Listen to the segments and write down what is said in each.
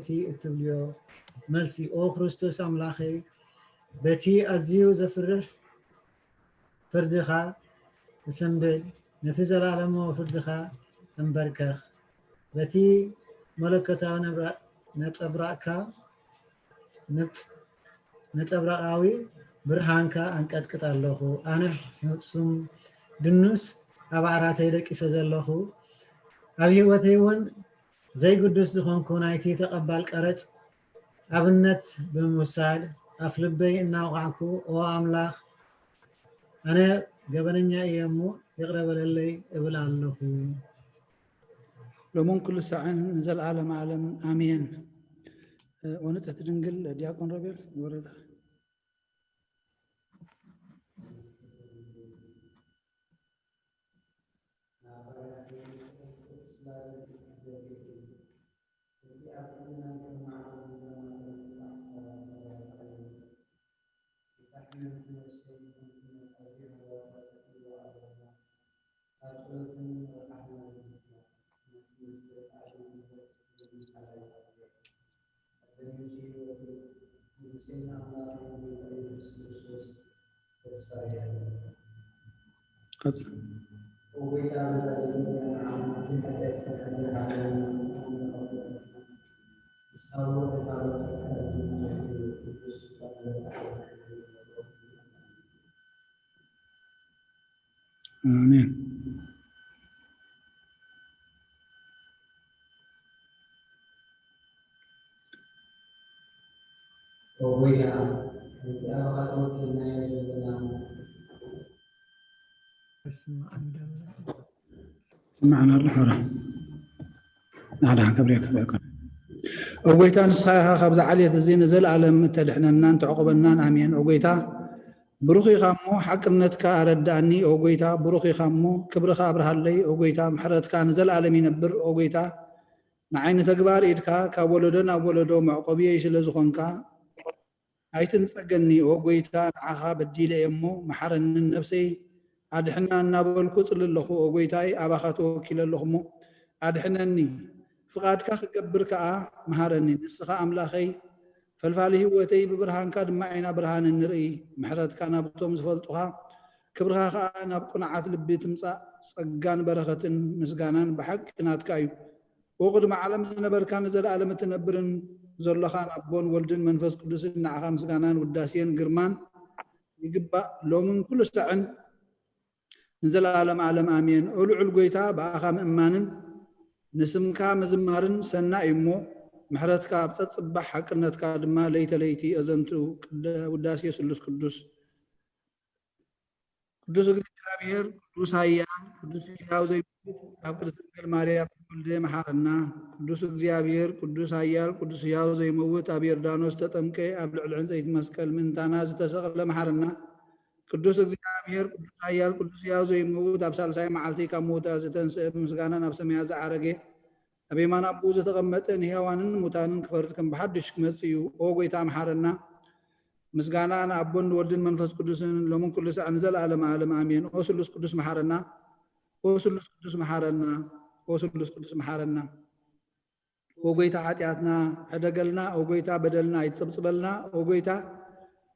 እቲ እትብልዮ መልሲ፣ ኦ ክርስቶስ ኣምላኸይ፣ በቲ ኣዝዩ ዘፍርህ ፍርድኻ እጽንብል፣ ነቲ ዘለኣለማዊ ፍርድኻ እንበርከኽ። በቲ መለኮታዊ ነብራ-፣ ነጸብራቕካ፣ ነብጽ-፣ ነጸብራቓዊ ብርሃንካ ኣንቀጥቅጥ ኣለኹ። ኣነ ሕሱም ድኑስ ኣብ ዓራተይ ደቂሰ ዘለኹ፣ ኣብ ህይወተይ እውን ዘይግዱስ ዝኾንኩ ናይቲ ተቐባል ቀረጽ ኣብነት ብምውሳድ ኣፍ ልበይ እናወቕዕኩ፣ ኦ ኣምላኽ፣ ኣነ ገበነኛ እየ እሞ ይቕረ በለለይ እብል ኣለኹ። ሎምን ኩሉ ሳዕን ንዘለዓለም ዓለም ኣሜን። እ፣ ወንጽሕቲ ድንግል ዲያቆን ሮቤል ወረደ። ኣሜን። ስምዓና ኣሎ፣ ሓራ። ንሓዳ ከብርያ ከብርያ ከብርያ። ኦ ጎይታ፣ ንስኻ ኢኻ ካብዛ ዓሌት እዚ ንዘለኣለም እተድሕነናን ተዕቑበናን። ኣሜን። ኦ ጎይታ፣ ብሩኽ ኢኻ እሞ ሓቅነትካ ኣረድኣኒ። ኦ ጎይታ፣ ብሩኽ ኢኻ እሞ ክብርኻ ኣብርሃለይ። ኦ ጎይታ፣ ምሕረትካ ንዘለኣለም ይነብር። ኦ ጎይታ፣ ንዓይ ንተግባር ኢድካ ካብ ወለዶ ናብ ወለዶ መዕቆብየይ ስለ ዝኾንካ፣ ኣይትንጸገኒ። ኦ ጎይታ፣ ንዓኻ በዲለ እየ እሞ መሓረኒ፣ ነፍሰይ ኣድሕና እናበልኩ እጽሊ ኣለኹ። ኦ ጎይታይ፣ ኣባኻ ተወኪለ ኣለኹ እሞ ኣድሕነኒ። ፍቓድካ ክገብር ከኣ መሃረኒ። ንስኻ ኣምላኸይ፣ ፈልፋሊ ህይወተይ፣ ብብርሃንካ ድማ ኢና ብርሃን እንርኢ። ምሕረትካ ናብቶም ዝፈልጡኻ፣ ክብርኻ ከኣ ናብ ቅኑዓት ልቢ ትምጻእ። ጸጋን በረኸትን ምስጋናን ብሓቂ ናትካ እዩ። ኦ ቅድሚ ዓለም ዝነበርካን ንዘለኣለም እትነብርን ዘለኻን ኣቦን ወልድን መንፈስ ቅዱስን፣ ንዓኻ ምስጋናን ውዳሴን ግርማን ይግባእ፣ ሎምን ኩሉ ሳዕን ንዘለኣለም ዓለም ኣሜን። ኦ ልዑል ጎይታ፣ ብኣኻ ምእማንን ንስምካ ምዝማርን ሰናይ እዩ እሞ፣ ምሕረትካ ኣብ ጸጽባሕ፣ ሓቅነትካ ድማ ለይተ ለይቲ ኣዘንቱ። ቅደ-፣ ውዳሴ ስሉስ ቅዱስ። ቅዱስ እግዚኣብሔር፣ ቅዱስ ኃያል፣ ቅዱስ ሕያው ዘይመውት፣ ኣብ ቅድስት ድንግል ማርያም ተወልደ መሓረና። ቅዱስ እግዚኣብሔር፣ ቅዱስ ኃያል፣ ቅዱስ ሕያው ዘይመውት፣ ኣብ ዮርዳኖስ ተጠምቀ፣ ኣብ ልዕሊ ዕንጸይቲ መስቀል ምእንታና ዝተሰቕለ መሓረና። ቅዱስ እግዚኣብሔር፣ ቅዱስ ኃያል፣ ቅዱስ ሕያው ዘይመውት፣ ኣብ ሳልሳይ መዓልቲ ካብ ምውታ ዝተንስአ፣ ብምስጋና ናብ ሰማያት ዝዓረገ፣ ኣብ የማን ኣቦኡ ዝተቐመጠ፣ ንሕያዋንን ሙታንን ክፈርድ ከም ብሓድሽ ክመጽእ እዩ። ኦ ጎይታ መሓረና። ምስጋና ንኣቦን ንወልድን መንፈስ ቅዱስን ሎምን ኩሉ ሳዕ ንዘለኣለም ዓለም ኣሜን። ኦ ስሉስ ቅዱስ መሓረና። ኦ ስሉስ ቅዱስ መሓረና። ኦ ስሉስ ቅዱስ መሓረና። ኦ ጎይታ፣ ሓጢኣትና ሕደገልና። ኦ ጎይታ፣ በደልና ኣይትጸብጽበልና። ኦ ጎይታ፣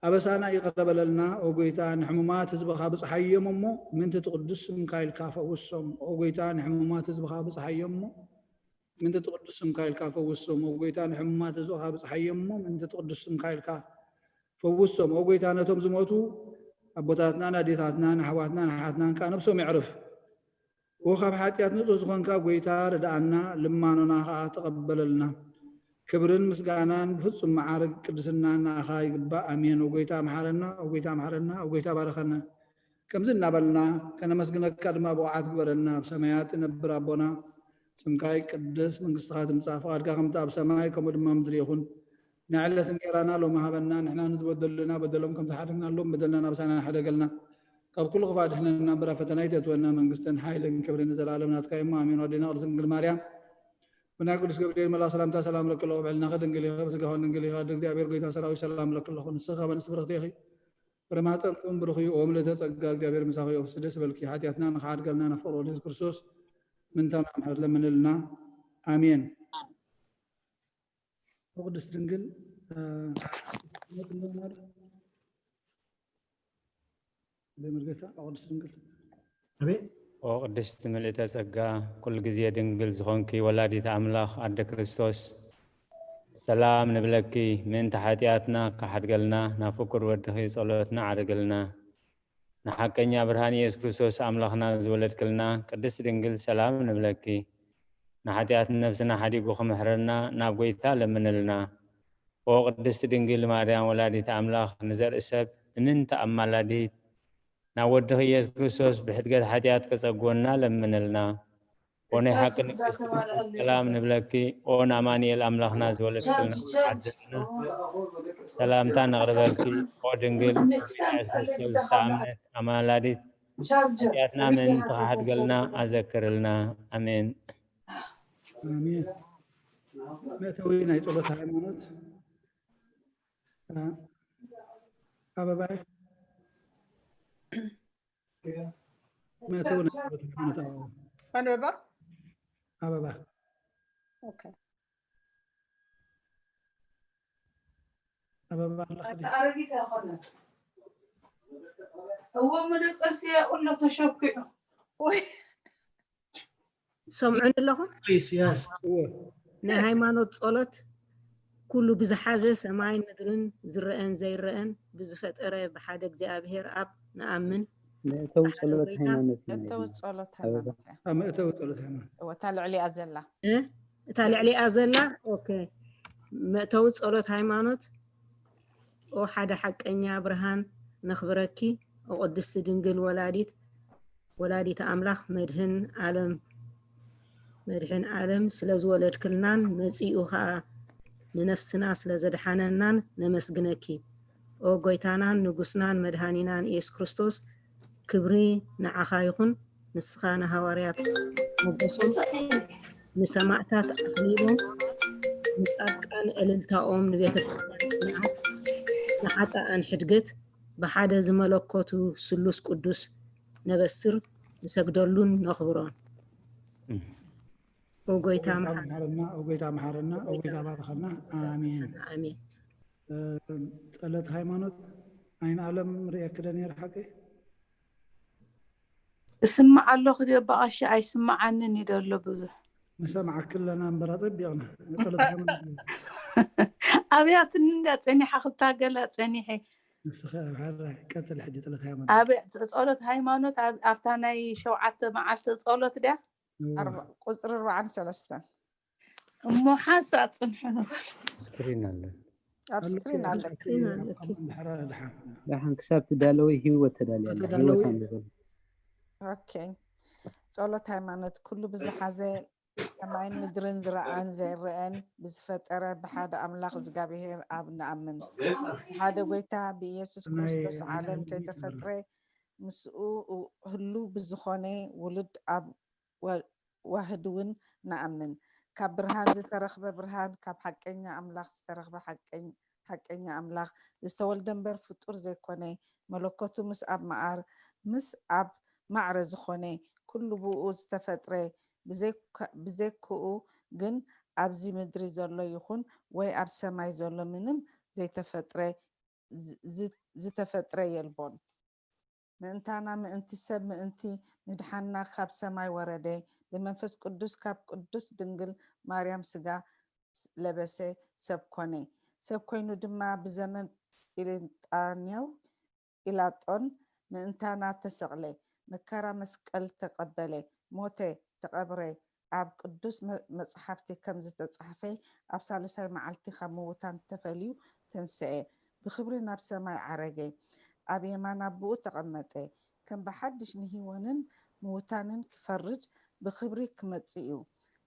ኣበሳና ይቕረ በለልና። ኦ ጎይታ፣ ንሕሙማት ህዝብኻ ብጽሓዮም እሞ፣ ምእንቲ ትቕዱስ ስምካ ኢልካ ፈውሶም። ኦ ጎይታ፣ ንሕሙማት ህዝብኻ ብጽሓዮም እሞ፣ ምእንቲ ትቕዱስ ስምካ ኢልካ ፈውሶም። ኦ ጎይታ፣ ንሕሙማት ህዝብኻ ብጽሓዮም እሞ፣ ምእንቲ ትቕዱስ ስምካ ኢልካ ፈውሶም። ኦ ጎይታ፣ ነቶም ዝሞቱ ኣቦታትናን ኣዴታትናን ኣሕዋትናን ኣሓትናን ከኣ ነብሶም የዕርፍ። ኦ ካብ ሓጢኣት ንጹህ ዝኾንካ ጎይታ፣ ርድኣና፣ ልማኖና ከኣ ተቐበለልና። ክብርን ምስጋናን ብፍጹም መዓርግ ቅድስና ንኣኻ ይግባእ። ኣሜን። ኦ ጎይታ፣ መሓረና። ኦ ጎይታ፣ መሓረና። ኦ ጎይታ፣ ባርኸና። ከምዚ እናበልና ከነመስግነካ ድማ ብቑዓት ግበረና። ኣብ ሰማያት ትነብር ኣቦና፣ ስምካ ይቅደስ፣ መንግስትኻ ትምጻእ፣ ፍቓድካ ከምቲ ኣብ ሰማይ ከምኡ ድማ ምድሪ ይኹን። ናይ ዕለት እንጌራና ሎሚ ሃበና፣ ንሕና ንዝበደሉና በደሎም ከም ዝሓደግናሎም በደልና ናብሳና ንሓደገልና፣ ካብ ኩሉ ክፋእ ድሕነና እምበር ኣብ ፈተና ኣይተእትወና፣ መንግስትን ሓይልን ክብርን ንዘለኣለም ናትካ እሞ ኣሜን። ኣዴና ቅድስት ድንግል ማርያም፣ ብናይ ቅዱስ ገብርኤል መልኣኽ ሰላምታ ሰላም እለኪ ኣለኹ፣ ብዕልናኺ ድንግል ኢኺ፣ ብስጋኺ እውን ድንግል ኢኺ፣ ኣደ እግዚኣብሔር ጎይታ ሰራዊት ሰላም እለኪ ኣለኹ። ንስኺ ከመ ንእስቲ ብርኽቲ ኢኺ፣ ፍረ ማህፀንኩም ብሩኽ እዩ። ኦ ምልእተ ጸጋ እግዚኣብሔር ምሳኺ እዩ። ደስ ይበልኪ፣ ሓጢኣትና ንኽሓድገልና ናብ ፍቕሪ ወልድ የሱስ ክርስቶስ ምንታና ምሕረት ለምንልና። ኣሜን። ቅድስት ድንግል ዘይምልገታ ቅድስት ድንግል። ኣቤት። ኦ ቅድስት ምልእተ ጸጋ፣ ኩሉ ግዜ ድንግል ዝኾንኪ ወላዲት ኣምላኽ ኣደ ክርስቶስ፣ ሰላም ንብለኪ። ምእንቲ ሓጢኣትና ክሓድገልና ናብ ፍቁር ወድኺ ጸሎትና ዓርግልና። ንሓቀኛ ብርሃን ኢየሱስ ክርስቶስ ኣምላኽና ዝወለድክልና ቅድስት ድንግል ሰላም ንብለኪ። ንሓጢኣት ነብስና ሓዲጉ ክምሕረና ናብ ጎይታ ለምንልና። ኦ ቅድስት ድንግል ማርያም ወላዲት ኣምላኽ ንዘርኢ ሰብ እምንቲ ኣማላዲት ናብ ወድኺ ኢየሱስ ክርስቶስ ብሕድገት ሓጢኣት ከጸግወና ለምንልና። ኦ ናይ ሓቂ ንግስቲ ሰላም ንብለኪ። ኦ ንኣማኑኤል ኣምላኽና ዝወለድክልና ሓድግና ሰላምታ ነቕርበልኪ። ኦ ድንግል ብመንፈስ ዝተኣምነት ኣማላዲት ሓጢኣትና ምእንቲ ክሓድገልና ኣዘክርልና። ኣሜን። ኣሜን። መእተዊ ናይ ጸሎት ሃይማኖት ኣበባይ መእተዊ ናይ ጸሎት ሃይማኖት ኣበባ። ኣበባ ኣበባ። ኦኬ። ኣበባ ኣለኻ ድዩ? ኣረጊት ኣይኮነን። እዎ መደቀሲ ያኡ ኣሎ ተሸኪዑ። ወይ ሰምዑኒ ኣለኹም? Please, yes. እዎ። ናይ ሃይማኖት ጸሎት ኩሉ ብዝሓዘ ሰማይን ምድርን ዝረአን ዘይረአን ብዝፈጠረ ብሓደ እግዚኣብሔር ኣብ ንኣምን። መእተዊ ብሓደ ጸሎት ጎይታ ሃይማኖት እዩ መእተዊ ናይና። ጸሎት ኣበባ። ሃይማኖት እያ። ኣብ መእተዊ ጸሎት ሃይማኖት። እወ፣ እታ ልዕሊኣ ዘላ። እ? እታ ልዕሊኣ ዘላ? ኦኬ። መእተዊ ጸሎት ሃይማኖት። ኦ ሓደ ሓቀኛ ብርሃን ነኽብረኪ፣ ኦ ቅድስቲ ድንግል ወላዲት፣ ወላዲት ኣምላኽ መድህን ዓለም፣ መድህን ዓለም ስለ ዝወለድክልናን መጺኡ ኸኣ ንነፍስና ስለ ዘድሓነናን ነመስግነኪ። ኦ ጎይታናን ንጉስናን መድሃኒናን ኢየሱስ ክርስቶስ፣ ክብሪ ንዓኻ ይኹን። ንስኻ ንሃዋርያት ሞገሶም፣ ንሰማዕታት ኣኽሊሎም፣ ንጻድቃን ዕልልታኦም፣ ንቤተ ክርስቲያን ጽንዓት፣ ንሓጣኣን ሕድገት፣ ብሓደ ዝመለኮቱ ስሉስ ቅዱስ ነበስር፣ ንሰግደሉን ነኽብሮን። እም። ኦ ጎይታ ኦ ጎይታ መሓረና። መሓረና፣ ኦ ጎይታ መሓረና፣ ኦ ጎይታ ባርኸና። ኣሜን። ኣሜን። እ፣ ጸሎት ሃይማኖት፣ ኣይን ኣለም ርእየኪ ዶ ነይረ ሓቀይ? እስማዕ ኣለኹ ድዮ ብቐሺ? ኣይስማዓንን እዩ ደሎ ብዙሕ። ንሰምዓኪ ኣለና እምበር ኣጸቢቕና። ጸሎት ሃይማኖት። ኣብያትኒ እንዳ ጸኒሓ ክታገላ ጸኒሐ። ንስኺ ኣብ ሓራይ ቀጽሊ ሕጂ ጸሎት ሃይማኖት። ኣብ ጸሎት ሃይማኖት ኣብ-፣ ኣብታ ናይ ሸውዓተ መዓልቲ ጸሎት ድያ? እዋ። ኣርባ-፣ ቁጽሪ ኣርባዓን ሰለስተን። እሞ ሓንሳእ ጽንሑ ንበል። ስክሪን ኣሎ። ኣብ ኣሎ፣ ስክሪን ኣሎ። ስክሪን ኣሎ። ከምኡ እንድሕር ደሓን። ደሓን ክሳብ ትዳለዊ ህይወት ተዳልያ ኣላ። ተዳለዊ። ህይወት ኣንብበሉ። ኦኬ። ጸሎት ሃይማኖት። ኩሉ ብዝሓዘ ሰማይን ምድርን ዝረኣን ዘይረኣን ብዝፈጠረ ብሓደ ኣምላኽ እግዚኣብሔር ኣብ ንኣምን። ሓደ ጎይታ ብኢየሱስ ናይ ክርስቶስ ዓለም ዓለም ከይተፈጥረ ምስኡ ህሉ ብዝኾነ ውሉድ ኣብ ወ-፣ ዋህድ እውን ንኣምን። ካብ ብርሃን ዝተረኽበ ብርሃን፣ ካብ ሓቀኛ ኣምላኽ ዝተረኽበ ሓቀኝ-፣ ሓቀኛ ኣምላኽ፣ ዝተወልደ እምበር ፍጡር ዘይኮነ፣ መለኮቱ ምስ ኣብ መዓር፣ ምስ ኣብ ማዕረ ዝኾነ፣ ኩሉ ብኡ ዝተፈጥረ፣ ብዘይካ-፣ ብዘይክኡ ግን ኣብዚ ምድሪ ዘሎ ይኹን ወይ ኣብ ሰማይ ዘሎ ምንም ዘይተፈጥረ፣ ዝ-፣ ዝ-፣ ዝተፈጥረ የልቦን። ምእንታና፣ ምእንቲ ሰብ፣ ምእንቲ ምድሓንና ካብ ሰማይ ወረደ፣ ብመንፈስ ቅዱስ ካብ ቅዱስ ድንግል ማርያም ስጋ ለበሰ፣ ሰብ ኮነ። ሰብ ኮይኑ ድማ ብዘመን ጲላጦን፣ ጲላጦን ምእንታና ተሰቕለ፣ መከራ መስቀል ተቐበለ፣ ሞተ፣ ተቐብረ፣ ኣብ ቅዱስ መ-፣ መጽሓፍቲ ከም ዝተጻሕፈ ኣብ ሳልሳይ መዓልቲ ካብ ምዉታን ተፈልዩ ተንስኤ፣ ብኽብሪ ናብ ሰማይ ዓረገ፣ ኣብ የማን ኣቦኡ ተቐመጠ፣ ከም ብሓድሽ ንህይወንን ምዉታንን ክፈርድ ብኽብሪ ክመጽእ እዩ፣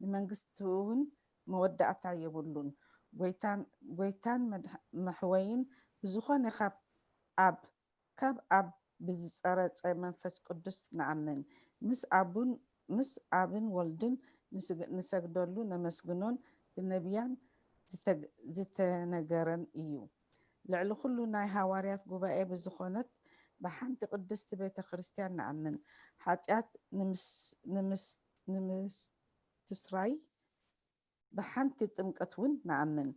ንመንግስቱ እውን መወዳእታ የብሉን። ጎይታን፣ ጎይታን መድሕ-፣ መሕወይን ብዝኾነ ካብ ኣብ ካብ ኣብ ብዝጸረጸ መንፈስ ቅዱስ ንኣምን። ምስ ኣቡን፣ ምስ ኣብን ወልድን ንስግ-፣ ንሰግደሉ ነመስግኖን ብነቢያን ዝተግ-፣ ዝተነገረን እዩ። ልዕሊ ኩሉ ናይ ሃዋርያት ጉባኤ ብዝኾነት ብሓንቲ ቅድስቲ ቤተ ክርስቲያን ንኣምን። ሓጢኣት ንምስ-፣ ንምስ-፣ ንምስትስራይ ብሓንቲ ጥምቀት እውን ንኣምን።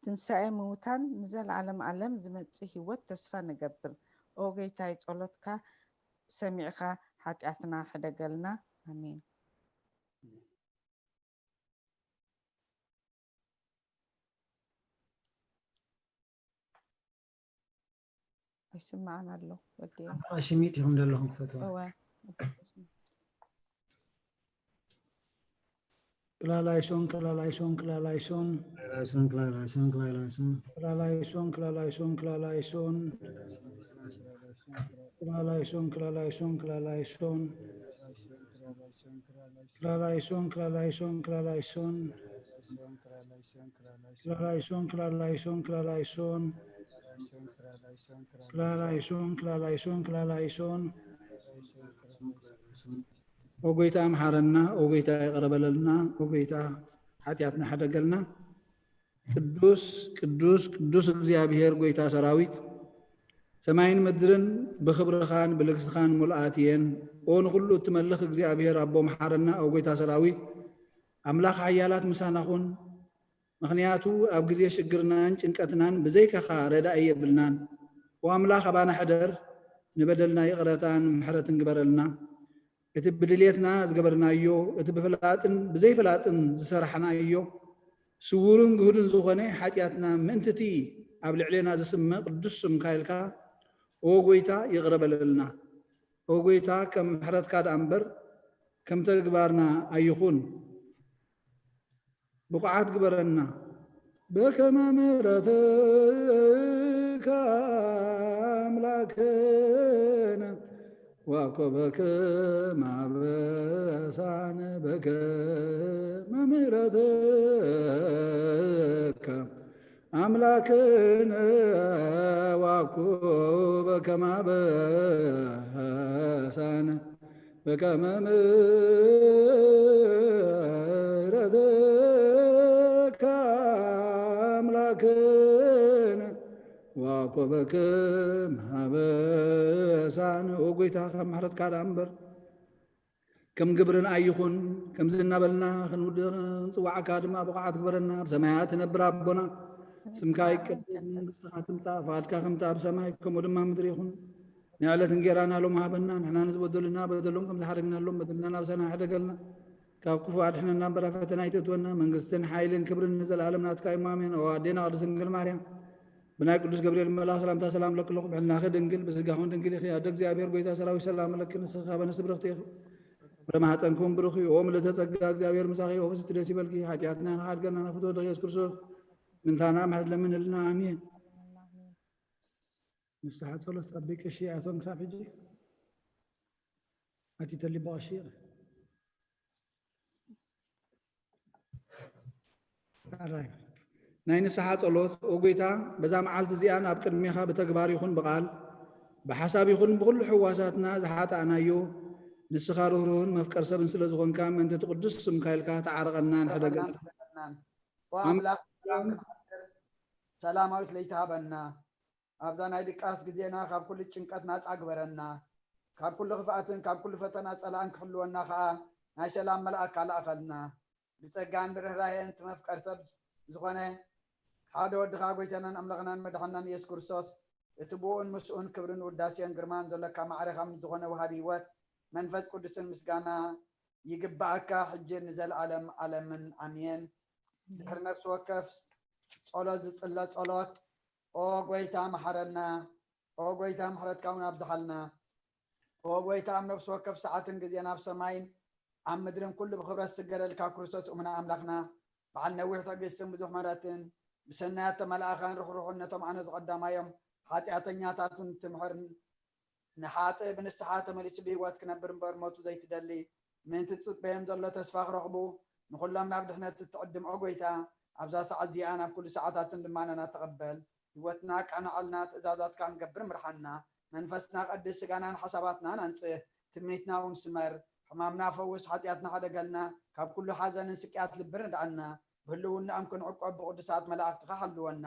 ትንሳኤ ምዉታን ንዘለዓለም ዓለም ዝመጽእ ህይወት ተስፋ ንገብር። ኦ ጌታይ፣ ጸሎትካ ሰሚዕካ ሓጢኣትና ሕደገልና። ኣሜን። ኣይስምዓን ኣሎ ወዲ። ኣባ ሽሚት ኢኹም ዘለኹም ክፈትዋ። እወ። ክላላይሶን፣ ክላላይሶን፣ ክላላይሶን። ክላላይሶን፣ ክላላይሶን፣ ክላላይሶን። ክላላይሶን፣ ክላላይሶን፣ ክላላይሶን። ክላላይሶን፣ ክላላይሶን፣ ክላላይሶን። ክላላይሶን፣ ክላላይሶን፣ ክላላይሶን። ክላላይሶን፣ ክላላይሶን፣ ክላላይሶን። ክላላይሶን፣ ክላላይሶን፣ ክላላይሶን። ኦ ጎይታ፣ መሓረና። ኦ ጎይታ፣ ይቕረ በለልና። ኦ ጎይታ፣ ሓጢኣትና ሕደገልና። ቅዱስ፣ ቅዱስ፣ ቅዱስ እግዚኣብሔር ጎይታ ሰራዊት፣ ሰማይን ምድርን ብኽብርኻን ብልግስኻን ሙልኣት እየን። ኦ ንኹሉ እትመልኽ እግዚኣብሔር ኣቦ፣ መሓረና። ኦ ጎይታ ሰራዊት፣ ኣምላኽ ሓያላት ምሳና ኹን። ምኽንያቱ ኣብ ግዜ ሽግርናን ጭንቀትናን ብዘይካኻ ረዳኢ የብልናን። ኦ ኣምላኽ፣ ኣባና ሕደር፣ ንበደልና ይቕረታን ምሕረትን ግበረልና። እቲ ብድሌትና ዝገበርናዮ፣ እቲ ብፍላጥን ብዘይፍላጥን ዝሰራሕናዮ፣ ስዉርን ግሁድን ዝኾነ ሓጢኣትና ምእንቲ እቲ ኣብ ልዕሌና ዝስመ ቅዱስ ስምካ ኢልካ፣ ኦ ጎይታ፣ ይቕረ በለልና። ኦ ጎይታ፣ ከም ምሕረትካ ደኣ እምበር ከም ተግባርና ኣይኹን። ብቑዓት ግበረና። በከመ ምሕረትከ ኣምላክነ ዋኮ በከመ ኣበሳነ በከመ ምሕረትከ ኣምላክነ ዋኮ በከመ ኣበሳነ በከመ ምሕረትከ ኣምላክነ ዋኮ በከመ ኣበሳነ። ኦ ጎይታ፣ ካብ ምሕረትካ ደኣ እምበር ከም ግብርና ኣይኹን። ከምዚ እናበልና ክንውድ-፣ ክንጽዋዓካ ድማ ብቑዓት ግበረና። ኣብ ሰማያት ትነብር ኣቦና፣ ስምካ ይቀደስ፣ መንግስትኻ ትምጻእ፣ ፍቓድካ ከምቲ ኣብ ሰማይ ከምኡ ድማ ምድሪ ይኹን። ናይ ዕለት እንጌራና ሎም ሃበና፣ ንሕና ንዝበደሉና በደሎም ከም ዝሓደግናሎም በደልና ናብ ሰና ሕደገልና፣ ካብ ክፉ ኣድሕነና እምበር ኣብ ፈተና ኣይተእትወና። መንግስትን ሓይልን ክብርን ንዘለኣለም ናትካ እዩ፣ ኣሜን። ኦ ኣዴና ቅድስት ድንግል ማርያም፣ ብናይ ቅዱስ ገብርኤል መልኣኽ ሰላምታ ሰላም ለክለኹ፣ ብሕልናኺ ድንግል፣ ብስጋኹን ድንግል ኢኺ። ኣደ እግዚኣብሔር፣ ጎይታ ሰራዊት፣ ሰላም ለኪ፣ ንስኺ ካብ ኣንስቲ ብርኽቲ ኢኺ። ፍረ ማህፀንኩም ብሩኽ እዩ። ኦ ምልዕተ ጸጋ፣ እግዚኣብሔር ምሳኺ፣ ኦ ፍስሕቲ ደስ ይበልኪ። ሓጢኣትና ንኽሓድገና ንፍትወ ወልድኺ ኢየሱስ ክርስቶስ ምንታና ምሕረት ለምንልና። ኣሜን። ንስሓ ጸሎት ኣቢ ቀሺ ኣቶም ክሳብ ሕጂ ኣቲ ተሊቦ ቀሺ ናይ ንስሓ ጸሎት። ኦ ጎይታ፣ በዛ መዓልቲ እዚኣ ናብ ቅድሜኻ ብተግባር ይኹን ብቓል፣ ብሓሳብ ይኹን ብኹሉ ሕዋሳትና ዝሓጣእናዮ፣ ንስኻ ርህሩህን መፍቀር ሰብን ስለ ዝኾንካ፣ ምእንቲ እቲ ቅዱስ ስምካ ኢልካ ተዓረቐናን ሕደገናን። ኦ ኣምላኽ፣ ሰላም ክንሓድር ሰላማዊት ለይቲ ሃበና። ኣብዛ ናይ ድቃስ ግዜና ካብ ኩሉ ጭንቀት ናጻ ግበረና። ካብ ኩሉ ክፍኣትን ካብ ኩሉ ፈተና ጸላእን ክሕልወና ከኣ ናይ ሰላም መልኣክ ኣላእኸልና። ብጸጋን ብርህራሄን እቲ መፍቀር ሰብ ዝኾነ ሓደ ወድኻ ጎይታናን ኣምላኽናን መድሓናን ኢየሱስ ክርስቶስ፣ እቲ ብኡን ምስኡን ክብርን ውዳሴን ግርማን ዘሎካ ማዕረ ካብ ዝኾነ ወሃቢ ህይወት መንፈስ ቅዱስን ምስጋና ይግባኣካ፣ ሕጂ ንዘለኣለም ዓለምን ኣሜን። ድሕሪ ነፍሲ ወከፍ ጸሎት ዝጽለ ጸሎት፣ ኦ ጎይታ መሓረና፣ ኦ ጎይታ ምሕረትካ እውን ኣብዝሓልና። ኦ ጎይታ፣ ኣብ ነፍሲ ወከፍ ሰዓትን ግዜን ኣብ ሰማይን ኣብ ምድርን ኩሉ ብኽብረት ዝስገደልካ ክርስቶስ እሙና ኣምላኽና፣ በዓል ነዊሕ ትዕግስትን ብዙሕ ምሕረትን፣ ብሰናያት ተመልኣኻን ርሕሩሕን ነቶም ኣነ ዝቐዳማዮም ሓጢኣተኛታትን ትምሕርን ንሓጥእ ብንስሓ ተመሊሱ ብህይወት ክነብር እምበር ሞቱ ዘይትደሊ፣ ምእንቲ ዝጽበዮም ዘሎ ተስፋ ክረኽቡ፣ ንኹሎም ናብ ድሕነት እትዕድም ኦ ጎይታ፣ ኣብዛ ሰዓት እዚኣ ናብ ኩሉ ሰዓታትን ልማናና ተቐበል። ህይወትና ኣቃንዓልና፣ ትእዛዛትካ ክንገብር ምርሓና። መንፈስና ቀድስ፣ ስጋናን ሓሳባትናን ኣንጽህ፣ ትምኒትና እውን ስመር። ሕማምና ፈውስ፣ ሓጢኣትና ሓደገልና፣ ካብ ኩሉ ሓዘንን ስቅያት ልብን ርድኣና። ብህልውናኦም ክንዕቆብ ብቅዱሳት መላእኽትኻ ሓልወና።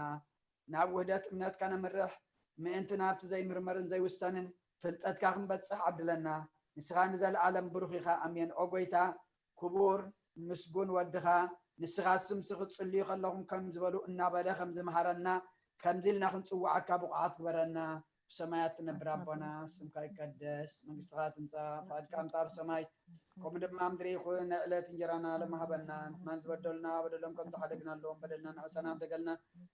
ናብ ውህደት እምነትካ ነምርሕ፣ ምእንቲ ናብቲ ዘይምርመርን ዘይውሰንን ፍልጠትካ ክንበጽሕ ዓድለና። ንስኻ ንዘለኣለም ብሩኽ ኢኻ። ኣሜን። ኦ ጎይታ፣ ክቡር ምስጉን ወድኻ ንስኻስ ምስኺ ክትጽልዩ ከለኹም ከምዚ በሉ እናበለ ከም ዝመሃረና፣ ከምዚ ኢልና ክንጽውዓካ ብቑዓት ግበረና። ብሰማያት ትነብር ኣቦና፣ ስምካ ይቀደስ፣ መንግስትኻ ትምጻእ፣ ፍቓድካ ምጻእ ብሰማይ ከምኡ ድማ ኣብ ምድሪ ይኹን። ናይ ዕለት እንጀራና ሎሚ ሃበና፣ ንሕናን ዝበደሉና በደሎም ከም ዝሓደግናሎም በደልና ንዕሰና ደገልና፣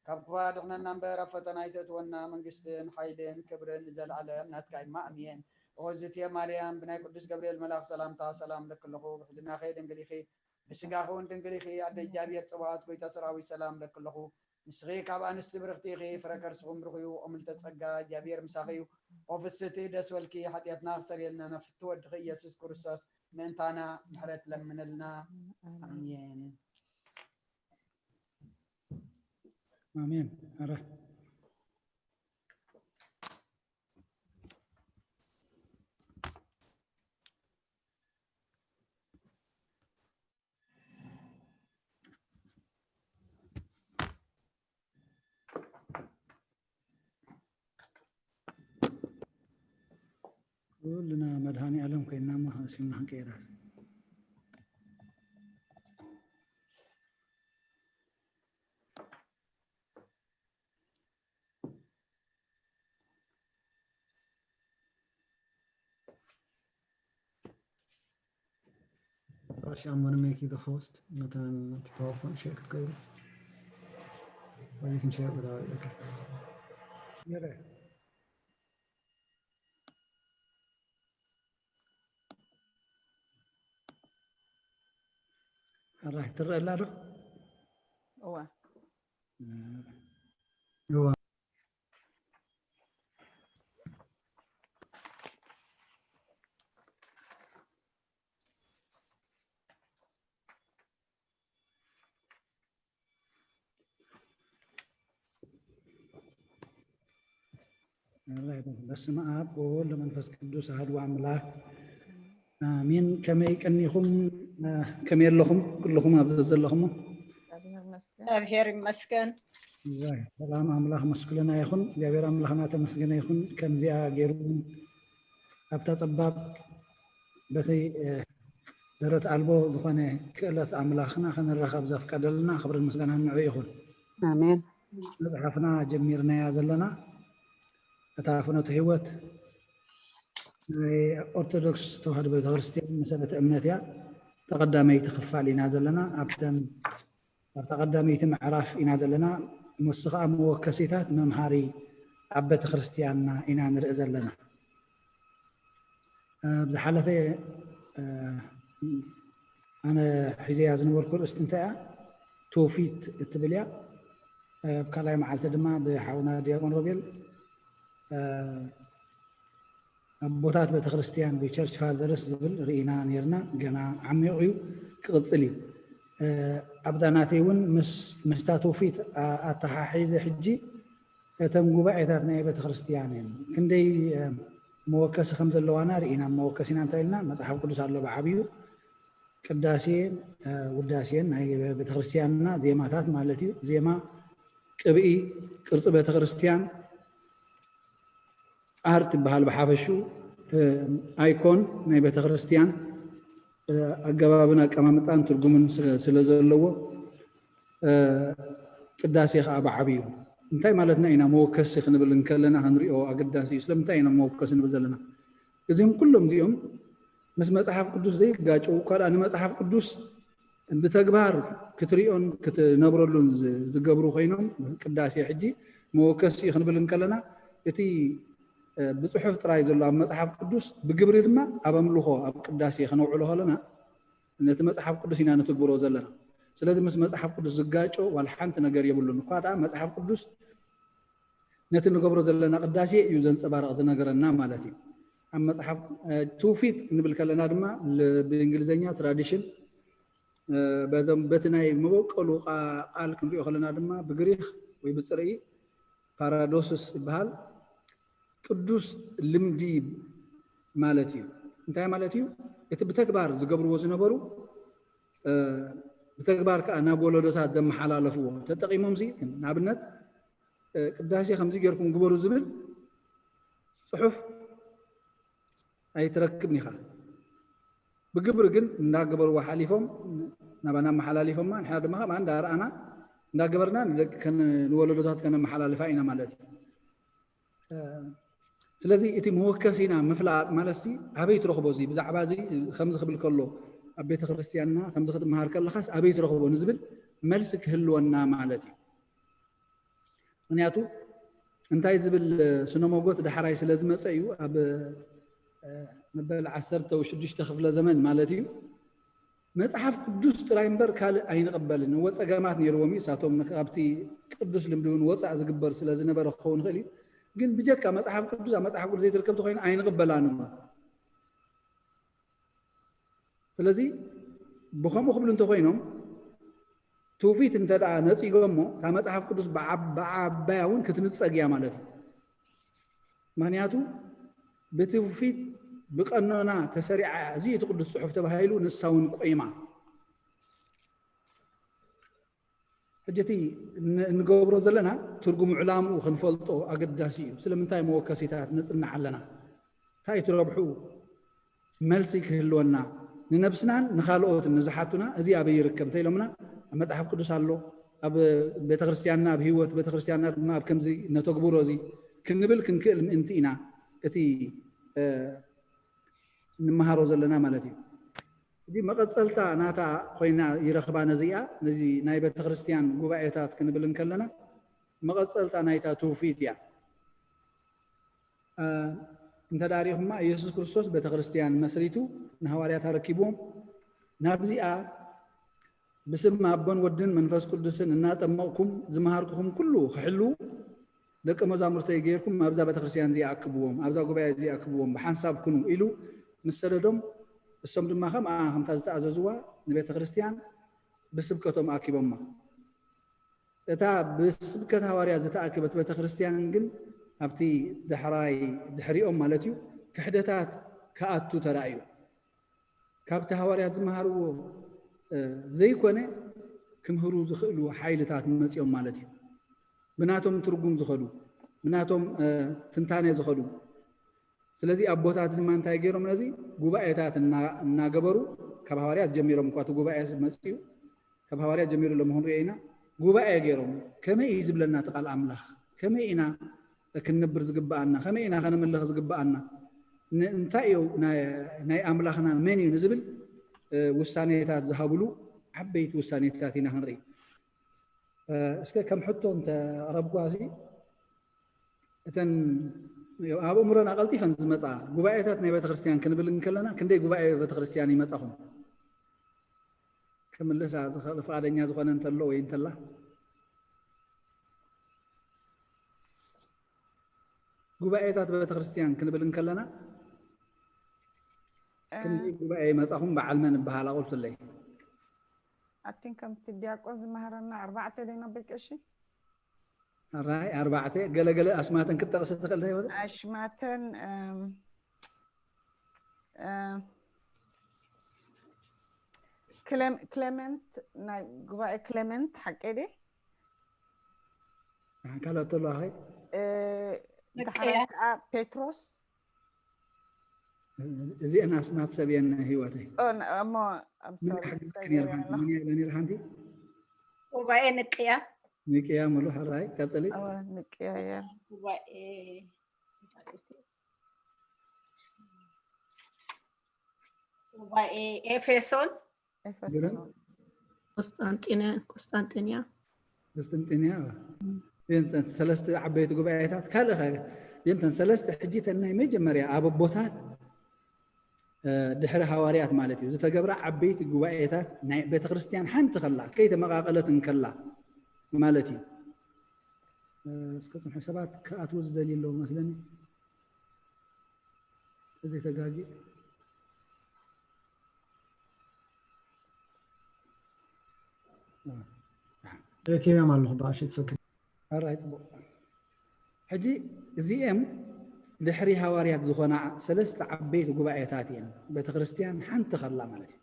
ካብ ክፉ ኣድሕነና እምበር ኣብ ፈተና ኣይተእትወና፣ መንግስትን ሓይልን ክብርን ንዘለኣለም ናትካ እዩ። ኣሜን። ኦዝቴ ማርያም፣ ብናይ ቅዱስ ገብርኤል መልኣኽ ሰላምታ ሰላም እለኪ ኣለኹ፣ ብሕልናኺ ድንግል ኢኺ፣ ብስጋኺ እውን ድንግል ኢኺ። ኣደ እግዚኣብሔር ጽባኦት፣ ጎይታ ሰራዊት፣ ሰላም እለኪ ኣለኹ። ንስኺ ካብ ኣንስቲ ብርኽቲ ኢኺ፣ ፍረ ከርስኹም ብሩኽ እዩ። ኦምልተ ጸጋ፣ እግዚኣብሔር ምሳኺ እዩ። ኦ ፍስቲ ደስ በልኪ፣ ሓጢኣትና ክሰርየልና ናብ ፍትው ወድኺ ኢየሱስ ክርስቶስ ምእንታና ምሕረት ለምንልና። ኣሜን። ኣሜን። ኣረ ኩልና መድሃኒ ዓለም ኮይንና እሞ ስምና ክንቀይራ። Gosh, I'm gonna make you the host, but then to PowerPoint share could go. Or you can share it without it. Okay. Yeah, there. All right, ትረአ ኣላ ዶ? እዋ። እዋ። በስመ አብ ወወልድ ወመንፈስ ቅዱስ አሐዱ አምላክ አሜን። ከመይ ቀኒኹም? ከመይ ኣለኹም? ኩልኹም ኣብ ዘለኹሞ? እግዚኣብሔር ይመስገን። ሰላም ኣምላኽ መስኩልና ይኹን። እግዚኣብሔር ኣምላኽና ተመስገነ ይኹን። ከምዚኣ ገይሩ ኣብታ ጸባብ በቲ ደረት ኣልቦ ዝኾነ ክእለት ኣምላኽና ክንራኸብ ዘፍቀደልና ክብርን ምስጋናን ንዑ ይኹን። ኣሜን። መጽሓፍና ጀሚርናያ ዘለና እታ ፍኖተ ህይወት ናይ ኦርቶዶክስ ተዋህዶ ቤተክርስትያን መሰረተ እምነት እያ። ተቐዳመይቲ ክፋል ኢና ዘለና። ኣብተን ኣብታ ቀዳመይቲ ምዕራፍ ኢና ዘለና። ምስ ኸዓ መወከሲታት መምሃሪ ኣብ ቤተክርስትያንና ኢና ንርኢ ዘለና። ኣብ ዝሓለፈ ኣነ ሒዘያ ዝነበርኩ ርእስቲ እንታይ እያ? ትውፊት እትብል እያ። ኣብ ካልኣይ መዓልቲ ድማ ብሓውና ዲያቆን ሮቤል ኣቦታት ቤተክርስትያን ወይ ቸርች ፋዘርስ ዝብል ርኢና ነርና። ገና ዓሚቑ እዩ፣ ክቕፅል እዩ። ኣብዛ ናተይ እውን ምስታ ትውፊት ኣተሓሒዘ ሕጂ እተን ጉባኤታት ናይ ቤተክርስትያን እየን ክንደይ መወከሲ ከም ዘለዋና ርኢና። መወከሲና እንታይ ኢልና? መፅሓፍ ቅዱስ ኣሎ ብዓብዩ፣ ቅዳሴን ውዳሴን ናይ ቤተክርስትያንና ዜማታት ማለት እዩ። ዜማ፣ ቅብኢ፣ ቅርፂ ቤተክርስትያን፣ ኣርት ይበሃል ብሓፈሹ፣ ኣይኮን ናይ ቤተክርስትያን ኣገባብን ኣቀማምጣን ትርጉምን ስለ ዘለዎ ቅዳሴ ከዓ ብዓብዩ እንታይ ማለትና ኢና? መወከሲ ክንብል እንከለና ክንሪኦ ኣገዳሲ እዩ። ስለምንታይ ኢና መወከሲ ንብል ዘለና? እዚኦም ኩሎም እዚኦም ምስ መፅሓፍ ቅዱስ ዘይጋጨው እኳ ደኣ ንመፅሓፍ ቅዱስ ብተግባር ክትሪኦን ክትነብረሉን ዝገብሩ ኮይኖም ቅዳሴ ሕጂ መወከሲ እዩ ክንብል እንከለና እቲ ብፅሑፍ ጥራይ ዘሎ ኣብ መፅሓፍ ቅዱስ ብግብሪ ድማ ኣብ ኣምልኾ ኣብ ቅዳሴ ከነውዕሎ ከለና ነቲ መፅሓፍ ቅዱስ ኢና ንትግብሮ ዘለና። ስለዚ ምስ መፅሓፍ ቅዱስ ዝጋጮ ዋላ ሓንቲ ነገር የብሉን። እኳ ደኣ መፅሓፍ ቅዱስ ነቲ ንገብሮ ዘለና ቅዳሴ እዩ ዘንፀባርቕ ዝነገረና ማለት እዩ። ኣብ መፅሓፍ ትውፊት ክንብል ከለና ድማ ብእንግሊዝኛ ትራዲሽን በቲ ናይ መበቀሉ ቃል ክንሪኦ ከለና ድማ ብግሪክ ወይ ብፅርኢ ፓራዶስስ ይበሃል። ቅዱስ ልምዲ ማለት እዩ። እንታይ ማለት እዩ? እቲ ብተግባር ዝገብርዎ ዝነበሩ ብተግባር ከዓ ናብ ወለዶታት ዘመሓላለፍዎ ተጠቂሞም ሲ ንኣብነት ቅዳሴ ከምዚ ጌርኩም ግበሩ ዝብል ፅሑፍ ኣይትረክብን ኢኻ። ብግብሪ ግን እንዳገበርዎ ሓሊፎም ናባና ኣመሓላሊፎማ፣ ንሕና ድማ ከምኣ እንዳረኣና እንዳገበርና ንደቂ ከነ-፣ ንወለዶታት ከነመሓላልፋ ኢና ማለት እዩ። ስለዚ እቲ መወከሲና ምፍላጥ ማለት ሲ ኣበይ ትረኽቦ፣ እዚ ብዛዕባ እዚ ከምዚ ክብል ከሎ ኣብ ቤተ ክርስቲያንና ከምዚ ክትመሃር ከለኻስ ኣበይ ትረኽቦ ንዝብል መልሲ ክህልወና ማለት እዩ። ምክንያቱ እንታይ ዝብል ስነመጎት ዳሕራይ ስለ ዝመፀ እዩ። ኣብ መበል ዓሰርተ ሽዱሽተ ክፍለ ዘመን ማለት እዩ። መጽሓፍ ቅዱስ ጥራይ እምበር ካልእ ኣይንቕበልን። እወ፣ ጸገማት ነይርዎም እዩ። እሳቶም ካብቲ ቅዱስ ልምዲ እውን ወጻእ ዝግበር ስለ ዝነበረ ክኸውን ይኽእል እዩ። ግን ብጀካ መጽሓፍ ቅዱስ፣ ኣብ መጽሓፍ ቅዱስ ዘይትርከብ ተኾይኑ ኣይንቕበላን እሞ። ስለዚ ብኸምኡ ክብሉ እንተኾይኖም፣ ትውፊት እንተ ደኣ ነጺጎሞ፣ እታ መጽሓፍ ቅዱስ ብዓ-፣ ብዓባያ እውን ክትንጸግ እያ ማለት እዩ። ምክንያቱ ብትውፊት ብቐኖና ተሰሪዓ እያ፣ እዚ እቲ ቅዱስ ጽሑፍ ተባሂሉ ንሳ እውን ቆይማ። ሕጂ እቲ ን-፣ እንገብሮ ዘለና ትርጉም ዕላምኡ ክንፈልጦ ኣገዳሲ እዩ። ስለምንታይ መወከሲታት ነጽንዕ ኣለና? እንታይ እዩ እቲ ረብሕኡ? መልሲ ክህልወና፣ ንነብስናን ንኻልኦትን ንዝሓቱና፣ እዚ ኣበይ ይርከብ እንተኢሎምና፣ ኣብ መጽሓፍ ቅዱስ ኣሎ፣ ኣብ ቤተክርስትያንና፣ ኣብ ህይወት ቤተክርስትያንና ድማ ኣብ ከምዚ ነተግብሮ እዚ ክንብል ክንክእል ምእንቲ ኢና እቲ፣ እ፣ ንመሃሮ ዘለና ማለት እዩ። እዚ መቐጸልታ ናታ ኮይና ይረኽባ ነዚኣ፣ ነዚ ናይ ቤተክርስትያን ጉባኤታት ክንብል እንከለና፣ መቐጸልታ ናይታ ትውፊት እያ። እ፣ እንተ ደኣ ሪኢኹማ፣ ኢየሱስ ክርስቶስ ቤተክርስትያን መስሪቱ ንሃዋርያት ኣረኪብዎም፣ ናብዚኣ ብስም ኣቦን ወድን መንፈስ ቅዱስን እናጠመቕኩም ዝመሃርኩኹም ኩሉ ክሕልዉ ደቀ መዛሙርተይ ገይርኩም ኣብዛ ቤተክርስትያን እዚኣ ኣክብዎም፣ ኣብዛ ጉባኤ እዚኣ ኣክብዎም፣ ብሓንሳብ ኩኑ ኢሉ ምስ ሰደዶም፣ እሶም ድማ ከምኣ ከምታ ዝተኣዘዝዋ ንቤተክርስትያን ብስብከቶም ኣኪቦማ። እታ ብስብከት ሃዋርያ ዝተኣከበት ቤተክርስትያን ግን ኣብቲ ዳሕራይ፣ ድሕሪኦም ማለት እዩ፣ ክሕደታት ክኣቱ ተራእዩ። ካብቲ ሃዋርያት ዝመሃርዎ፣ እ፣ ዘይኮነ ክምህሩ ዝኽእሉ ሓይልታት መጺኦም ማለት እዩ። ብናቶም ትርጉም ዝኸዱ፣ ብናቶም፣ እ፣ ትንታነ ዝኸዱ። ስለዚ ኣቦታት ድማ እንታይ ገይሮም ነዚ ጉባኤታት እና-፣ እናገበሩ፣ ካብ ሃዋርያት ጀሚሮም እኳ እቲ ጉባኤ መጺኡ፣ ካብ ሃዋርያት ጀሚሩ ሎሚ ክንሪኦ ኢና፣ ጉባኤ ገይሮም፣ ከመይ እዩ ዝብለና እቲ ቃል ኣምላኽ? ከመይ ኢና ክንነብር ዝግብኣና? ከመይ ኢና ከነምልኽ ዝግብኣና? ን-፣ እንታይ እዩ ናይ፣ ናይ ኣምላኽና መን እዩ ንዝብል፣ እ፣ ውሳኔታት ዝሃብሉ ዓበይቲ ውሳኔታት ኢና ክንርኢ። እ፣ እስከ ከም ሕቶ እንተ ኣቕረብኳ፣ እዚ እተን ኣብ ኣእምሮና ቀልጢፈን ዝመጻ ጉባኤታት ናይ ቤተክርስትያን ክንብል እንከለና፣ ክንደይ ጉባኤ ቤተክርስትያን ይመጻኹም? ክምልሳ ዝኽእል ፍቓደኛ ዝኾነ እንተሎ ወይ እንተላ? ጉባኤታት ቤተክርስትያን ክንብል እንከለና፣ እ፣ ክንደይ ጉባኤ ይመጻኹም? በዓል መን እበሃል? ኣቑልቱለይ። ኣቲን ከምቲ ዲያቆን ዝመሃረና ኣርባዕተ ዶ ነብል ቀሺ? ኣራይ ኣርባዕተ፣ ገለ ገለ ኣስማተን ክትጠቕስ ትኽእል ዶ ይበል? ኣሽማተን፣ እም፣ እ፣ ክሌም-፣ ክሌመንት፣ ናይ ጉባኤ ክሌመንት፣ ሓቀይ ድየ? ኣን ካልኦት ተለዋ ኸ? እ፣ ንቅያ። ደሓራይ ከኣ ፔትሮስ። እዚአን ኣስማት ሰብ እየን ህይወተይ። ኦ፣ ን-፣ እሞ፣ I'm ምን sorry፣ ክሕግዘኪ ነይረ ሓንቲ? ተገይረ ኣለኹ። ምን እያ ኢለ ነይረ ሓንቲ? ጉባኤ ንቅያ። ንቅያ ሙሉ፣ ሕራይ፣ ቀጽሊ። እወ፣ ንቅያ እያ። ጉባኤ፣ ጉባኤ ኤፌሶን። ኤፌሶን። ቁስጣንጢንያ፣ ቁስጣንጢንያ። ቁስጥንጥንያ። እም። እየንተን ሰለስተ ዓበይቲ ጉባኤታት፣ ካልእ ኸ፣ እየንተን ሰለስተ፣ ሕጂ እተን ናይ መጀመርያ ኣብ ኣቦታት፣ እ፣ ድሕሪ ሃዋርያት ማለት እዩ፣ ዝተገብራ ዓበይቲ ጉባኤታት፣ ናይ ቤተ ክርስቲያን ሓንቲ ኸላ፣ ከይተመቓቐለት እንከላ ማለት እዩ። እ፣ እስከ ጽንሑ፣ ሰባት ክኣትዉ ዝደልዩ ኣለዉ መስለኒ። እዚ ተጋጊ። እትዮም ኣለኹ፣ ብኣሽ፣ it's okay። ኣራይ፣ ጽቡቕ። ሕጂ እዚኤም ድሕሪ ሃዋርያት ዝኾና ሰለስተ ዓበይቲ ጉባኤታት እየን። ቤተ ክርስቲያን ሓንቲ ኸላ ማለት እዩ።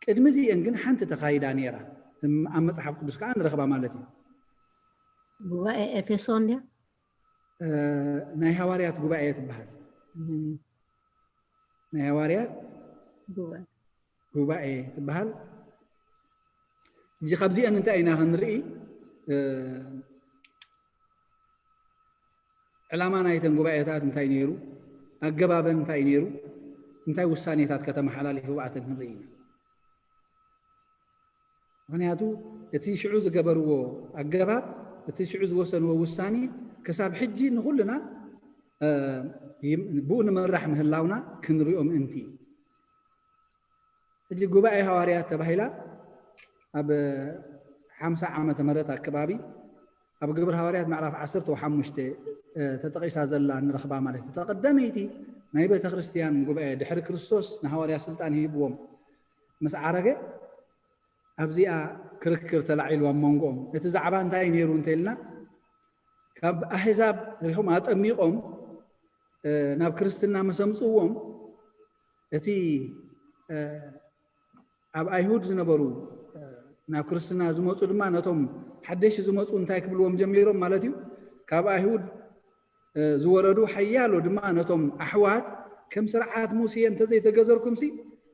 ቅድሚ እዚኤን ግን ሓንቲ ተኻይዳ ነይራ። እም-፣ ኣብ መጽሓፍ ቅዱስ ከኣ ንረኽባ ማለት እዩ። ጉባኤ ኤፌሶን ድያ? እ፣ ናይ ሃዋርያት ጉባኤ ትበሃል። እም። ናይ ሃዋርያት ጉባኤ። ጉባኤ ትበሃል። ሕጂ ካብዚአን እንታይ ኢና ክንርኢ? ዕላማ ናይተን ጉባኤታት እንታይ ነይሩ? ኣገባበን እንታይ ነይሩ? እንታይ ውሳኔታት ከተመሓላልፉ ኣብኣተን ክንርኢ ኢና። ምክንያቱ እቲ ሽዑ ዝገበርዎ ኣገባብ፣ እቲ ሽዑ ዝወሰንዎ ውሳኔ ክሳብ ሕጂ ንኩልና ብኡ ንምራሕ ምህላውና ክንሪኦ ምእንቲ እዩ። ሕጂ ጉባኤ ሃዋርያት ተባሂላ ኣብ ሓምሳ ዓመተ ምህረት ኣከባቢ ኣብ ግብር ሃዋርያት ምዕራፍ ዓሰርተ ሓሙሽተ ተጠቒሳ ዘላ ንረኽባ ማለት እዩ። እታ ቀዳመይቲ ናይ ቤተ ክርስቲያን ጉባኤ ድሕሪ ክርስቶስ ንሃዋርያ ስልጣን ሂብዎም ምስ ዓረገ ኣብዚኣ ክርክር ተላዒሉ ኣብ መንጎኦም። እቲ ዛዕባ እንታይ ነይሩ እንተኢልና ካብ ኣህዛብ ሪኹም ኣጠሚቖም ናብ ክርስትና ምስ ኣምፅዎም እቲ ኣብ ኣይሁድ ዝነበሩ ናብ ክርስትና ዝመፁ ድማ ነቶም ሓደሽ ዝመፁ እንታይ ክብልዎም ጀሚሮም ማለት እዩ። ካብ ኣይሁድ ዝወረዱ ሓያሎ ድማ ነቶም ኣሕዋት ከም ስርዓት ሙሴ እንተዘይተገዘርኩምሲ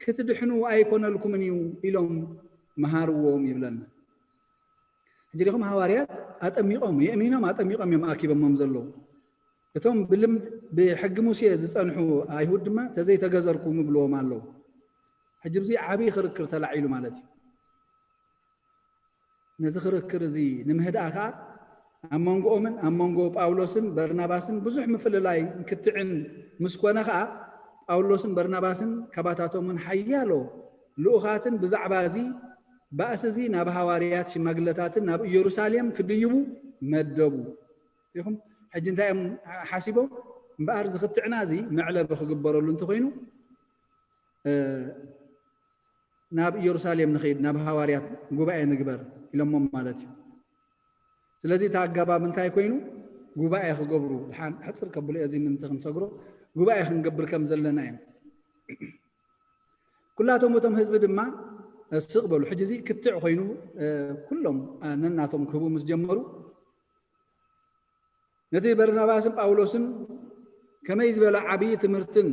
ክትድሕኑ ኣይኮነልኩምን እዩ ኢሎም መሃርዎም ይብለና። ሕጂ ዲኹም ሃዋርያት ኣጠሚቖም የእሚኖም ኣጠሚቖም እዮም ኣኪቦሞም ዘለዉ። እቶም ብልምድ ብሕጊ ሙሴ ዝፀንሑ ኣይሁድ ድማ ተዘይተገዘርኩም ይብልዎም ኣለዉ። ሕጂ ብዚ ዓብዪ ክርክር ተላዒሉ ማለት እዩ። ነዚ ክርክር እዚ ንምህድኣ ከዓ ኣብ መንጎኦምን ኣብ መንጎ ጳውሎስን በርናባስን ብዙሕ ምፍልላይ ክትዕን ምስ ኮነ ከዓ ጳውሎስን በርናባስን ካባታቶምን ሓያሎ ልኡኻትን ብዛዕባ እዚ ባእሲ እዚ ናብ ሃዋርያት ሽማግለታትን ናብ ኢየሩሳሌም ክድይቡ መደቡ። ኢኹም ሕጂ እንታይ እዮም ሓሲቦም? እምበኣር ዝክትዕና እዚ መዕለቢ ክግበረሉ እንተኮይኑ ናብ ኢየሩሳሌም ንኸይድ ናብ ሃዋርያት ጉባኤ ንግበር ኢሎሞም ማለት እዩ። ስለዚ እቲ ኣገባብ እንታይ ኮይኑ ጉባኤ ክገብሩ ሓን ሕፅር ከብሎ እዚ ምንቲ ክንሰግሮ ጉባኤ ክንገብር ከም ዘለና እዮም። ኩላቶም እቶም ህዝቢ ድማ ስቕ በሉ። ሕጂ እዚ ክትዕ ኮይኑ ኩሎም ነናቶም ክህቡ ምስ ጀመሩ ነቲ በርናባስን ጳውሎስን ከመይ ዝበለ ዓብዪ ትምህርትን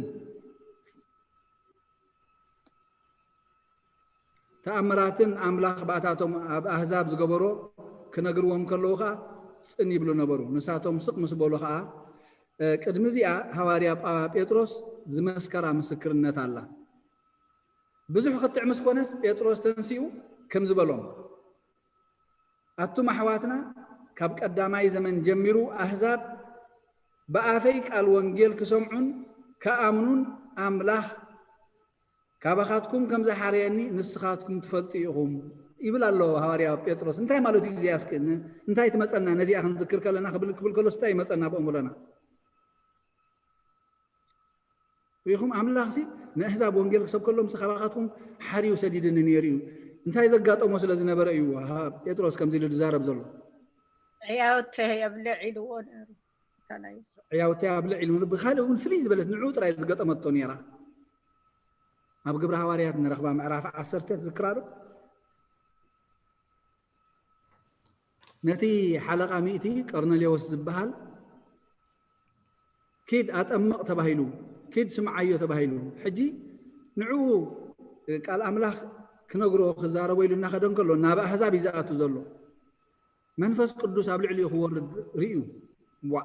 ተኣምራትን ኣምላኽ ብኣታቶም ኣብ ኣህዛብ ዝገበሮ ክነግርዎም ከለዉ ኸዓ ጽን ይብሉ ነበሩ። ንሳቶም ስቕ ምስ በሉ ኸዓ ቅድሚ እዚኣ ሃዋርያ ጴጥሮስ ዝመስከራ ምስክርነት ኣላ። ብዙሕ ክትዕ ምስ ኮነስ ጴጥሮስ ተንሲኡ ከም ዝበሎም ኣቱም ኣሕዋትና ካብ ቀዳማይ ዘመን ጀሚሩ ኣህዛብ ብኣፈይ ቃል ወንጌል ክሰምዑን ክኣምኑን ኣምላኽ ካባኻትኩም ከም ዝሓረየኒ ንስኻትኩም ትፈልጡ ኢኹም ይብል ኣሎ ሃዋርያ ጴጥሮስ። እንታይ ማለት እዩ እዚኣ እስኪ እንታይ ትመፀና ነዚኣ ክንዝክር ከለና ክብል ክብል ከሎስ እንታይ ይመፀና ብኦም ብሎና? ሪኹም ኣምላኽሲ ንኣህዛብ ወንጌል ክሰብከሎም ካባኻትኩም ሓርዩ ሰዲድኒ ነይሩ እዩ። እንታይ ዘጋጠሞ ስለ ዝነበረ እዩ ጴጥሮስ ከምዚ ኢሉ ዝዛረብ ዘሎ? ዕያውተይ ኣብልዕ ኢልዎ ነይሩ። ዕያውተይ ኣብልዕ ኢሉ ብካልእ እውን ፍልይ ዝበለት ንዑ ጥራይ ዝገጠመቶ ነይራ። ኣብ ግብረ ሃዋርያት ንረኽባ ምዕራፍ ዓሰርተ ትዝክራ ዶ? ነቲ ሓለቓ ሚእቲ ቀርነሌዎስ ዝበሃል ኪድ ኣጠምቕ ተባሂሉ ኪድ ስምዓዮ ተባሂሉ። ሕጂ ንዕኡ ቃል ኣምላኽ ክነግሮ ክዛረቦ ኢሉ እናኸደ እንከሎ ናብ ኣህዛብ እዩ ዝኣቱ ዘሎ። መንፈስ ቅዱስ ኣብ ልዕሊኡ ክወርድ ርእዩ ዋ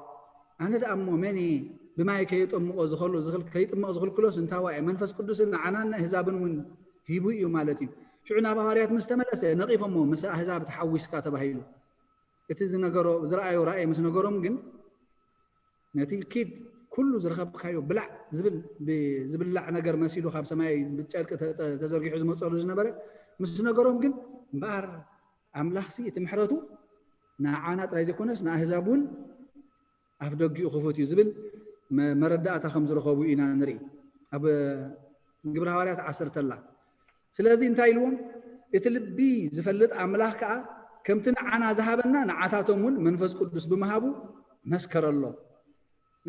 ኣነ ደኣ እሞ መን እየ ብማይ ከየጠምቆ ዝኸሉ ዝኽል- ከይጥመቕ ዝኽልክሎስ እንታዋ እየ? መንፈስ ቅዱስን ንዓናን ንኣህዛብን እውን ሂቡ እዩ ማለት እዩ። ሽዑ ናብ ሃዋርያት ምስ ተመለሰ ነቒፎሞ ምስ ኣህዛብ ተሓዊስካ ተባሂሉ እቲ ዝነገሮ ዝረኣዮ ራእይ ምስ ነገሮም ግን ነቲ ኪድ ኩሉ ዝረኸብካዮ ብላዕ ዝብል ዝብላዕ ነገር መሲሉ ካብ ሰማይ ብጨርቂ ተዘርጊሑ ዝመፀሉ ዝነበረ ምስ ነገሮም ግን እምበኣር ኣምላኽሲ እቲ ምሕረቱ ንዓና ጥራይ ዘይኮነስ ንኣህዛብ እውን ኣፍ ደጊኡ ክፉት እዩ ዝብል መረዳእታ ከም ዝረኸቡ ኢና ንርኢ ኣብ ግብሪ ሃዋርያት ዓሰርተ ላ ስለዚ እንታይ ኢልዎም እቲ ልቢ ዝፈልጥ ኣምላኽ ከዓ ከምቲ ንዓና ዝሃበና ንዓታቶም እውን መንፈስ ቅዱስ ብምሃቡ መስከረሎም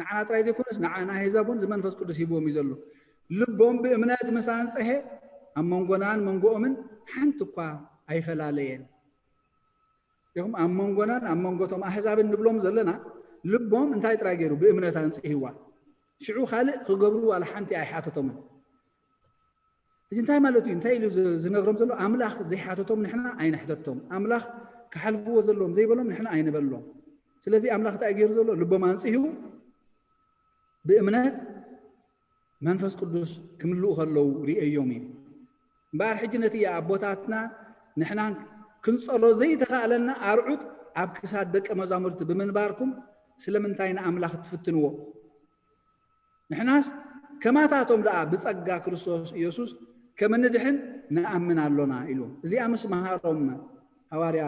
ንዓና ጥራይ ዘይኮነስ ንኣህዛብ እውን ዝመንፈስ ቅዱስ ሂብዎም እዩ ዘሎ ልቦም ብእምነት ምስ ኣንፀሀ ኣብ መንጎናን መንጎኦምን ሓንቲ እኳ ኣይፈላለየን ኢኹም ኣብ መንጎናን ኣብ መንጎቶም ኣህዛብን ንብሎም ዘለና ልቦም እንታይ ጥራይ ገይሩ ብእምነት ኣንፅህዋ ሽዑ ካልእ ክገብሩ ዋላ ሓንቲ ኣይሓተቶምን ሕጂ እንታይ ማለት እዩ? እንታይ ኢሉ ዝ- ዝነግሮም ዘሎ? ኣምላኽ ዘይሓተቶም ንሕና ኣይንሕተቶም። ኣምላኽ ክሓልፍዎ ዘለዎም ዘይበሎም ንሕና ኣይንበሎም። ስለዚ ኣምላኽ እንታይ ገይሩ ዘሎ? ልቦም ኣንጽሁ፣ ብእምነት መንፈስ ቅዱስ ክምልኡ ከለዉ ርእዮም እዩ። እምበኣር ሕጂ ነቲ ኣቦታትና ንሕና ክንጸሎ ዘይተኻእለና ኣርዑት ኣብ ክሳድ ደቀ መዛሙርቲ ብምንባርኩም ስለምንታይ ንኣምላኽ ትፍትንዎ? ንሕናስ ከማታቶም ደኣ ብጸጋ ክርስቶስ ኢየሱስ ከም እንድሕን ንኣምን ኣሎና ኢሉ። እዚኣ ምስ መሃሮም ሃዋርያ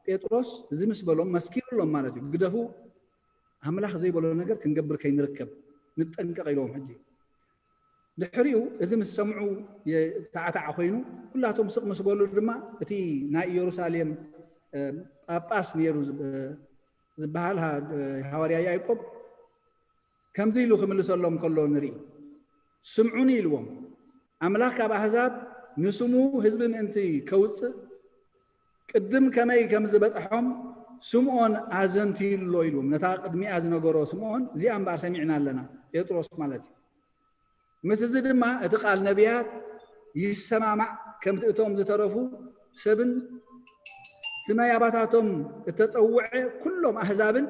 ጴጥሮስ እዚ ምስ በሎም መስኪሩሎም ማለት እዩ። ግደፉ፣ ኣምላኽ ዘይበሎ ነገር ክንገብር ከይንርከብ ንጠንቀቕ ኢልዎም። ሕጂ ድሕሪኡ እዚ ምስ ሰምዑ የታዕታዕ ኮይኑ ኩላቶም ስቕ ምስ በሉ ድማ እቲ ናይ ኢየሩሳሌም ጳጳስ ነይሩ ዝበሃል ሃዋርያ ያዕቆብ ከምዚ ኢሉ ክምልሰሎም ከሎ ንርኢ። ስምዑኒ ኢልዎም፣ ኣምላኽ ካብ ኣህዛብ ንስሙ ህዝቢ ምእንቲ ከውፅእ ቅድም ከመይ ከም ዝበፅሖም ስምዖን ኣዘንትዩሎ ኢልዎም። ነታ ቅድሚኣ ዝነገሮ ስምዖን እዚኣ እምበኣር ሰሚዕና ኣለና፣ ጴጥሮስ ማለት እዩ። ምስ እዚ ድማ እቲ ቃል ነቢያት ይሰማማዕ፣ ከምቲ እቶም ዝተረፉ ሰብን ስመይ ኣባታቶም እተጸውዐ ኩሎም ኣህዛብን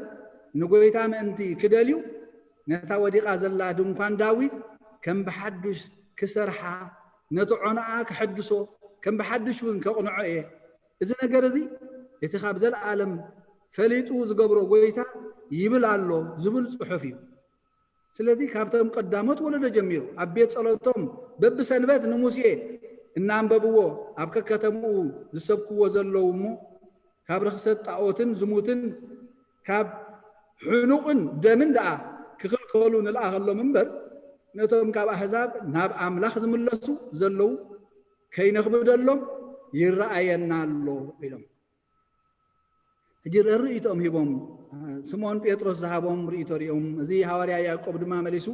ንጎይታ ምእንቲ ክደልዩ ነታ ወዲቓ ዘላ ድንኳን ዳዊት ከም ብሓዱሽ ክሰርሓ፣ ነቲ ዖንኣ ክሕድሶ፣ ከም ብሓዱሽ እውን ከቕንዖ እየ። እዚ ነገር እዚ እቲ ካብ ዘለኣለም ፈሊጡ ዝገብሮ ጎይታ ይብል ኣሎ ዝብል ጽሑፍ እዩ። ስለዚ ካብቶም ቀዳሞት ወለዶ ጀሚሩ ኣብ ቤት ጸሎቶም በብሰንበት ንሙሴ እናንበብዎ ኣብ ከከተምኡ ዝሰብክዎ ዘለዉ እሞ ካብ ርኽሰት ጣኦትን ዝሙትን ካብ ሕኑቕን ደምን ደኣ ክኽልከሉ ንልኣኸሎም እምበር ነቶም ካብ ኣህዛብ ናብ ኣምላኽ ዝምለሱ ዘለዉ ከይነኽብደሎም ይረኣየና ኣሎ ኢሎም። ሕጂ ርእይቶኦም ሂቦም። ስምዖን ጴጥሮስ ዝሃቦም ርእይቶ ሪኦም፣ እዚ ሃዋርያ ያዕቆብ ድማ መሊሱ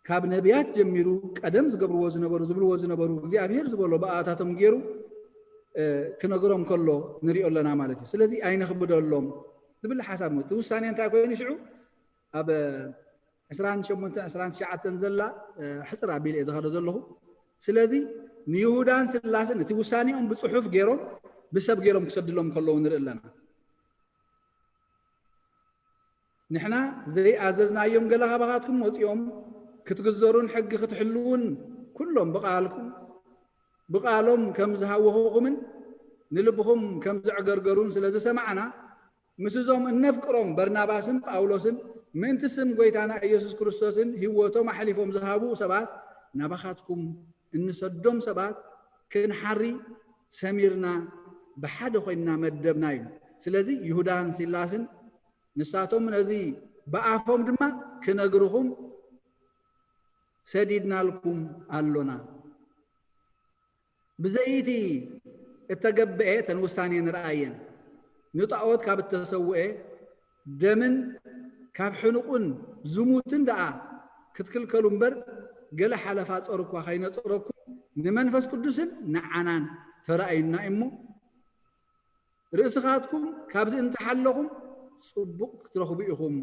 ካብ ነቢያት ጀሚሩ ቀደም ዝገብርዎ ዝነበሩ ዝብልዎ ዝነበሩ እግዚኣብሔር ዝበሎ ብኣታቶም ገይሩ ክነግሮም ከሎ ንሪኦ ኣለና ማለት እዩ። ስለዚ ኣይነኽብደሎም ዝብል ሓሳብ እቲ ውሳኔ እንታይ ኮይኑ ሽዑ ኣብ ዕስራን ሸሞንተን ዕስራን ትሽዓተን ዘላ ሕፅር ኣቢለ እየ ዝኸዶ ዘለኹ። ስለዚ ንይሁዳን ስላስን እቲ ውሳኔኦም ብፅሑፍ ገይሮም ብሰብ ገይሮም ክሰድሎም ከለዉ ንርኢ ኣለና። ንሕና ዘይኣዘዝናዮም ገለ ካባኻትኩም ወፂኦም ክትግዘሩን ሕጊ ክትሕልውን ኩሎም ብቃልኩም ብቃሎም ከም ዝሃወኹኹምን ንልብኹም ከም ዘዕገርገሩን ስለ ዝሰማዕና ምስዞም እነፍቅሮም በርናባስን ጳውሎስን ምእንቲ ስም ጎይታና ኢየሱስ ክርስቶስን ህይወቶም ኣሕሊፎም ዝሃቡ ሰባት ናባኻትኩም እንሰዶም ሰባት ክንሓሪ ሰሚርና ብሓደ ኮይንና መደብና እዩ። ስለዚ ይሁዳን ሲላስን ንሳቶም ነዚ ብኣፎም ድማ ክነግርኹም ሰዲድናልኩም ኣሎና። ብዘይቲ እተገብአ እተን ውሳኔ ንርኣየን ንጣዖት ካብ እተሰውአ ደምን ካብ ሕኑቕን ዝሙትን ደኣ ክትክልከሉ እምበር ገለ ሓለፋ ጾር እኳ ከይነጽረኩም ንመንፈስ ቅዱስን ንዓናን ተራእዩና እሞ ርእስኻትኩም ካብዚ እንተሓለኹም ጽቡቕ ክትረኽቡ ኢኹም።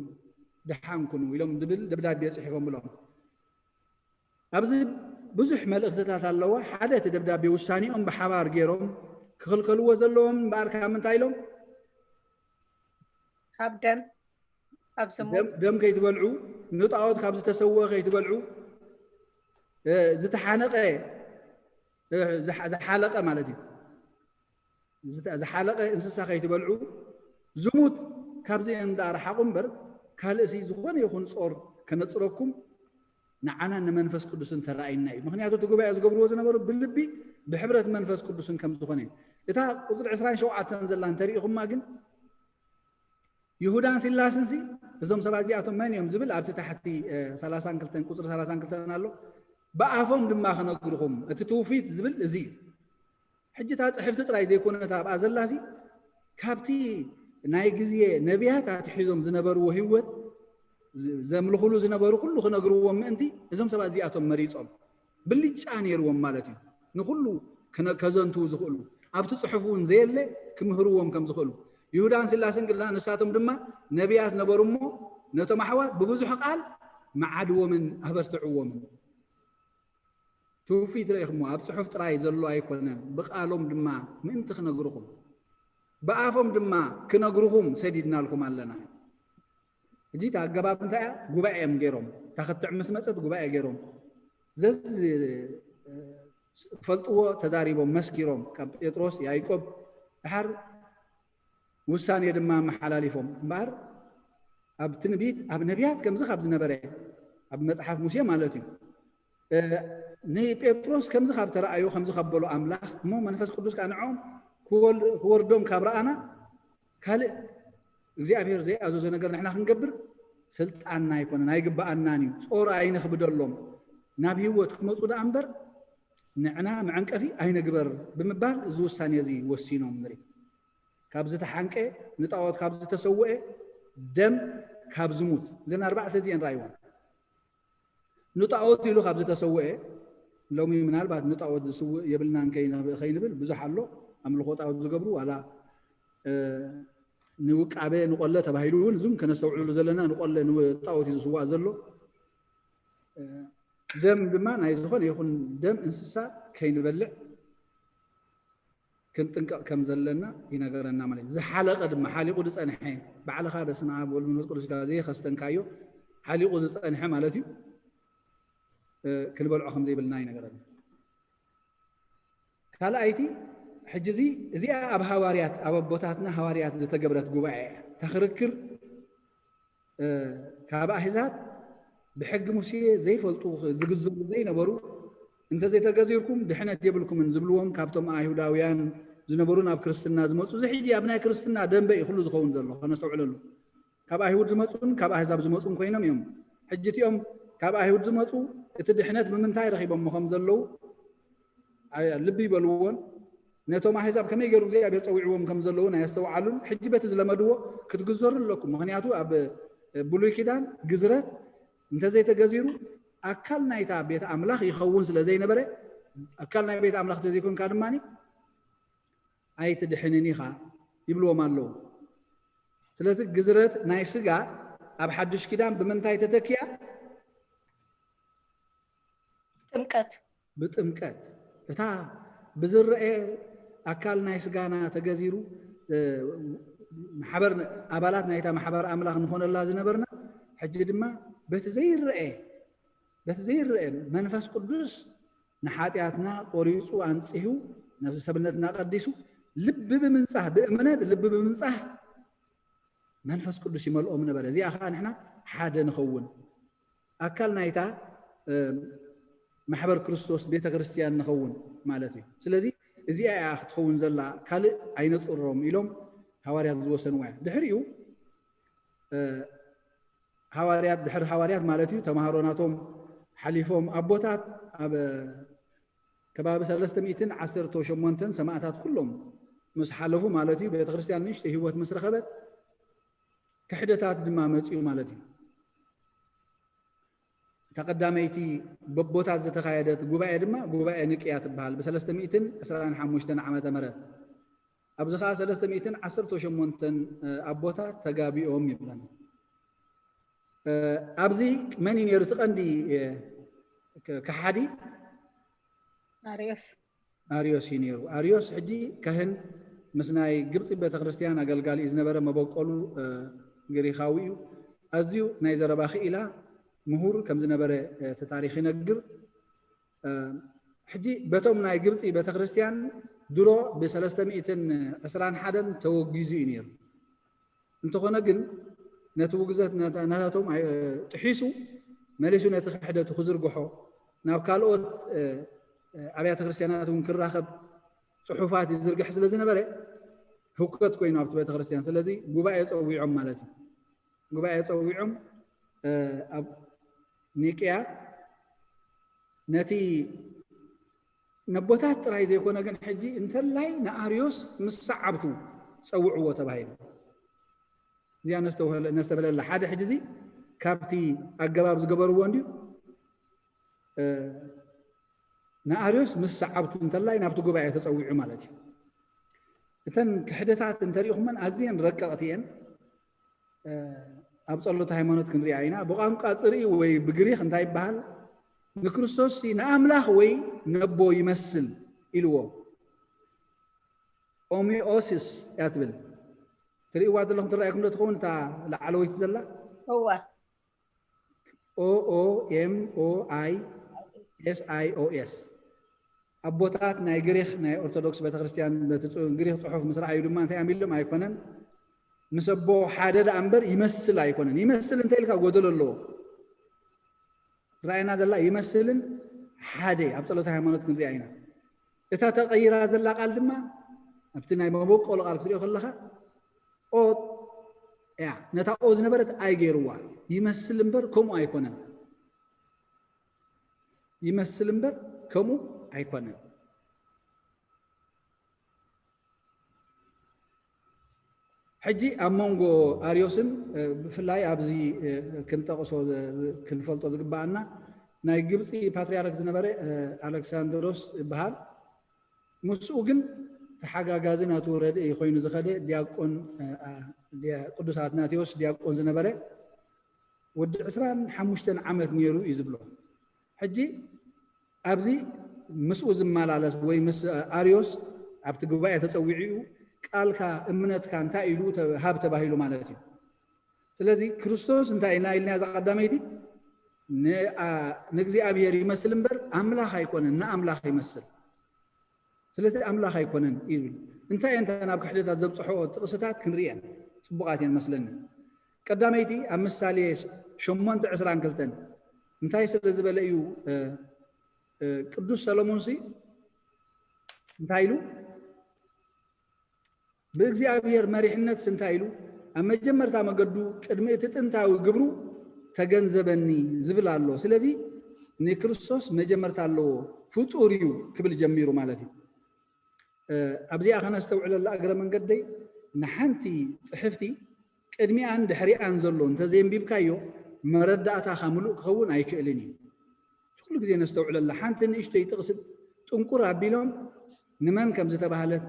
ደሓን ኩኑ ኢሎም ዝብል ደብዳቤ ጽሒፎምሎም። ኣብዚ ብዙሕ መልእኽትታት ኣለዎ። ሓደ እቲ ደብዳቤ ውሳኔኦም ብሓባር ገይሮም ክኽልከልዎ ዘለዎም እምበኣር ካብ ምንታይ ኢሎም ካብ ደም ኣብ ስሙ ደም ከይትበልዑ ንጣዖት ካብ ዝተሰወ ከይትበልዑ ዝተሓነቀ ዝሓለቀ ማለት እዩ። ዝሓለቀ እንስሳ ከይትበልዑ ዝሙት ካብዚ እንዳ ረሓቁ እምበር ካልእሲ ዝኾነ ይኹን ጾር ከነጽረኩም ንዓና ንመንፈስ ቅዱስን ተራእይና እዩ። ምክንያቱ እቲ ጉባኤ ዝገብርዎ ዝነበሩ ብልቢ ብሕብረት መንፈስ ቅዱስን ከም ዝኾነ እዩ። እታ ቁፅሪ ዕስራን ሸውዓተን ዘላ እንተሪኢኹማ ግን ይሁዳን ሲላስን ሲ እዞም ሰባት እዚኣቶም መን እዮም ዝብል ኣብቲ ታሕቲ ሰላሳን ክልተን ቁፅሪ ሰላሳን ክልተን ኣሎ። ብኣፎም ድማ ክነግርኹም እቲ ትውፊት ዝብል እዚ እዩ። ሕጂ እታ ፅሕፍቲ ጥራይ ዘይኮነት ኣብኣ ዘላሲ ካብቲ ናይ ግዜ ነቢያት ኣትሒዞም ዝነበርዎ ህይወት ዘምልኹሉ ዝነበሩ ኩሉ ክነግርዎም ምእንቲ እዞም ሰባት እዚኣቶም መሪፆም ብልጫ ነይርዎም ማለት እዩ። ንኩሉ ከዘንትዉ ዝኽእሉ ኣብቲ ፅሑፍ እውን ዘየለ ክምህርዎም ከም ዝኽእሉ ይሁዳን ስላስን ግና ንሳቶም ድማ ነቢያት ነበሩ እሞ ነቶም ኣሕዋት ብብዙሕ ቃል መዓድዎምን ኣበርትዕዎምን። ትውፊት ረኢኹሞ ኣብ ጽሑፍ ጥራይ ዘሎ ኣይኮነን፣ ብቓሎም ድማ ምእንቲ ክነግርኹም፣ ብኣፎም ድማ ክነግርኹም ሰዲድናልኩም ኣለና። ሕጂ እታ ኣገባብ እንታይ እያ? ጉባኤ እዮም ገይሮም። እታ ክትዕ ምስ መጸት ጉባኤ ገይሮም። ዘዝ-፣ ፈልጥዎ ተዛሪቦም፣ መስኪሮም፣ ካብ ጴጥሮስ፣ ያዕቆብ፣ ድሓር ውሳኔ ድማ ኣመሓላሊፎም። እምበኣር ኣብ ትንቢት፣ ኣብ ነቢያት ከምዚ ካብ ዝነበረ፣ ኣብ መጽሓፍ ሙሴ ማለት እዩ፣ እ፣ ንጴጥሮስ ከምዚ ካብ ተረኣዮ፣ ከምዚ ካብ በሎ ኣምላኽ፣ እሞ መንፈስ ቅዱስ ከኣ ንዕኦም ክወል-፣ ክወርዶም ካብ ረኣና፣ ካልእ እግዚኣብሔር ዘይኣዘዞ ነገር ንሕና ክንገብር ስልጣንና ኣይኮነን፣ ኣይግብኣናን እዩ። ጾር ኣይነኽብደሎም፣ ናብ ህይወት ክመጹ ደኣ እምበር ንዕና መዐንቀፊ ኣይንግበር ብምባል እዚ ውሳኔ እዚ ወሲኖም ንርኢ። ካብ ዝተሓንቀ፣ ንጣዖት ካብ ዝተሰውአ፣ ደም ካብ ዝሙት፣ እዘን ኣርባዕተ እዚአን ረኣይወን። ንጣዖት ኢሉ ካብ ዝተሰውአ፣ ሎሚ ምናልባት ንጣዖት ዝስውእ የብልናን ከይነ-፣ ከይንብል ብዙሕ ኣሎ። ኣምልኾ ጣዖት ዝገብሩ ዋላ፣ እ፣ ንውቃበ፣ ንቆለ ተባሂሉ እውን እዙም ከነስተውዕሉ ዘለና ንቆለ ንጣዖት እዩ ዝስዋእ ዘሎ። እ፣ ደም ድማ ናይ ዝኾነ ይኹን ደም እንስሳ ከይንበልዕ ክንጥንቀቕ ከም ዘለና ይነገረና ማለት እዩ። ዝሓለቐ ድማ ሓሊቑ ዝጸንሐ ባዕልኻ በስመ ኣብ ወልድ መንፈስ ቅዱስ ኢልካ ዘይኸስተንካዮ ሓሊቑ ዝጸንሐ ማለት እዩ፣ እ፣ ክንበልዖ ከም ዘይብልና ይነገረና። ካልኣይቲ ሕጂ እዚ፣ እዚኣ ኣብ ሃዋርያት፣ ኣብ ኣቦታትና ሃዋርያት ዝተገብረት ጉባኤ እያ። እታ ክርክር፣ እ፣ ካብ ኣህዛብ ብሕጊ ሙሴ ዘይፈልጡ ዝግዘሩ ዘይነበሩ፣ "እንተዘይተገዚርኩም ድሕነት የብልኩምን" ዝብልዎም ካብቶም ኣይሁዳውያን ዝነበሩ ናብ ክርስትና ዝመጹ፣ እዚ ሕጂ ኣብ ናይ ክርስትና ደንበ እዩ ኩሉ ዝኸውን ዘሎ፣ ከነስተውዕለሉ። ካብ ኣይሁድ ዝመጹን ካብ ኣህዛብ ዝመጹን ኮይኖም እዮም። ሕጂ እቲኦም ካብ ኣይሁድ ዝመጹ እቲ ድሕነት ብምንታይ ረኺቦሞ ከም ዘለዉ ኣይ-፣ ልቢ ይበልዎን፣ ነቶም ኣህዛብ ከመይ ገይሩ እግዚኣብሔር ጸዊዕዎም ከም ዘለዉን ኣየስተውዓሉን። ሕጂ በቲ ዝለመድዎ ክትግዘሩ ኣለኩም። ምኽንያቱ ኣብ ብሉይ ኪዳን ግዝረት እንተዘይተገዚሩ ኣካል ናይታ ቤት ኣምላኽ ይኸውን ስለ ዘይነበረ፣ ኣካል ናይ ቤት ኣምላኽ እንተዘይኮንካ ድማ ኣይትድሕንን ኢኻ ይብልዎም ኣለዉ። ስለዚ ግዝረት ናይ ስጋ ኣብ ሓድሽ ኪዳን ብምንታይ ተተኪያ? ጥምቀት። ብጥምቀት። እታ ብዝረአ ኣካል ናይ ስጋና ተገዚሩ፣ እ፣ ማሕበር፣ ኣባላት ናይታ ማሕበር ኣምላኽ ንኾነላ ዝነበርና፣ ሕጂ ድማ በቲ ዘይረአ፣ በቲ ዘይረአ መንፈስ ቅዱስ ንሓጢኣትና ቆሪጹ ኣንጺሁ፣ ነፍሲ ሰብነትና ቀዲሱ፣ ልቢ ብምንጻህ፣ ብእምነት ልቢ ብምንጻህ መንፈስ ቅዱስ ይመልኦም ነበረ። እዚኣ ኸዓ ንሕና ሓደ ንኸውን፣ ኣካል ናይታ፣ እ፣ ማሕበር ክርስቶስ ቤተ ክርስቲያን ንኸውን ማለት እዩ። ስለዚ እዚኣ እያ ክትኸውን ዘላ፣ ካልእ ኣይነጽሮም ኢሎም ሃዋርያት ዝወሰንዋ እያ። ድሕሪኡ፣ እ፣ ሃዋርያት፣ ድሕሪ ሃዋርያት ማለት እዩ፣ ተምሃሮ ናቶም ሓሊፎም፣ ኣቦታት ኣብ ከባቢ ሰለስተ ሚእትን ዓሰርተ ሸሞንተን ሰማእታት ኩሎም ምስ ሓለፉ ማለት እዩ፣ ቤተ ክርስቲያን ንእሽቶ ህይወት ምስ ረኸበት፣ ክሕደታት ድማ መጽኡ ማለት እዩ። እታ ቀዳመይቲ በቦታት ዝተኻየደት ጉባኤ ድማ ጉባኤ ኒቅያ ትበሃል፣ ብሰለስተ ሚእትን ዕስራን ሓሙሽተን ዓመተ ምህረት። ኣብዚ ኸዓ ሰለስተ ሚእትን ዓሰርተ ሸሞንተን ኣቦታት ተጋቢኦም ይብለና። እ፣ ኣብዚ መን እዩ ነይሩ እቲ ቀንዲ፣ እ፣ ከ-፣ ከሓዲ? ኣርዮስ። ኣርዮስ እዩ ነይሩ። ኣርዮስ ሕጂ ካህን ምስ ናይ ግብፂ ቤተክርስትያን ኣገልጋሊ እዩ ዝነበረ። መበቆሉ፣ እ፣ ግሪኻዊ እዩ። ኣዝዩ ናይ ዘረባ ክኢላ ምሁር ከም ዝነበረ፣ እ፣ እቲ ታሪኽ ይነግር። እ፣ ሕጂ በቶም ናይ ግብፂ ቤተክርስትያን ድሮ ብሰለስተ ሚእትን ዕስራን ሓደን ተወጊዙ እዩ ነይሩ። እንተኾነ ግን ነቲ ውግዘት ናታ-፣ ናታቶም ኣይ-፣ ጥሒሱ መሊሱ ነቲ ክሕደቱ ክዝርግሖ ናብ ካልኦት፣ እ፣ እ፣ ኣብያተ ክርስቲያናት እውን ክራኸብ ጽሑፋት ይዝርግሕ ስለ ዝነበረ ህውከት ኮይኑ ኣብቲ ቤተ ክርስቲያን። ስለዚ ጉባኤ ጸዊዖም ማለት እዩ። ጉባኤ ጸዊዖም፣ እ፣ ኣብ ኒቅያ ነቲ ነቦታት ጥራይ ዘይኮነ ግን ሕጂ እንተላይ ንኣርዮስ ምስ ሰዓብቱ ጸውዕዎ ተባሂሉ። እዚኣ ነስተውህለ-፣ ነስተብህለላ። ሓደ ሕጂ እዚ ካብቲ ኣገባብ ዝገበርዎ እንድዩ፣ እ፣ ንኣርዮስ ምስ ሰዓብቱ እንተላይ ናብቲ ጉባኤ ተጸዊዑ ማለት እዩ። እተን ክሕደታት እንተሪእኹመን ኣዝየን ረቀቕቲ እየን። እ፣ ኣብ ጸሎት ሃይማኖት ክንሪኣ ኢና። ብቋንቋ ጽርኢ ወይ ብግሪኽ እንታይ ይበሃል? ንክርስቶስ ንኣምላኽ ወይ ነቦ ይመስል ኢልዎ። ኦሚኦሲስ እያ ትብል። ትርእይዋ ዘለኹም ትረኣየኩም ዶ ትኸውን እታ ላዕለወይቲ ዘላ? እወ O O M O I S I O S። ኣቦታት ናይ ግሪክ ናይ ኦርቶዶክስ ቤተክርስትያን በቲ ጽ- ግሪክ ጽሑፍ ምስ ረኣዩ ድማ እንታይ እዮም ኢሎም? ኣይኮነን፣ ምስ ኣቦ ሓደ ደኣ እምበር ይመስል ኣይኮነን። ይመስል እንተ ኢልካ ጎደሎ ኣለዎ። ረኣየና ዘላ ይመስልን ሓደ ኣብ ጸሎተ ሃይማኖት ክንሪኣ ኢና። እታ ተቐይራ ዘላ ቃል ድማ ኣብቲ ናይ መበቆሎ ቃል ክትሪኦ ከለኻ ኦ እያ፣ ነታ ኦ ዝነበረት ኣይገይርዋ። ይመስል እምበር ከምኡ ኣይኮነን። ይመስል እምበር ከምኡ ኣይኮነን። ሕጂ ኣብ መንጎ ኣርዮስን ብፍላይ ኣብዚ ክንጠቕሶ ክንፈልጦ ዝግባኣና ናይ ግብፂ ፓትሪያርክ ዝነበረ ኣሌክሳንድሮስ ይበሃል። ምስኡ ግን ተሓጋጋዚ ናቱ ረድኢ ኮይኑ ዝኸደ ዲያቆን ቅዱስ ኣትናቴዎስ ዲያቆን ዝነበረ ወዲ ዕስራን ሓሙሽተን ዓመት ነይሩ እዩ ዝብሎ። ሕጂ ኣብዚ ምስኡ ዝመላለስ ወይ ምስ ኣርዮስ ኣብቲ ጉባኤ ተፀዊዑ እዩ ቃልካ እምነትካ እንታይ ኢሉ ሃብ ተባሂሉ ማለት እዩ። ስለዚ ክርስቶስ እንታይ ኢልና ኢልና እዛ ቀዳመይቲ ንእግዚኣብሔር ይመስል እምበር ኣምላኽ ኣይኮነን፣ ንኣምላኽ ይመስል። ስለዚ ኣምላኽ ኣይኮነን ይብል። እንታይ እየን እተን ኣብ ክሕደታት ዘብፅሖ ጥቕስታት ክንርእየን ፅቡቓት እየን መስለኒ። ቀዳመይቲ ኣብ ምሳሌ ሸሞንተ ዕስራን ክልተን እንታይ ስለ ዝበለ እዩ ቅዱስ ሰሎሞንሲ እንታይ ኢሉ ብእግዚኣብሔር መሪሕነትስ እንታይ ኢሉ ኣብ መጀመርታ መገዱ ቅድሚ እቲ ጥንታዊ ግብሩ ተገንዘበኒ ዝብል ኣሎ። ስለዚ ንክርስቶስ መጀመርታ ኣለዎ፣ ፍጡር እዩ ክብል ጀሚሩ ማለት እዩ። ኣብዚኣ ከነስተውዕለላ እግረ መንገደይ ንሓንቲ ፅሕፍቲ ቅድሚኣን ድሕሪኣን ዘሎ እንተዘየንቢብካዮ መረዳእታኻ ምሉእ ክኸውን ኣይክእልን እዩ። ኩሉ ግዜ ነስተውዕለላ ሓንቲ ንእሽተይ ጥቕሲ ጥንቁር ኣቢሎም ንመን ከም ዝተባህለት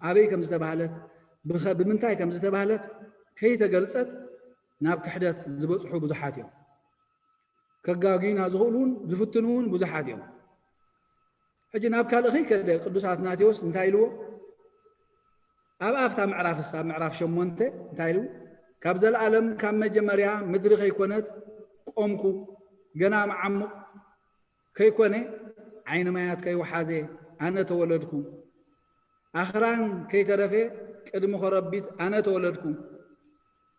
ኣበይ ከም ዝተባህለት ብምንታይ ከም ዝተባህለት ከይተገልጸት ናብ ክሕደት ዝበፅሑ ብዙሓት እዮም። ከጋግዩና ዝኽእሉ እውን ዝፍትኑ እውን ብዙሓት እዮም። ሕጂ ናብ ካልእ ከይከደ ቅዱስ ኣትናቴዎስ እንታይ ኢልዎ? ኣብ ኣፍታ ምዕራፍ እሳ ምዕራፍ ሸሞንተ እንታይ ኢሉ? ካብ ዘለኣለም ካብ መጀመርያ ምድሪ ከይኮነት ቆምኩ፣ ገና መዓሙቕ ከይኮነ ዓይኒ ማያት ከይወሓዘ ኣነ ተወለድኩ፣ ኣኽራን ከይተረፈ ቅድሚ ኮረቢት ኣነ ተወለድኩ፣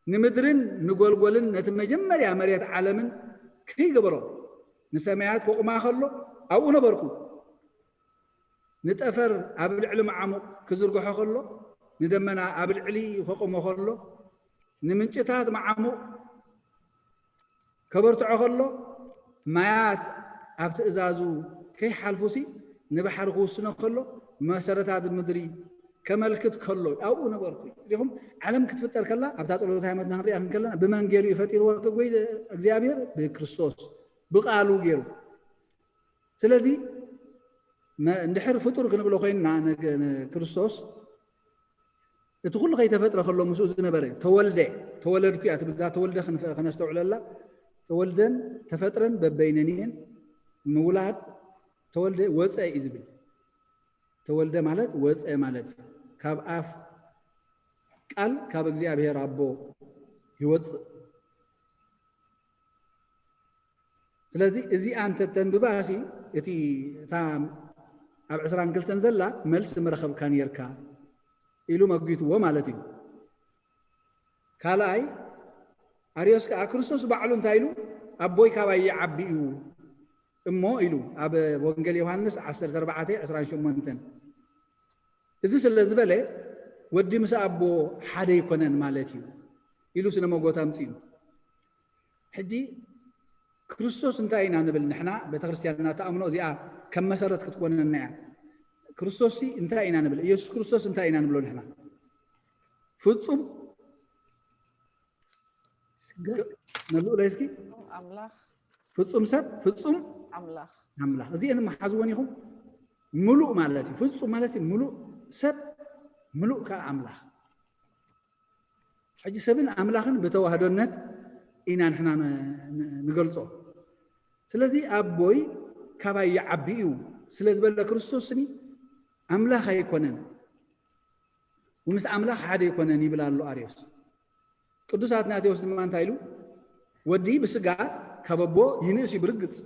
ንምድርን ንጎልጎልን ነቲ መጀመርያ መሬት ዓለምን ከይገበሮ ንሰማያት ከቑማ ከሎ ኣብኡ ነበርኩ። ንጠፈር ኣብ ልዕሊ መዓሙቕ ክዝርግሖ ከሎ፣ ንደመና ኣብ ልዕሊ ከቑሞ ከሎ፣ ንምንጭታት መዓሙቕ ከበርትዖ ከሎ፣ ማያት ኣብ ትእዛዙ ከይሓልፉሲ ንባሕሪ ክውስኖ ከሎ፣ መሰረታት ምድሪ ከመልክት ከሎ ኣብኡ ነበርኩ። ሪኹም ዓለም ክትፍጠር ከላ ኣብታ ጸሎት ሃይማኖትና ክንሪኣ ክንከለና ብመን ገይሩ እዩ ፈጢርዎ? ወይ እግዚኣብሔር ብክርስቶስ ብቃሉ ገይሩ። ስለዚ እንድሕር ፍጡር ክንብሎ ኮይንና ንክርስቶስ እቲ ኩሉ ከይተፈጥረ ከሎ ምስኡ ዝነበረ ተወልደ ተወለድኩ እያ ትብል። እዛ ተወልደ ከነስተውዕለላ ተወልደን ተፈጥረን በበይነን እየን። ምውላድ ተወልደ ወፀ እዩ ዝብል። ተወልደ ማለት ወፀ ማለት እዩ። ካብ ኣፍ ቃል ካብ እግዚኣብሔር ኣቦ ይወፅእ። ስለዚ እዚኣ እንተተንብባሲ እቲ እታ ኣብ ዕስራን ክልተን ዘላ መልሲ ምረኸብካ ነርካ ኢሉ መጒትዎ ማለት እዩ። ካልኣይ ኣርዮስ ከዓ ክርስቶስ ባዕሉ እንታይ ኢሉ ኣቦይ ካባይ ይዓቢ እዩ እሞ ኢሉ ኣብ ወንጌል ዮሃንስ ዓሰርተ ኣርባዕተ ዕስራን ሸሞንተን እዚ ስለ ዝበለ ወዲ ምስ ኣቦ ሓደ ኣይኮነን ማለት እዩ ኢሉ ስነ መጎት ኣምፅኡ። ሕጂ ክርስቶስ እንታይ ኢና ንብል ንሕና ቤተክርስትያንና ተኣምኖ እዚኣ ከም መሰረት ክትኮነና እያ። ክርስቶስ እንታይ ኢና ንብል? ኢየሱስ ክርስቶስ እንታይ ኢና ንብሎ ንሕና? ፍጹም ስግር መልኡ ላይ እስኪ ኣምላኽ ፍጹም ሰብ ፍጹም ኣምላኽ ኣምላኽ እዚአን መሓዝወን ኢኹም። ምሉእ ማለት እዩ። ፍጹም ማለት እዩ ምሉእ ሰብ ምሉእ ከዓ ኣምላኽ። ሕጂ ሰብን ኣምላኽን ብተዋህዶነት ኢና ንሕና ን- ን- ንገልጾ። ስለዚ ኣቦይ ካባይ ይዓቢ እዩ ስለ ዝበለ ክርስቶስ ስኒ ኣምላኽ ኣይኮነን፣ ምስ ኣምላኽ ሓደ ኣይኮነን ይብል ኣሎ ኣርዮስ። ቅዱስ ኣትናቴዎስ ድማ እንታይ ኢሉ? ወዲ ብስጋ ካብ ኣቦ ይንእስ እዩ ብርግጽ፣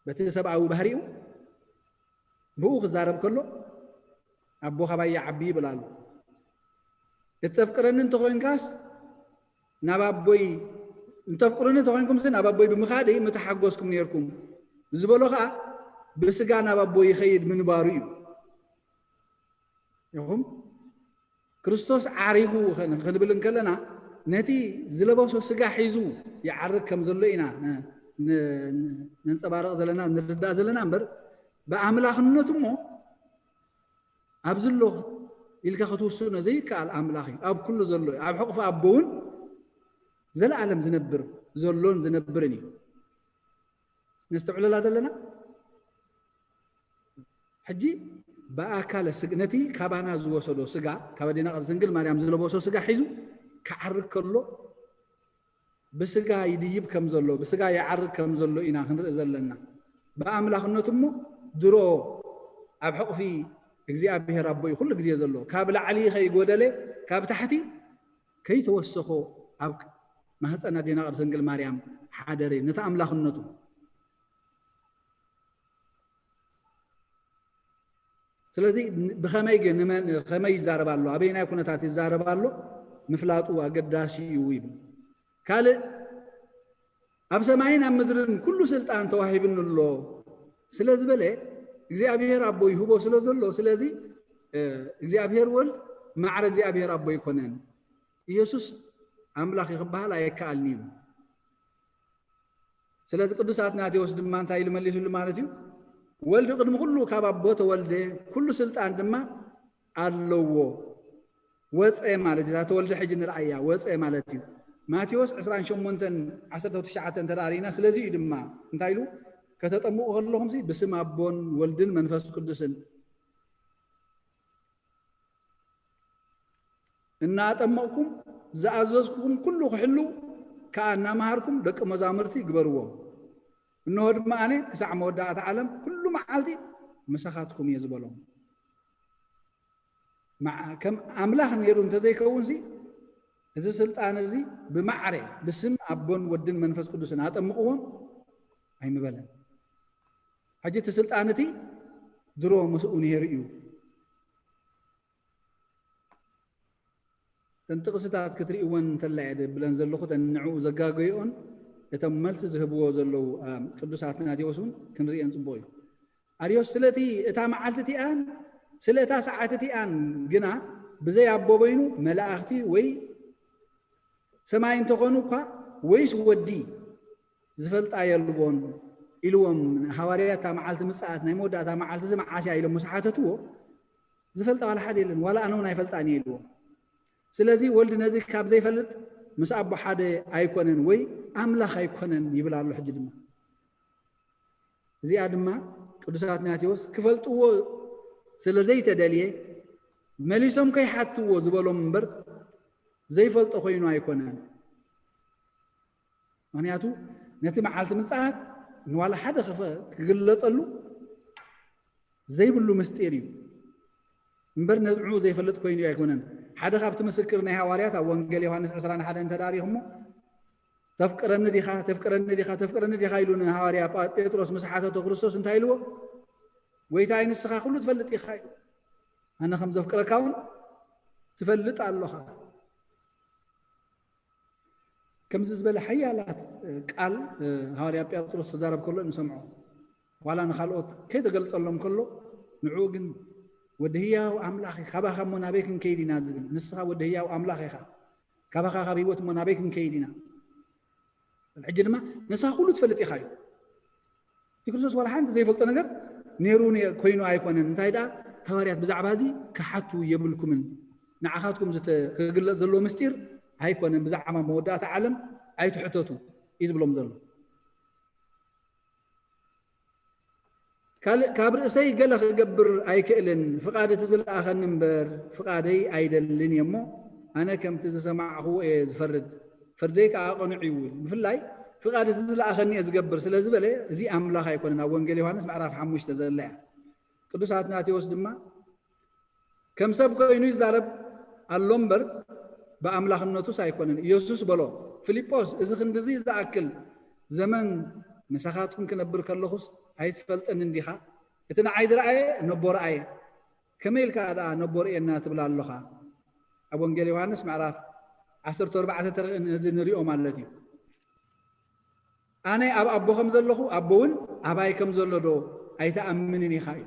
በቲ ሰብኣዊ ባህሪኡ ብኡ ክዛረብ ከሎ ኣቦ ካባይ ይዓቢ ይብል ኣሎ። እተፍቅረኒ እንተኾይንካስ ናብ ኣቦይ፣ እንተፍቅሩኒ እንተኾይንኩምሲ ናብ ኣቦይ ብምኻደይ ምተሓጎስኩም ነርኩም ዝበሎ ኸዓ ብስጋ ናብ ኣቦይ ይኸይድ ምንባሩ እዩ። ይኹም ክርስቶስ ዓሪጉ ኸን-፣ ክንብል እንከለና ነቲ ዝለበሶ ስጋ ሒዙ ይዓርግ ከም ዘሎ ኢና ን-፣ ን-፣ ነንጸባርቕ ዘለና፣ ንርዳእ ዘለና እምበር ብኣምላኽነቱ እሞ ኣብዚ ኣሎ ኢልካ ክትውስኖ ዘይከኣል ኣምላኽ እዩ። ኣብ ኩሉ ዘሎ እዩ። ኣብ ሕቑፊ ኣቦ እውን ዘለኣለም ዝነብር፣ ዘሎን ዝነብርን እዩ። ነስተውዕለላ ዘለና። ሕጂ ብኣካለ ስግ-፣ ነቲ ካባና ዝወሰዶ ስጋ፣ ካብ ኣዴና ቅድስት ድንግል ማርያም ዝለበሶ ስጋ ሒዙ ክዓርግ ከሎ፣ ብስጋ ይድይብ ከም ዘሎ፣ ብስጋ ይዓርግ ከም ዘሎ ኢና ክንርኢ ዘለና። ብኣምላኽነቱ እሞ ድሮ ኣብ ሕቑፊ እግዚኣብሔር ኣቦ እዩ ኩሉ ግዜ ዘሎ። ካብ ላዕሊ ከይጎደለ፣ ካብ ታሕቲ ከይተወሰኾ ኣብ ማህፀን ኣዴና ቅድስት ድንግል ማርያም ሓደረ፣ ነቲ ኣምላኽነቱ። ስለዚ ብኸመይ ግን፣ ንመን፣ ከመይ ይዛረብ ኣሎ፣ ኣበየናይ ኩነታት ይዛረብ ኣሎ ምፍላጡ ኣገዳሲ እዩ ይብል። ካልእ፣ ኣብ ሰማይን ኣብ ምድርን ኩሉ ስልጣን ተዋሂብኒ ኣሎ ስለ ዝበለ፣ እግዚኣብሔር ኣቦ ይህቦ ስለ ዘሎ፣ ስለዚ፣ እ፣ እግዚኣብሔር ወልድ ማዕረ እግዚኣብሔር ኣቦ ኣይኮነን። ኢየሱስ ኣምላኽ እዩ ክበሃል ኣይከኣልን እዩ። ስለዚ ቅዱስ ኣትናቴዎስ ድማ እንታይ ኢሉ መሊሱሉ ማለት እዩ? ወልድ ቅድሚ ኩሉ ካብ ኣቦ ተወልደ፣ ኩሉ ስልጣን ድማ ኣለዎ። ወፀ ማለት እዩ። እታ ተወልደ ሕጂ ንርኣያ፣ ወፀ ማለት እዩ። ማቴዎስ ዕስራን ሸሞንተን ዓሰርተ ትሽዓተ እንተ ደኣ ርኢና፣ ስለዚ እዩ ድማ እንታይ ኢሉ? "ከተጠምቁ ከለኹምሲ ብስም ኣቦን ወልድን መንፈስ ቅዱስን እናኣጠመቕኩም ዝኣዘዝኩኹም ኩሉ ክሕልዉ ከኣ እናመሃርኩም ደቂ መዛሙርቲ ግበርዎም። እንሆ ድማ ኣነ ክሳዕ መወዳእታ ዓለም ኩሉ መዓልቲ ምሳኻትኩም እየ" ዝበሎም። መዓ-፣ ከም ኣምላኽ ነይሩ እንተዘይከውንሲ፣ እዚ ስልጣን እዚ ብማዕረ ብስም ኣቦን ወድን መንፈስ ቅዱስን ኣጠምቕዎም ኣይምበለን። ሕጂ እቲ ስልጣን እቲ ድሮ ምስኡ ነይሩ እዩ። እተን ጥቕስታት ክትርእይወን እንተላ እየ ድብለን ዘለኹ፣ እተን ንዕኡ ዘጋገይኦን እቶም መልሲ ዝህብዎ ዘለዉ፣ አ፣ ቅዱስ ኣትናቴዎስ እውን ክንርእየን ጽቡቕ እዩ። ኣርዮስ ስለቲ እታ መዓልቲ እቲኣን ስለ እታ ሰዓት እቲኣን ግና ብዘይ ኣቦ በይኑ መላእኽቲ ወይ ሰማይ እንተኾኑ እኳ ወይስ ወዲ ዝፈልጣ የልቦን ኢልዎም። ሃዋርያት እታ መዓልቲ ምጽኣት ናይ መወዳእታ መዓልቲ እዚ መዓስ እያ ኢሎም ምስ ሓተትዎ ዝፈልጣ ዋላ ሓደ የለን፣ ዋላ ኣነ እውን ኣይፈልጣን እየ ኢልዎም። ስለዚ ወልድ ነዚ ካብ ዘይፈልጥ ምስ ኣቦ ሓደ ኣይኮነን ወይ ኣምላኽ ኣይኮነን ይብል ኣሎ። ሕጂ ድማ እዚኣ ድማ ቅዱስ ኣትናቴዎስ ክፈልጥዎ ስለ ዘይተደልየ መሊሶም ከይሓትዎ ዝበሎም እምበር ዘይፈልጦ ኮይኑ ኣይኮነን። ምኽንያቱ ነቲ መዓልቲ ምጽኣት ንዋላ ሓደ ክፈ-፣ ክግለጸሉ ዘይብሉ ምስጢር እዩ እምበር ንዕኡ ዘይፈልጥ ኮይኑ ኣይኮነን። ሓደ ካብቲ ምስክር ናይ ሃዋርያት ኣብ ወንጌል ዮሃንስ ዕስራን ሓደን እንተ ደኣ ርኢኹሞ፣ "ተፍቅረኒ ዲኻ? ተፍቅረኒ ዲኻ? ተፍቅረኒ ዲኻ?" ኢሉ ንሃዋርያ ጳ-፣ ጴጥሮስ ምስ ሓተቶ ክርስቶስ እንታይ ኢልዎ? "ጎይታይ ንስኻ ኩሉ ትፈልጥ ኢኻ" ኢሉ። "ኣነ ከም ዘፍቅረካ እውን ትፈልጥ ኣሎኻ።" ከምዚ ዝበለ ሓያላት፣ እ፣ ቃል፣ እ፣ ሃዋርያ ጴጥሮስ ክዛረብ ከሎ ንሰምዖ። ዋላ ንኻልኦት ከይተገልጸሎም ከሎ፣ ንዕኡ ግን "ወዲ ህያው ኣምላኽ እዩ፣ ካባኻ እሞ ናበይ ክንከይድ ኢና?" ዝብል። ንስኻ ወዲ ህያው ኣምላኽ ኢኻ። ካባኻ ካብ ህይወት እሞ ናበይ ክንከይድ ኢና? ሕጂ ድማ ንስኻ ኩሉ ትፈልጥ ኢኻ እዩ። እቲ ክርስቶስ ዋላ ሓንቲ ዘይፈልጦ ነገር ነይሩ ነ-፣ ኮይኑ ኣይኮነን። እንታይ ደኣ ሃዋርያት ብዛዕባ እዚ ክሓቱ የብልኩምን። ንዓኻትኩም ዝተ-፣ ክግለጽ ዘለዎ ምስጢር ኣይኮነን። ብዛዕባ መወዳእታ ዓለም ኣይትሕተቱ እዩ ዝብሎም ዘሎ። ካልእ፣ "ካብ ርእሰይ ገለ ክገብር ኣይክእልን፣ ፍቓድ እቲ ዝለኣኸኒ እምበር ፍቓደይ ኣይደልን እየ እሞ፣ ኣነ ከምቲ ዝሰማዕኽዎ እየ ዝፈርድ፣ ፍርደይ ከኣ ቅኑዕ እዩ" ይብል። ብፍላይ ፍቓድ እቲ ዝለኣኸኒ እየ ዝገብር ስለ ዝበለ፣ እዚ ኣምላኽ ኣይኮነን። ኣብ ወንጌል ዮሃንስ ምዕራፍ ሓሙሽተ ዘላ እያ። ቅዱስ ኣትናቴዎስ ድማ ከም ሰብ ኮይኑ ይዛረብ ኣሎ እምበር፣ ብኣምላኽነቱስ ኣይኮነን። ኢየሱስ በሎ፣ "ፊልጶስ፣ እዚ ክንድዚ ዝኣክል ዘመን ምሳኻትኩም ክነብር ከለኹስ ኣይትፈልጥን እንዲኻ? እቲ ንዓይ ዝረኣየ ነቦ ረኣየ። ከመይ ኢልካ ደኣ ነቦ ርእየና ትብል ኣሎኻ?" ኣብ ወንጌል ዮሃንስ ምዕራፍ ዓሰርተ ኣርባዕተ ተረ-፣ ነዚ ንሪኦ ማለት እዩ። "ኣነ ኣብ ኣቦ ከም ዘለኹ፣ ኣቦ እውን ኣባይ ከም ዘሎ ዶ ኣይትኣምንን ኢኻ?" እዩ።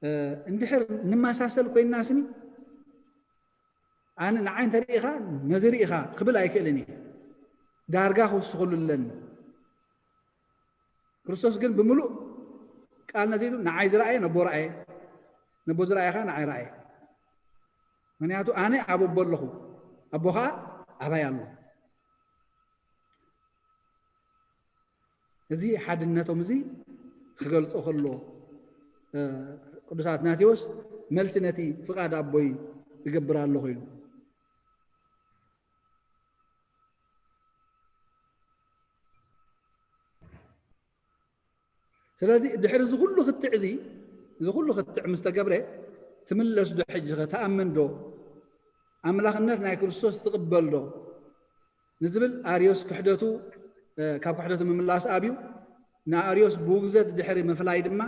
እ፣ እንድሕር ንመሳሰል ኮይንና ስኒ፣ ኣነ ንዓይ እንተ ርኢኻ፣ ነዚ ርኢኻ ክብል ኣይክእልን እየ። ዳርጋ ክውስኸሉ ኣለኒ። ክርስቶስ ግን ብምሉእ ቃል ነዚቱ፣ "ንዓይ ዝረኣየ ነቦ ረኣየ፣ ነቦ ዝረኣየ ኸዓ ንዓይ ረኣየ። ምኽንያቱ ኣነ ኣብ ኣቦ ኣለኹ፣ ኣቦ ኸዓ ኣባይ ኣሎ።" እዚ ሓድነቶም እዚ ክገልጾ ከሎ፣ እ፣ ቅዱስ ኣትናቴዎስ፣ "መልሲ ነቲ ፍቓድ ኣቦይ እገብር ኣለኹ" ኢሉ። ስለዚ ድሕሪ እዚ ኩሉ ክትዕ እዚ፣ እዚ ኩሉ ክትዕ ምስ ተገብረ፣ ትምለስ ዶ ሕጂ ኸ? ትኣምን ዶ? ኣምላኽነት ናይ ክርስቶስ ትቕበል ዶ? ንዝብል ኣርዮስ ክሕደቱ፣ እ፣ ካብ ክሕደቱ ምምላስ ኣብዩ። ንኣርዮስ ብውግዘት ድሕሪ ምፍላይ ድማ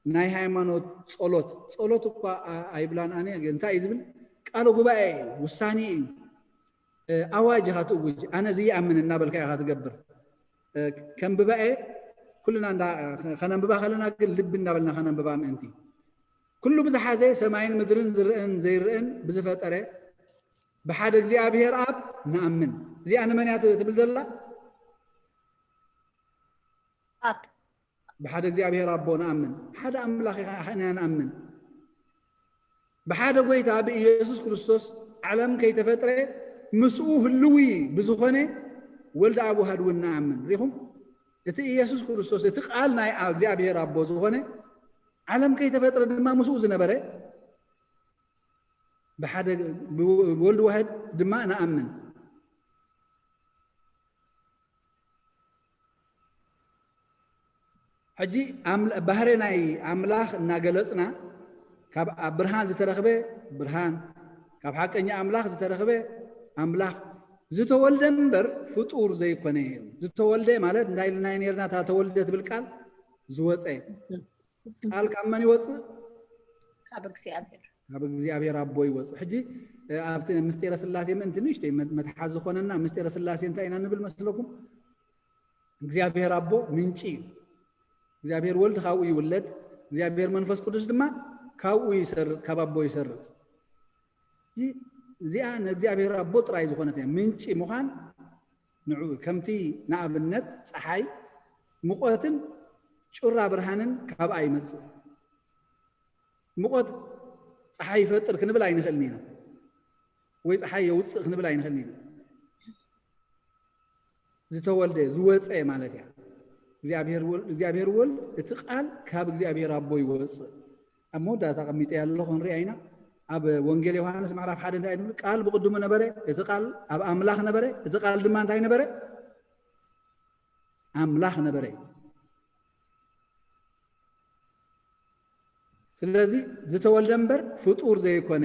ናይ ሃይማኖት ጸሎት፣ ጸሎት እኳ ኣ-፣ ኣይብላን ኣነ፣ ግን እንታይ እዩ ዝብል? ቃለ ጉባኤ እዩ፣ ውሳኔ እዩ። እ፣ ኣዋጅ ኢኻ ትእውጅ፣ ኣነ እዚ ይኣምን እናበልካ ኢኻ ትገብር። እ፣ ከንብባ እየ፣ ኩልና እንዳ-፣ ኸነንብባ ከለና ግን ልቢ እናበልና ኸነንብባ ምእንቲ። "ኩሉ ብዝሓዘ ሰማይን ምድርን ዝርእን ዘይርእን ብዝፈጠረ ብሓደ እግዚኣብሔር ኣብ ንኣምን።" እዚኣ ንመን እያ ትብል ዘላ? ኣብ ብሓደ እግዚኣብሔር ኣቦ ንኣምን። ሓደ ኣምላኽ ኢና ንኣምን። ብሓደ ጐይታ ብኢየሱስ ክርስቶስ ዓለም ከይተፈጥረ ምስኡ ህልዊ ብዝኾነ ወልድ ኣብ ዋህድ እውን ንኣምን። ሪኹም? እቲ ኢየሱስ ክርስቶስ፣ እቲ ቃል ናይ እግዚኣብሔር ኣቦ ዝኾነ፣ ዓለም ከይተፈጥረ ድማ ምስኡ ዝነበረ፣ ብሓደ፣ ብወልድ ዋህድ ድማ ንኣምን። ሕጂ ኣምል-፣ ባህሪ ናይ ኣምላኽ እናገለጽና፣ ካብ ኣብ ብርሃን ዝተረኽበ ብርሃን፣ ካብ ሓቀኛ ኣምላኽ ዝተረኽበ ኣምላኽ፣ ዝተወልደ እምበር ፍጡር ዘይኮነ እዩ። ዝተወልደ ማለት እንታይ ኢልና ነርና? እታ ተወልደ ትብል ቃል ዝወፀ። ቃል ካብ መን ይወፅእ? ካብ እግዚኣብሔር። ካብ እግዚኣብሔር ኣቦ ይወፅእ። ሕጂ፣ እ፣ ኣብቲ ምስጢረ ስላሴ ምእንቲ ንእሽተይ መ-፣ መትሓዚ ዝኾነና፣ ምስጢረ ስላሴ እንታይ ኢና ንብል መስለኩም? እግዚኣብሔር ኣቦ ምንጪ እዩ። እግዚኣብሔር ወልድ ካብኡ ይውለድ፣ እግዚኣብሔር መንፈስ ቅዱስ ድማ ካብኡ ይሰርጽ፣ ካብ ኣቦ ይሰርጽ። እዚ-፣ እዚኣ ንእግዚኣብሔር ኣቦ ጥራይ ዝኾነት እያ። ምንጪ ምዃን ንዑ፣ ከምቲ ንኣብነት ጸሓይ ሙቐትን ጩራ ብርሃንን ካብኣ ይመጽእ። ሙቐት ጸሓይ ይፈጥር ክንብል ኣይንኽእልን ኢና፣ ወይ ጸሓይ የውጽእ ክንብል ኣይንኽእልን ኢና። ዝተወልደ፣ ዝወጸ ማለት እያ። እግዚኣብሔር ወል-፣ እግዚኣብሔር ወልድ፣ እቲ ቃል ካብ እግዚኣብሔር ኣቦ ይወጽእ። ኣብ መወዳእታ ኣቐሚጠያ ኣለኹ፣ ንሪኣ ኢና። ኣብ ወንጌል ዮሃንስ ምዕራፍ ሓደ እንታይ ትብል? ቃል ብቕድሙ ነበረ፣ እቲ ቃል ኣብ ኣምላኽ ነበረ፣ እቲ ቃል ድማ እንታይ ነበረ? ኣምላኽ ነበረ። ስለዚ ዝተወልደ እምበር ፍጡር ዘይኮነ፣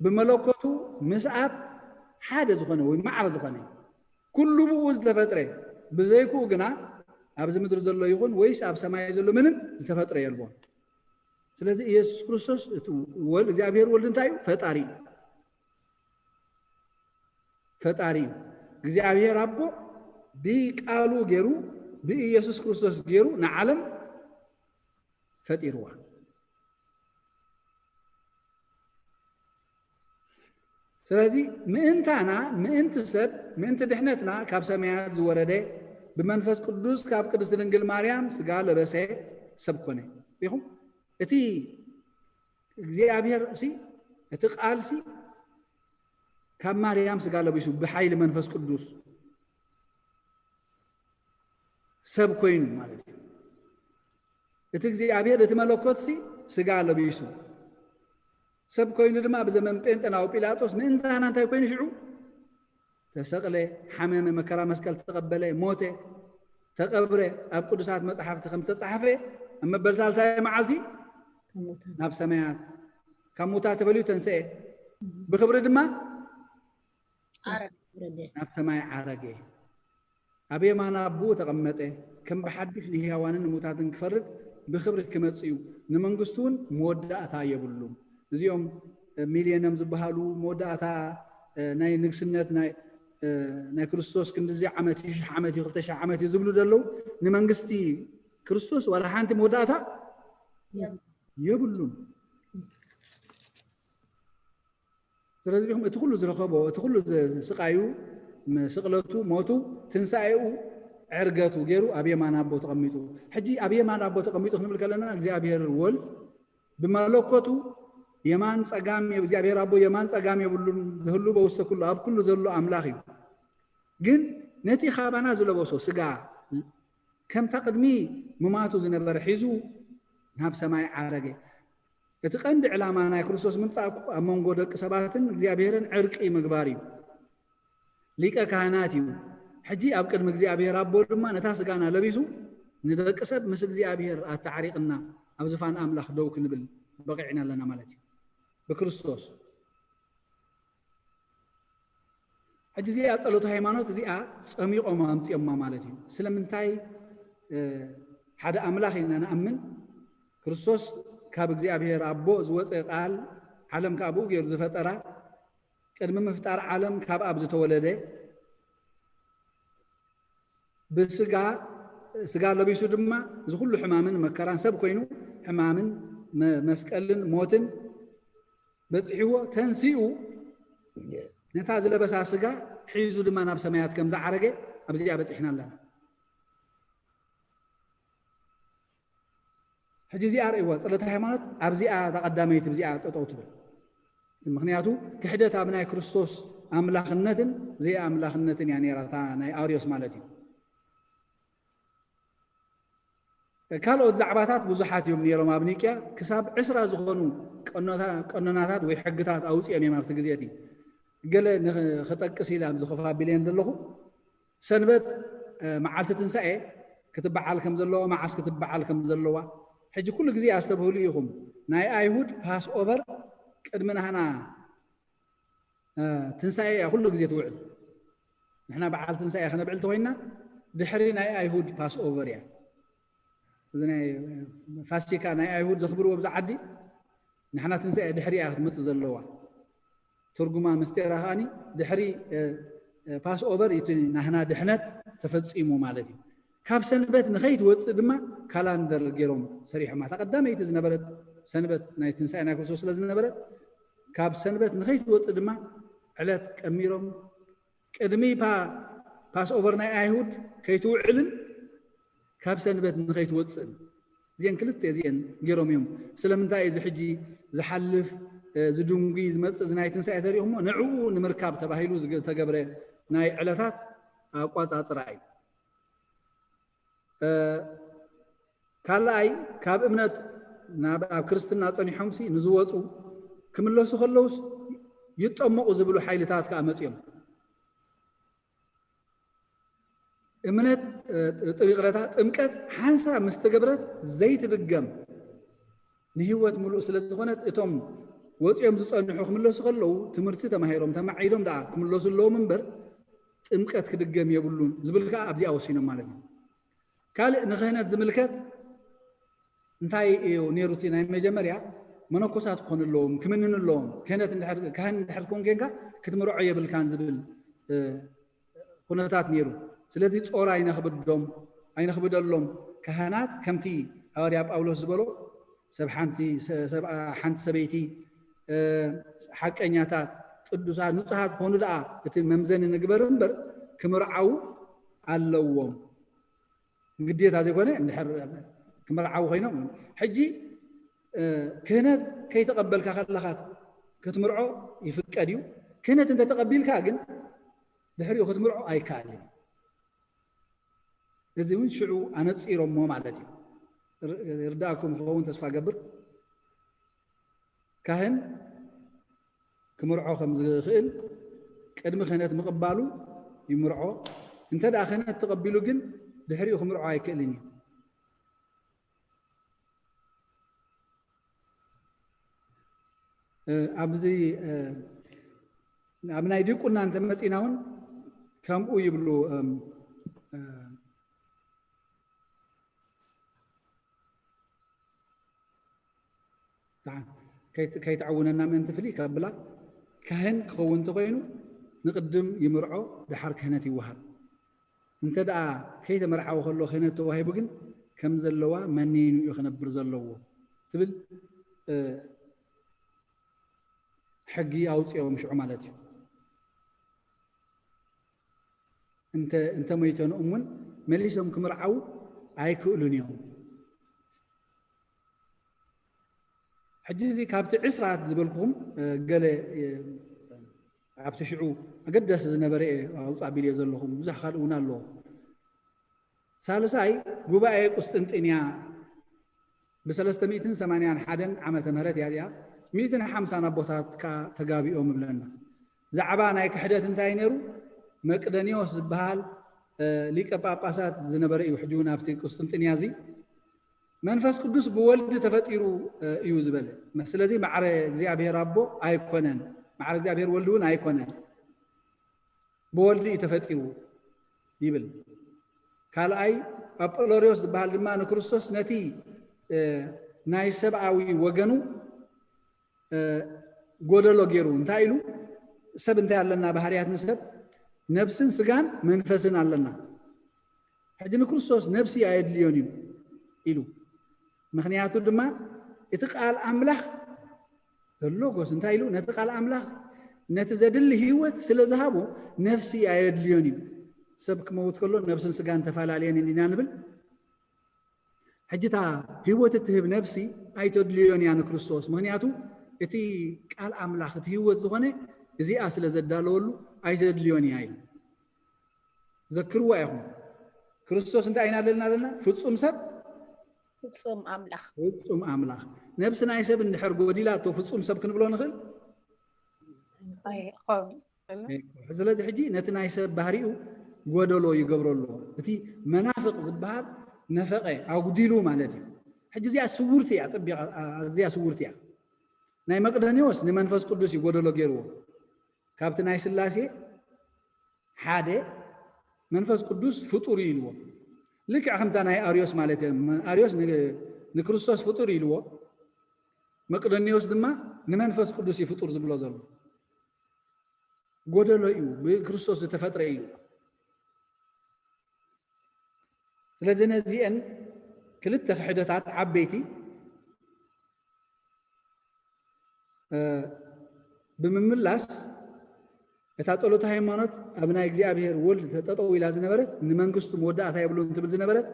ብመለኮቱ ምስ ኣብ ሓደ ዝኾነ ወይ ማዕረ ዝኾነ፣ ኩሉ ብኡ ዝተፈጥረ፣ ብዘይክኡ ግና ኣብዚ ምድሪ ዘሎ ይኹን ወይስ ኣብ ሰማይ ዘሎ ምንም ዝተፈጥረ የልቦን። ስለዚ ኢየሱስ ክርስቶስ እቲ ወል-፣ እግዚኣብሔር ወልድ እንታይ እዩ? ፈጣሪ እዩ። ፈጣሪ እዩ። እግዚኣብሔር ኣቦ ብቃሉ ገይሩ፣ ብኢየሱስ ክርስቶስ ገይሩ ንዓለም ፈጢርዋ። ስለዚ ምእንታና፣ ምእንቲ ሰብ፣ ምእንቲ ድሕነትና ካብ ሰማያት ዝወረደ፣ ብመንፈስ ቅዱስ ካብ ቅድስቲ ድንግል ማርያም ስጋ ለበሰ፣ ሰብ ኮነ። ሪኹም? እቲ እግዚኣብሔር ሲ፣ እቲ ቃል ሲ ካብ ማርያም ስጋ ለቢሱ ብሓይሊ መንፈስ ቅዱስ ሰብ ኮይኑ ማለት እዩ። እቲ እግዚኣብሔር፣ እቲ መለኮት ሲ ስጋ ለቢሱ ሰብ ኮይኑ ድማ ብዘመን ጴንጠ ናብ ጲላጦስ ምእንታና እንታይ ኮይኑ ሽዑ? ተሰቕለ፣ ሓመመ፣ መከራ መስቀል ተቐበለ፣ ሞተ፣ ተቐብረ፣ ኣብ ቅዱሳት መጻሕፍቲ ከም ዝተጻሕፈ ኣብ መበል ሳልሳይ መዓልቲ ናብ ሰማያት ካብ ሙታ ተፈልዩ ተንስኤ፣ ብኽብሪ ድማ ናብ ሰማይ ዓረገ። ኣብ የማን ኣቦኡ ተቐመጠ። ከም ብሓድሽ ንህያዋንን ንሙታትን ክፈርድ ብኽብሪ ክመጽእ እዩ። ንመንግስቱ እውን መወዳእታ የብሉን። እዚኦም ሚልዮንም ዝበሃሉ መወዳእታ ናይ ንግስነት ናይ ክርስቶስ ክንድዚ ዓመት እዩ፣ ሽሕ ዓመት እዩ፣ ክልተ ሽሕ ዓመት እዩ ዝብሉ ዘለዉ፣ ንመንግስቲ ክርስቶስ ዋላ ሓንቲ መወዳእታ የብሉን። ስለዚ ዲኹም እቲ ኩሉ ዝረኸቦ፣ እቲ ኩሉ ስቃዩ፣ ስቕለቱ፣ ሞቱ፣ ትንሳኤኡ፣ ዕርገቱ ገይሩ ኣብ የማን ኣቦ ተቐሚጡ። ሕጂ ኣብ የማን ኣቦ ተቐሚጡ ክንብል ከለና እግዚኣብሔር ወልድ ብመለኮቱ የማን ጸጋም፣ እግዚኣብሔር ኣቦ የማን ጸጋም የብሉን፣ ዝህሉ በውስተ ኩሉ፣ ኣብ ኩሉ ዘሎ ኣምላኽ እዩ። ግን ነቲ ካባና ዝለበሶ ስጋ ከምታ ቅድሚ ምማቱ ዝነበረ ሒዙ ናብ ሰማይ ዓረገ። እቲ ቀንዲ ዕላማ ናይ ክርስቶስ ምምጻእ እኮ ኣብ መንጎ ደቂ ሰባትን እግዚኣብሔርን ዕርቂ ምግባር እዩ። ሊቀ ካህናት እዩ። ሕጂ ኣብ ቅድሚ እግዚኣብሔር ኣቦ ድማ ነታ ስጋና ለቢሱ ንደቂ ሰብ ምስ እግዚኣብሔር ኣተዓሪቕና ኣብ ዝፋን ኣምላኽ ደው ክንብል በቒዕና ኣለና ማለት እዩ። ብክርስቶስ ሕጂ እዚኣ ጸሎተ ሃይማኖት እዚኣ ጸሚቖም ኣምጺኦማ ማለት እዩ። ስለምንታይ ሓደ ኣምላኽ ኢና ንኣምን። ክርስቶስ ካብ እግዚኣብሔር ኣቦ ዝወፀ ቃል፣ ዓለም ካብ ብኡ ገይሩ ዝፈጠራ፣ ቅድሚ ምፍጣር ዓለም ካብ ኣብ ዝተወለደ፣ ብስጋ ስጋ ለቢሱ ድማ እዚ ኩሉ ሕማምን መከራን ሰብ ኮይኑ ሕማምን መስቀልን ሞትን በፂሕዎ ተንሲኡ ነታ ዝለበሳ ስጋ ሒዙ ድማ ናብ ሰማያት ከም ዝዓረገ ኣብዚኣ በፂሕና ኣለና። ሕጂ እዚኣ ርእይዋ፣ ጸሎተ ሃይማኖት ኣብዚኣ ተቐዳመይቲ ብዚኣ ጠጠው ትብል። ምኽንያቱ ክሕደት ኣብ ናይ ክርስቶስ ኣምላኽነትን ዘይኣምላኽነትን እያ ነይራ፣ እታ ናይ ኣርዮስ ማለት እዩ። ካልኦት ዛዕባታት ብዙሓት እዮም ነይሮም ኣብ ኒቅያ፣ ክሳብ ዕስራ ዝኾኑ ቀኖናታት ወይ ሕግታት ኣውፅኦም እዮም ኣብቲ ግዜ እቲ። ገለ ንኽጠቅስ ኢለ ኣብዚ ኮፍ ኣቢለየን ዘለኹ። ሰንበት መዓልቲ ትንሳኤ ክትበዓል ከም ዘለዋ፣ መዓስ ክትበዓል ከም ዘለዋ። ሕጂ ኩሉ ግዜ ኣስተብህሉ ኢኹም፣ ናይ ኣይሁድ ፓስኦቨር ቅድሚ ናህና ትንሳኤ እያ ኩሉ ግዜ ትውዕል። ንሕና በዓል ትንሳኤ ክነብዕል ተኮይና ድሕሪ ናይ ኣይሁድ ፓስኦቨር እያ። እዚ ናይ ፋሲካ ናይ ኣይሁድ ዘኽብርዎ ብዛ ዓዲ፣ ንሕና ትንሳኤ ድሕሪ እያ ክትመፅእ ዘለዋ። ትርጉማ ምስጢራ ከዓኒ ድሕሪ ፓስኦቨር እቲ ናህና ድሕነት ተፈፂሙ ማለት እዩ። ካብ ሰንበት ንኸይትወፅእ ድማ ካላንደር ገይሮም ሰሪሖማ። እታ ቀዳመይቲ ዝነበረት ሰንበት ናይ ትንሳኤ ናይ ክርስቶስ ስለ ዝነበረት ካብ ሰንበት ንኸይትወፅእ ድማ ዕለት ቀሚሮም ቅድሚ ፓስኦቨር ናይ ኣይሁድ ከይትውዕልን ካብ ሰንበት ንኸይትወፅእን እዚአን ክልተ እዚአን ገይሮም እዮም። ስለምንታይ እዚ ሕጂ ዝሓልፍ ዝድንጉ ዝመፅእ እዚ ናይ ትንሳኤ ተሪእኹሞ ንዕኡ ንምርካብ ተባሂሉ ዝተገብረ ናይ ዕለታት ኣቋፃፅራ እዩ። ካልኣይ ካብ እምነት ኣብ ክርስትና ፀኒሖምሲ ንዝወፁ ክምለሱ ከለውስ ይጠመቑ ዝብሉ ሓይልታት ከዓ መፅኦም። እምነት ጥብቅረታ ጥምቀት ሓንሳ ምስ ተገብረት ዘይትድገም ንህይወት ምሉእ ስለ ዝኾነት እቶም ወፂኦም ዝፀንሑ ክምለሱ ከለዉ ትምህርቲ ተማሂሮም ተማዒዶም ደኣ ክምለሱ ኣለዎም እምበር ጥምቀት ክድገም የብሉን ዝብል ከዓ ኣብዚኣ ወሲኖም ማለት እዩ። ካልእ ንክህነት ዝምልከት እንታይ እዩ ነይሩ? እቲ ናይ መጀመርያ መነኮሳት ክኾኑ ኣለዎም፣ ክምንን ኣለዎም። ክህነት እንድሕር ካህን እንድሕር ትኮን ኮንካ ክትምርዖ የብልካን ዝብል ኩነታት ነይሩ። ስለዚ ጾር ኣይነኽብዶም ኣይነኽብደሎም። ካህናት ከምቲ ሃዋርያ ጳውሎስ ዝበሎ ሰብ ሓንቲ ሰብ ሓንቲ ሰበይቲ ሓቀኛታት ቅዱሳት ንጹሃት ክኾኑ ደኣ እቲ መምዘኒ ንግበር እምበር ክምርዓዉ ኣለዎም። ግዴታ ዘይኮነ እንድሕር ክምርዓዉ ኮይኖም ሕጂ ክህነት ከይተቐበልካ ከለኻ ክትምርዖ ይፍቀድ እዩ። ክህነት እንተተቐቢልካ ግን ድሕሪኡ ክትምርዖ ኣይከኣልን። እዚ እውን ሽዑ ኣነፂሮሞ ማለት እዩ። ይርዳእኩም ክኸውን ተስፋ ገብር። ካህን ክምርዖ ከም ዝኽእል ቅድሚ ክህነት ምቕባሉ ይምርዖ። እንተ ደኣ ክህነት ተቐቢሉ ግን ድሕሪኡ ክምርዖ ኣይክእልን እዩ። ኣብዚ ኣብ ናይ ዲቁና እንተመፂና እውን ከምኡ ይብሉ። ከይትዕውነና ምእንቲ ፍልይ ከብላ፣ ካህን ክኸውን እንተኮይኑ ንቅድም ይምርዖ፣ ደሓር ክህነት ይወሃብ። እንተ ደኣ ከይተመርዓወ ከሎ ክህነት ተዋሂቡ ግን ከም ዘለዋ መኒኑ እዩ ክነብር ዘለዎ ትብል ሕጊ ኣውፅኦም ሽዑ ማለት እዩ። እንተ መይተንኦም እውን መሊሶም ክምርዓዉ ኣይክእሉን እዮም። ሕጂ እዚ ካብቲ ዕስራ ዝበልኩኹም ገለ ኣብቲ ሽዑ ኣገዳሲ ዝነበረ እየ ኣውፃ ቢልዮ ዘለኹም። ብዙሕ ካልእ እውን ኣለዎ። ሳልሳይ ጉባኤ ቁስጥንጥንያ ብ381 ዓመተ ምህረት እያ እዚኣ። ሚእትን ሓምሳን ኣቦታት ከኣ ተጋቢኦም እብለና። ዛዕባ ናይ ክሕደት እንታይ ነይሩ? መቅደኒዎስ ዝበሃል ሊቀ ጳጳሳት ዝነበረ እዩ። ሕጂ እውን ኣብቲ ቁስጥንጥንያ እዚ መንፈስ ቅዱስ ብወልድ ተፈጢሩ እዩ ዝበለ። ስለዚ ማዕረ እግዚኣብሔር ኣቦ ኣይኮነን፣ ማዕረ እግዚኣብሔር ወልድ እውን ኣይኮነን፣ ብወልድ እዩ ተፈጢሩ ይብል። ካልኣይ ኣጶሎሪዎስ ዝበሃል ድማ ንክርስቶስ ነቲ ናይ ሰብኣዊ ወገኑ ጎደሎ ገይሩ። እንታይ ኢሉ? ሰብ እንታይ ኣለና? ባህርያት ንሰብ ነብስን ስጋን መንፈስን ኣለና። ሕጂ ንክርስቶስ ነብሲ ኣየድልዮን እዩ ኢሉ። ምክንያቱ ድማ እቲ ቃል ኣምላኽ ሎጎስ እንታይ ኢሉ? ነቲ ቃል ኣምላኽ ነቲ ዘድሊ ህይወት ስለ ዝሃቦ ነብሲ ኣየድልዮን እዩ። ሰብ ክመውት ከሎ ነብስን ስጋን ተፈላለየን ኢና ንብል። ሕጂ እታ ህይወት እትህብ ነብሲ ኣይተድልዮን እያ ንክርስቶስ። ምክንያቱ እቲ ቃል ኣምላኽ እቲ ህይወት ዝኾነ እዚኣ ስለ ዘዳለወሉ ኣይተድልዮን እያ ኢሉ። ዘክርዋ ኢኹም። ክርስቶስ እንታይ ኢና ዘለና ዘለና? ፍጹም ሰብ፣ ፍጹም ኣምላኽ። ፍጹም ኣምላኽ። ነብሲ ናይ ሰብ እንድሕር ጎዲላ እቶ ፍጹም ሰብ ክንብሎ ንኽእል? ኣይኮን። ስለዚ ሕጂ ነቲ ናይ ሰብ ባህሪኡ ጎደሎ ይገብሮ ኣሎ። እቲ መናፍቕ ዝበሃል ነፈቐ፣ ኣጉዲሉ ማለት እዩ። ሕጂ እዚኣ ስውርቲ እያ፣ ጽቢቓ፣ ኣዝያ ስውርቲ እያ። ናይ መቅደኒዎስ ንመንፈስ ቅዱስ እዩ ጎደሎ ገይርዎ። ካብቲ ናይ ስላሴ ሓደ መንፈስ ቅዱስ ፍጡር እዩ ኢልዎ። ልክዕ ከምታ ናይ ኣርዮስ ማለት እዮም። ኣርዮስ ን-፣ ንክርስቶስ ፍጡር ኢልዎ፣ መቅደኒዎስ ድማ ንመንፈስ ቅዱስ እዩ ፍጡር ዝብሎ ዘሎ። ጎደሎ እዩ፣ ብክርስቶስ ዝተፈጥረ እዩ። ስለዚ ነዚአን ክልተ ክሕደታት ዓበይቲ እ፣ ብምምላስ እታ ጸሎተ ሃይማኖት ኣብ ናይ እግዚኣብሔር ወልድ ተጠጠው ኢላ ዝነበረት፣ ንመንግስቱ መወዳእታ የብሉን ትብል ዝነበረት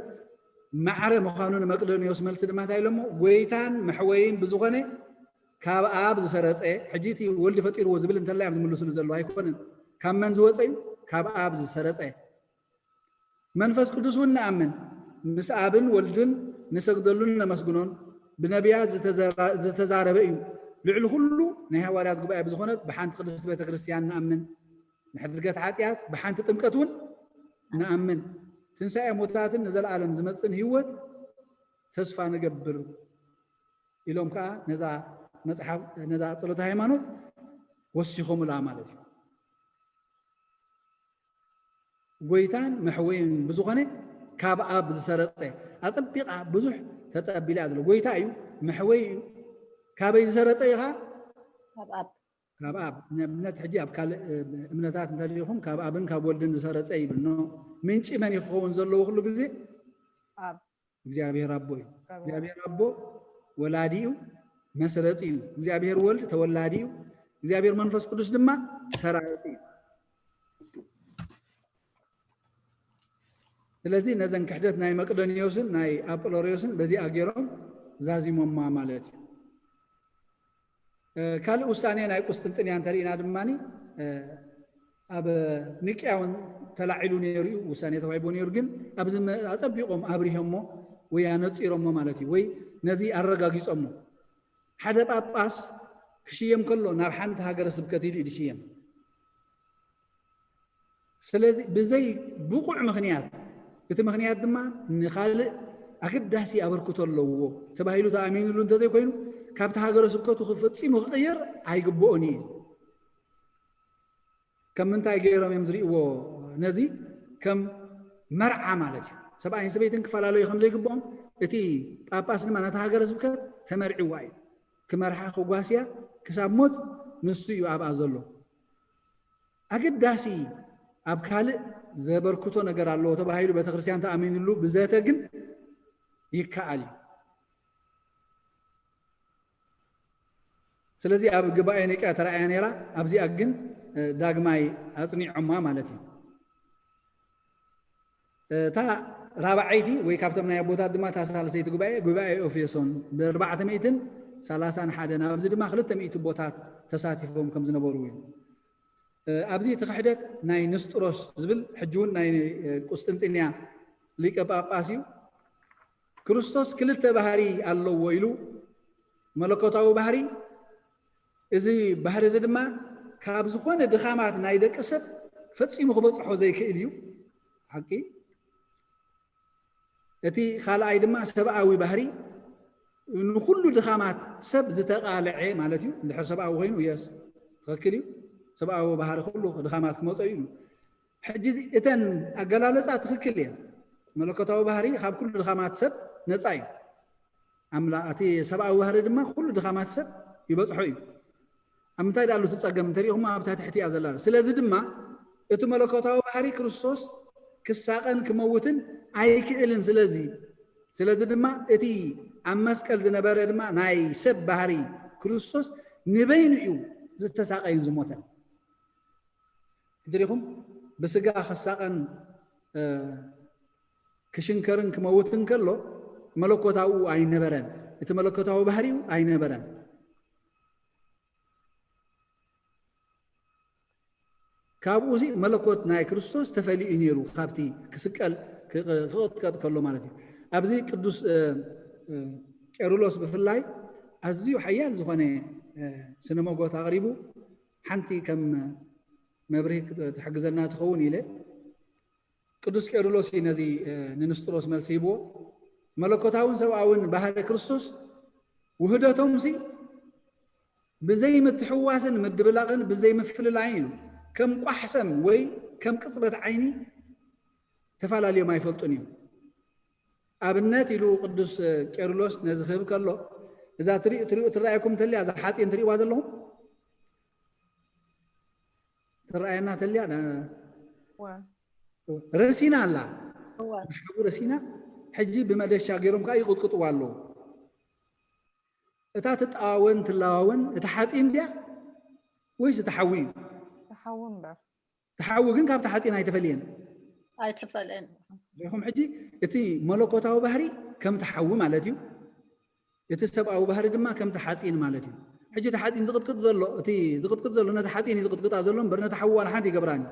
ማዕረ ምዃኑ ንመቅደኒዎስ መልሲ ድማ እንታይ ኢሎሞ? ጎይታን መሕወይን ብዝኾነ ካብ ኣብ ዝሰረጸ፣ ሕጂ እቲ ወልድ ፈጢርዎ ዝብል እንተላይ እዮም ዝምልስሉ ዘለዉ ኣይኮነን። ካብ መን ዝወጸ እዩ? ካብ ኣብ ዝሰረጸ። መንፈስ ቅዱስ እውን ንኣምን፣ ምስ ኣብን ወልድን ንሰግደሉን ነመስግኖን፣ ብነቢያት ዝተዘራ-፣ ዝተዛረበ እዩ። ልዕሊ ኩሉ ናይ ሃዋርያት ጉባኤ ብዝኾነት ብሓንቲ ቅድስቲ ቤተ ክርስቲያን ንኣምን፣ ንሕድገት ሓጢኣት ብሓንቲ ጥምቀት እውን ንኣምን፣ ትንሳኤ ሞታትን ንዘለኣለም ዝመጽእን ህይወት ተስፋ ንገብር ኢሎም ከዓ ነዛ መጽሓፍ፣ ነዛ ጸሎተ ሃይማኖት ወሲኾምላ ማለት እዩ። ጎይታን መሕወይን ብዝኾነ ካብ ኣብ ዝሰረጸ፣ ኣጸቢቓ ብዙሕ ተጠቢላ ዘሎ ጎይታ እዩ፣ መሕወይ እዩ። ካበይ ዝሰረጸ እዩ ኸዓ? ካብ ኣብ። ካብ ኣብ። ንኣብነት ሕጂ ኣብ ካልእ፣ እ፣ እምነታት እንተሪኢኹም ካብ ኣብን ካብ ወልድን ዝሰረጸ ይብል። ኖ፣ ምንጪ መን እዩ ክኸውን ዘለዎ ኩሉ ግዜ? ኣብ። እግዚኣብሔር ኣቦ እዩ። ካብ ኣብ። እግዚኣብሔር ኣቦ ወላዲ እዩ፣ መስረጺ እዩ። እግዚኣብሔር ወልድ ተወላዲ እዩ። እግዚኣብሔር መንፈስ ቅዱስ ድማ ሰራጺ እዩ። ስለዚ ነዘን ክሕደት ናይ መቅደኒዮስን ናይ ኣጵሎሪዮስን በዚኣ ገይሮም ዛዚሞማ ማለት እዩ። እ፣ ካልእ ውሳኔ ናይ ቁስጥንጥንያ እንተሪኢና ድማ፣ እ፣ ኣብ ኒቅያ እውን ተላዒሉ ነይሩ እዩ፣ ውሳኔ ተዋሂቡ ነይሩ። ግን ኣብዚ መ-፣ ኣጸቢቖም ኣብሪሆሞ ወይ ኣነጺሮሞ ማለት እዩ፣ ወይ ነዚ ኣረጋጊጾሞ። ሓደ ጳጳስ ክሽየም ከሎ ናብ ሓንቲ ሃገረ ስብከት ኢሉ እዩ ዝሽየም። ስለዚ ብዘይ ብቑዕ ምኽንያት፣ እቲ ምኽንያት ድማ ንኻልእ ኣገዳሲ ኣበርክቶ ኣለዎ ተባሂሉ ተኣሚኑሉ እንተዘይኮይኑ፣ ካብቲ ሃገረ ስብከቱ ፈጺሙ ክቕየር ኣይግብኦን እዩ። ከም ምንታይ ገይሮም እዮም ዝርእይዎ? ነዚ ከም መርዓ ማለት እዩ። ሰብኣይን ሰበይትን ክፈላለዩ ከም ዘይግብኦም፣ እቲ ጳጳስ ድማ ነታ ሃገረ ስብከት ተመርዒዋ እዩ። ክመርሓ ክጓስያ ክሳብ ሞት ንሱ እዩ ኣብኣ ዘሎ። ኣገዳሲ ኣብ ካልእ ዘበርክቶ ነገር ኣለዎ ተባሂሉ ቤተክርስትያን ተኣሚኑሉ ብዘተ ግን ይከኣል እዩ። ስለዚ ኣብ ግባኤ ኒቅያ ተራእያ ነይራ፣ ኣብዚኣ ግን እ፣ ዳግማይ ኣጽኒዖማ ማለት እዩ። እታ ራብዓይቲ ወይ ካብቶም ናይ ኣቦታት ድማ እታ ሳልሰይቲ ጉባኤ፣ ጉባኤ ኤፌሶን ብኣርባዕተ ሚእትን ሰላሳን ሓደን ኣብዚ ድማ ክልተ ሚእቲ ኣቦታት ተሳቲፎም ከም ዝነበሩ እዩ። እ፣ ኣብዚ እቲ ክሕደት ናይ ንስጥሮስ ዝብል ሕጂ እውን ናይ እ፣ ቁስጥንጥንያ ሊቀ ጳጳስ እዩ። ክርስቶስ ክልተ ባህሪ ኣለዎ ኢሉ፣ መለኮታዊ ባህሪ፣ እዚ ባህሪ እዚ ድማ ካብ ዝኾነ ድኻማት ናይ ደቂ ሰብ ፈጺሙ ክበጽሖ ዘይክእል እዩ። ሓቂ። እቲ ካልኣይ ድማ ሰብኣዊ ባህሪ፣ ንኹሉ ድኻማት ሰብ ዝተቓልዐ ማለት እዩ። እንድሕር ሰብኣዊ ኮይኑ፣ የስ፣ ትኽክል እዩ። ሰብኣዊ ባህሪ ኩሉ ድኻማት ክመጾ እዩ። ሕጂ እተን ኣገላለጻ ትኽክል እየን። መለኮታዊ ባህሪ ካብ ኩሉ ድኻማት ሰብ ነጻ እዩ። ኣምላ-፣ እቲ ሰብኣዊ ባህሪ ድማ ኩሉ ድኻማት ሰብ ይበጽሖ እዩ። ኣብ ምንታይ ደኣ ኣሎ እቲ ጸገም እንተሪኢኹሞ ኣብታ ትሕቲ እያ ዘላ። ስለዚ ድማ እቲ መለኮታዊ ባህሪ ክርስቶስ ክሳቐን ክመውትን ኣይክእልን። ስለዚ፣ ስለዚ ድማ እቲ ኣብ መስቀል ዝነበረ ድማ ናይ ሰብ ባህሪ ክርስቶስ ንበይኑ እዩ ዝተሳቐየን ዝሞተን። ሕጂ ዲኹም ብስጋ ክሳቐን፣ እ፣ ክሽንከርን ክመውትን ከሎ መለኮታዊ ኣይነበረን። እቲ መለኮታዊ ባህሪኡ ኣይነበረን። ካብኡ እዚ መለኮት ናይ ክርስቶስ ተፈልዩ እዩ ነይሩ፣ ካብቲ ክስቀል፣ ክ-፣ ክቕጥቀጥ ከሎ ማለት እዩ። ኣብዚ ቅዱስ፣ እ፣ እ፣ ቄርሎስ ብፍላይ ኣዝዩ ሓያል ዝኾነ፣ እ፣ ስነ መጎት ኣቕሪቡ፣ ሓንቲ ከም መብርሂ ክት-፣ ትሕግዘና ትኸውን ኢለ። ቅዱስ ቄርሎስ እዩ ነዚ፣ እ፣ ንንስጥሮስ መልሲ ሂብዎ። መለኮታውን ሰብኣውን ባህሪ ክርስቶስ ውህደቶምሲ ብዘይ ምትሕዋስን ምድብላቕን ብዘይ ምፍልላይን እዩ። ከም ቋሕ ሰም ወይ ከም ቅጽበት ዓይኒ ተፈላለዮም ኣይፈልጡን እዮም። ኣብነት ኢሉ ቅዱስ ቄርሎስ ነዚ ክህብ ከሎ፣ እዛ ትርኢ-፣ ትሪኡ-፣ ትረኣየኩም እንተልያ፣ እዛ ሓፂን ትሪእዋ ዘለኹም ትረኣየና ተልያ፣ ዳ-፣ ዋ። ረሲና ኣላ። እዋ። ሓዊ ረሲና፣ ሕጂ ብመደሻ ገይሮም ከዓ ይቕጥቅጥዋ ኣለዉ። እታ ትጠዋወን ትለዋወን፣ እታ ሓፂን ድያ ወይስ እታ ሓዊ እዩ? ተሓዊ እምበር። ተሓዊ ግን ካብቲ ሓፂን ኣይተፈልየን። ኣይተፈልየን። ሪኹም ሕጂ፣ እቲ መለኮታዊ ባህሪ ከም ተሓዊ ማለት እዩ። እቲ ሰብኣዊ ባህሪ ድማ ከም ተሓፂን ማለት እዩ። ሕጂ እቲ ሓፂን ዝቕጥቅጥ ዘሎ፣ እቲ ዝቕጥቅጥ ዘሎ ነቲ ሓፂን እዩ ዝቕጥቅጣ ዘሎ እምበር ነቲ ሓዊ ዋላ ሓንቲ ይገብራን እዩ።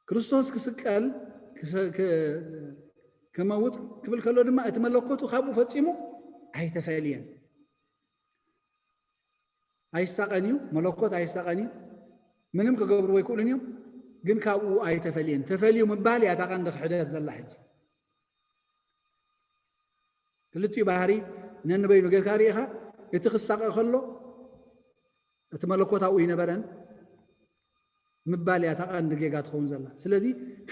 ክርስቶስ ክስቀል፣ ክሰ-፣ ክ-፣ ክመውት ክብል ከሎ ድማ እቲ መለኮቱ ካብኡ ፈጺሙ ኣይተፈልየን። ኣይሳቐን እዩ፣ መለኮት ኣይሳቐን እዩ። ምንም ክገብርዎ ኣይክእሉን እዮም፣ ግን ካብኡ ኣይተፈልየን። ተፈልዩ ምባል እያ እታ ቀንዲ ክሕደት ዘላ ሕጂ። ክልቲኡ ባህሪ ነንበይኑ ጌርካ ርኢኻ፣ እቲ ክሳቐ ከሎ እቲ መለኮት ኣብኡ ኣይነበረን ምባል እያ እታ ቀንዲ ጌጋ ትኸውን ዘላ። ስለዚ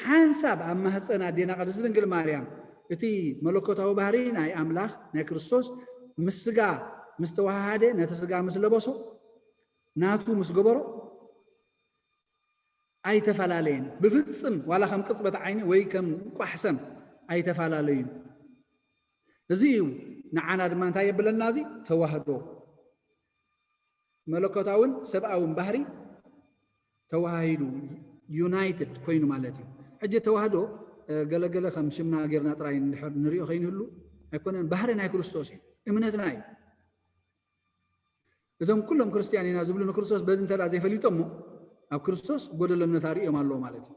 ሓንሳብ ኣብ ማህፀን ኣዴና ቅድስቲ ድንግል ማርያም እቲ መለኮታዊ ባህሪ ናይ ኣምላኽ ናይ ክርስቶስ ምስ ስጋ ምስ ተዋሃሃደ፣ ነቲ ስጋ ምስ ለበሶ፣ ናቱ ምስ ገበሮ፣ ኣይተፈላለየን። ብፍጽም ዋላ ከም ቅጽበት ዓይኒ ወይ ከም ቋሕ ሰም ኣይተፈላለዩን። እዚ እዩ ንዓና ድማ እንታይ የብለና? እዚ ተዋህዶ መለኮታውን ሰብኣውን ባህሪ ተዋሂዱ፣ ዩናይትድ ኮይኑ ማለት እዩ። ሕጂ ተዋህዶ፣ እ፣ ገለገለ ከም ሽምና ጌርና ጥራይ እንድሕር ንሪኦ ከይንህሉ ኣይኮነን፣ ባህሪ ናይ ክርስቶስ እዩ፣ እምነትና እዩ። እዞም ኩሎም ክርስትያን ኢና ዝብሉ ንክርስቶስ በዚ እንተ ደኣ ዘይፈሊጦሞ፣ ኣብ ክርስቶስ ጎደሎነት ኣርእዮም ኣለዉ ማለት እዩ።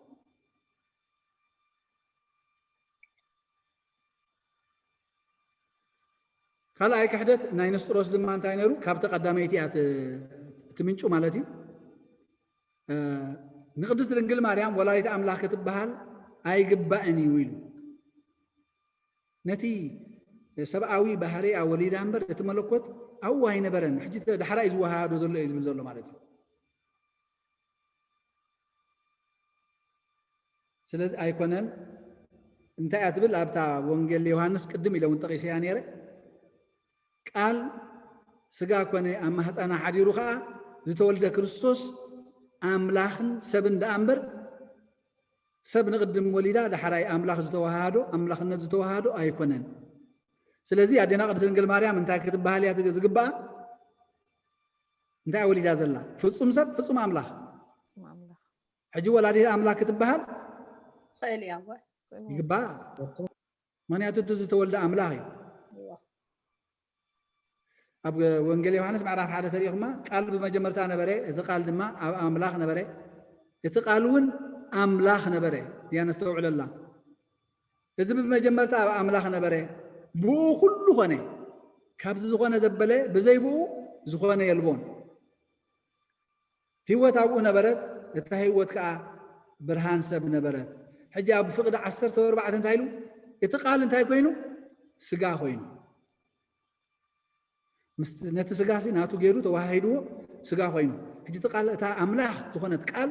ካልኣይ ክሕደት ናይ ንስጥሮስ ድማ እንታይ ነይሩ? ካብቲ ቀዳመይቲ እያ እቲ፣ እቲ ምንጩ ማለት እዩ። እ፣ ንቅድስት ድንግል ማርያም ወላዲት ኣምላኽ ክትበሃል ኣይግባእን እዩ ኢሉ። ነቲ ሰብኣዊ ባህርያ ወሊዳ እምበር እቲ መለኮት ኣብኡ ኣይነበረን። ሕጂ ዳሕራ እዩ ዝወሃሃዶ ዘሎ እዩ ዝብል ዘሎ ማለት እዩ። ስለዚ ኣይኮነን እንታይ እያ ትብል ኣብታ ወንጌል ዮሃንስ ቅድም ኢለ እውን ጠቂሰያ ነይረ። ቃል ስጋ ኮነ ኣብ ማህፀና ሓዲሩ ከዓ ዝተወልደ ክርስቶስ ኣምላኽን ሰብን ደኣ እምበር ሰብ ንቅድም ወሊዳ ዳሕራይ ኣምላኽ ዝተዋሃዶ ኣምላኽነት ዝተዋሃዶ ኣይኮነን። ስለዚ ኣዴና ቅድስት ድንግል ማርያም እንታይ ክትበሃል እያ ዝግባኣ? እንታይ ወሊዳ ዘላ? ፍጹም ሰብ ፍጹም ኣምላኽ። ሕጂ ወላዲት ኣምላኽ ክትበሃል ይግባእ። ምክንያቱ እቲ ዝተወልደ ኣምላኽ እዩ። ኣብ ወንጌል ዮሃንስ ምዕራፍ ሓደ ተሪእኹማ ቃል ብመጀመርታ ነበረ፣ እቲ ቃል ድማ ኣብ ኣምላኽ ነበረ፣ እቲ ቃል እውን ኣምላኽ ነበረ። እዚኣ ነስተውዕለላ። እዚ ብመጀመርታ ኣብ ኣምላኽ ነበረ፣ ብኡ ኩሉ ኾነ፣ ካብዚ ዝኾነ ዘበለ ብዘይ ብኡ ዝኾነ የልቦን። ህይወት ኣብኡ ነበረት፣ እታ ህይወት ከዓ ብርሃን ሰብ ነበረት። ሕጂ ኣብ ፍቕዲ ዓሰርተ ኣርባዕተ እንታይ ኢሉ? እቲ ቃል እንታይ ኮይኑ? ስጋ ኮይኑ። ነቲ ስጋ ሲ ናቱ ገይሩ ተዋሃሂድዎ ስጋ ኮይኑ። ሕጂ እቲ ቃል እታ ኣምላኽ ዝኾነት ቃል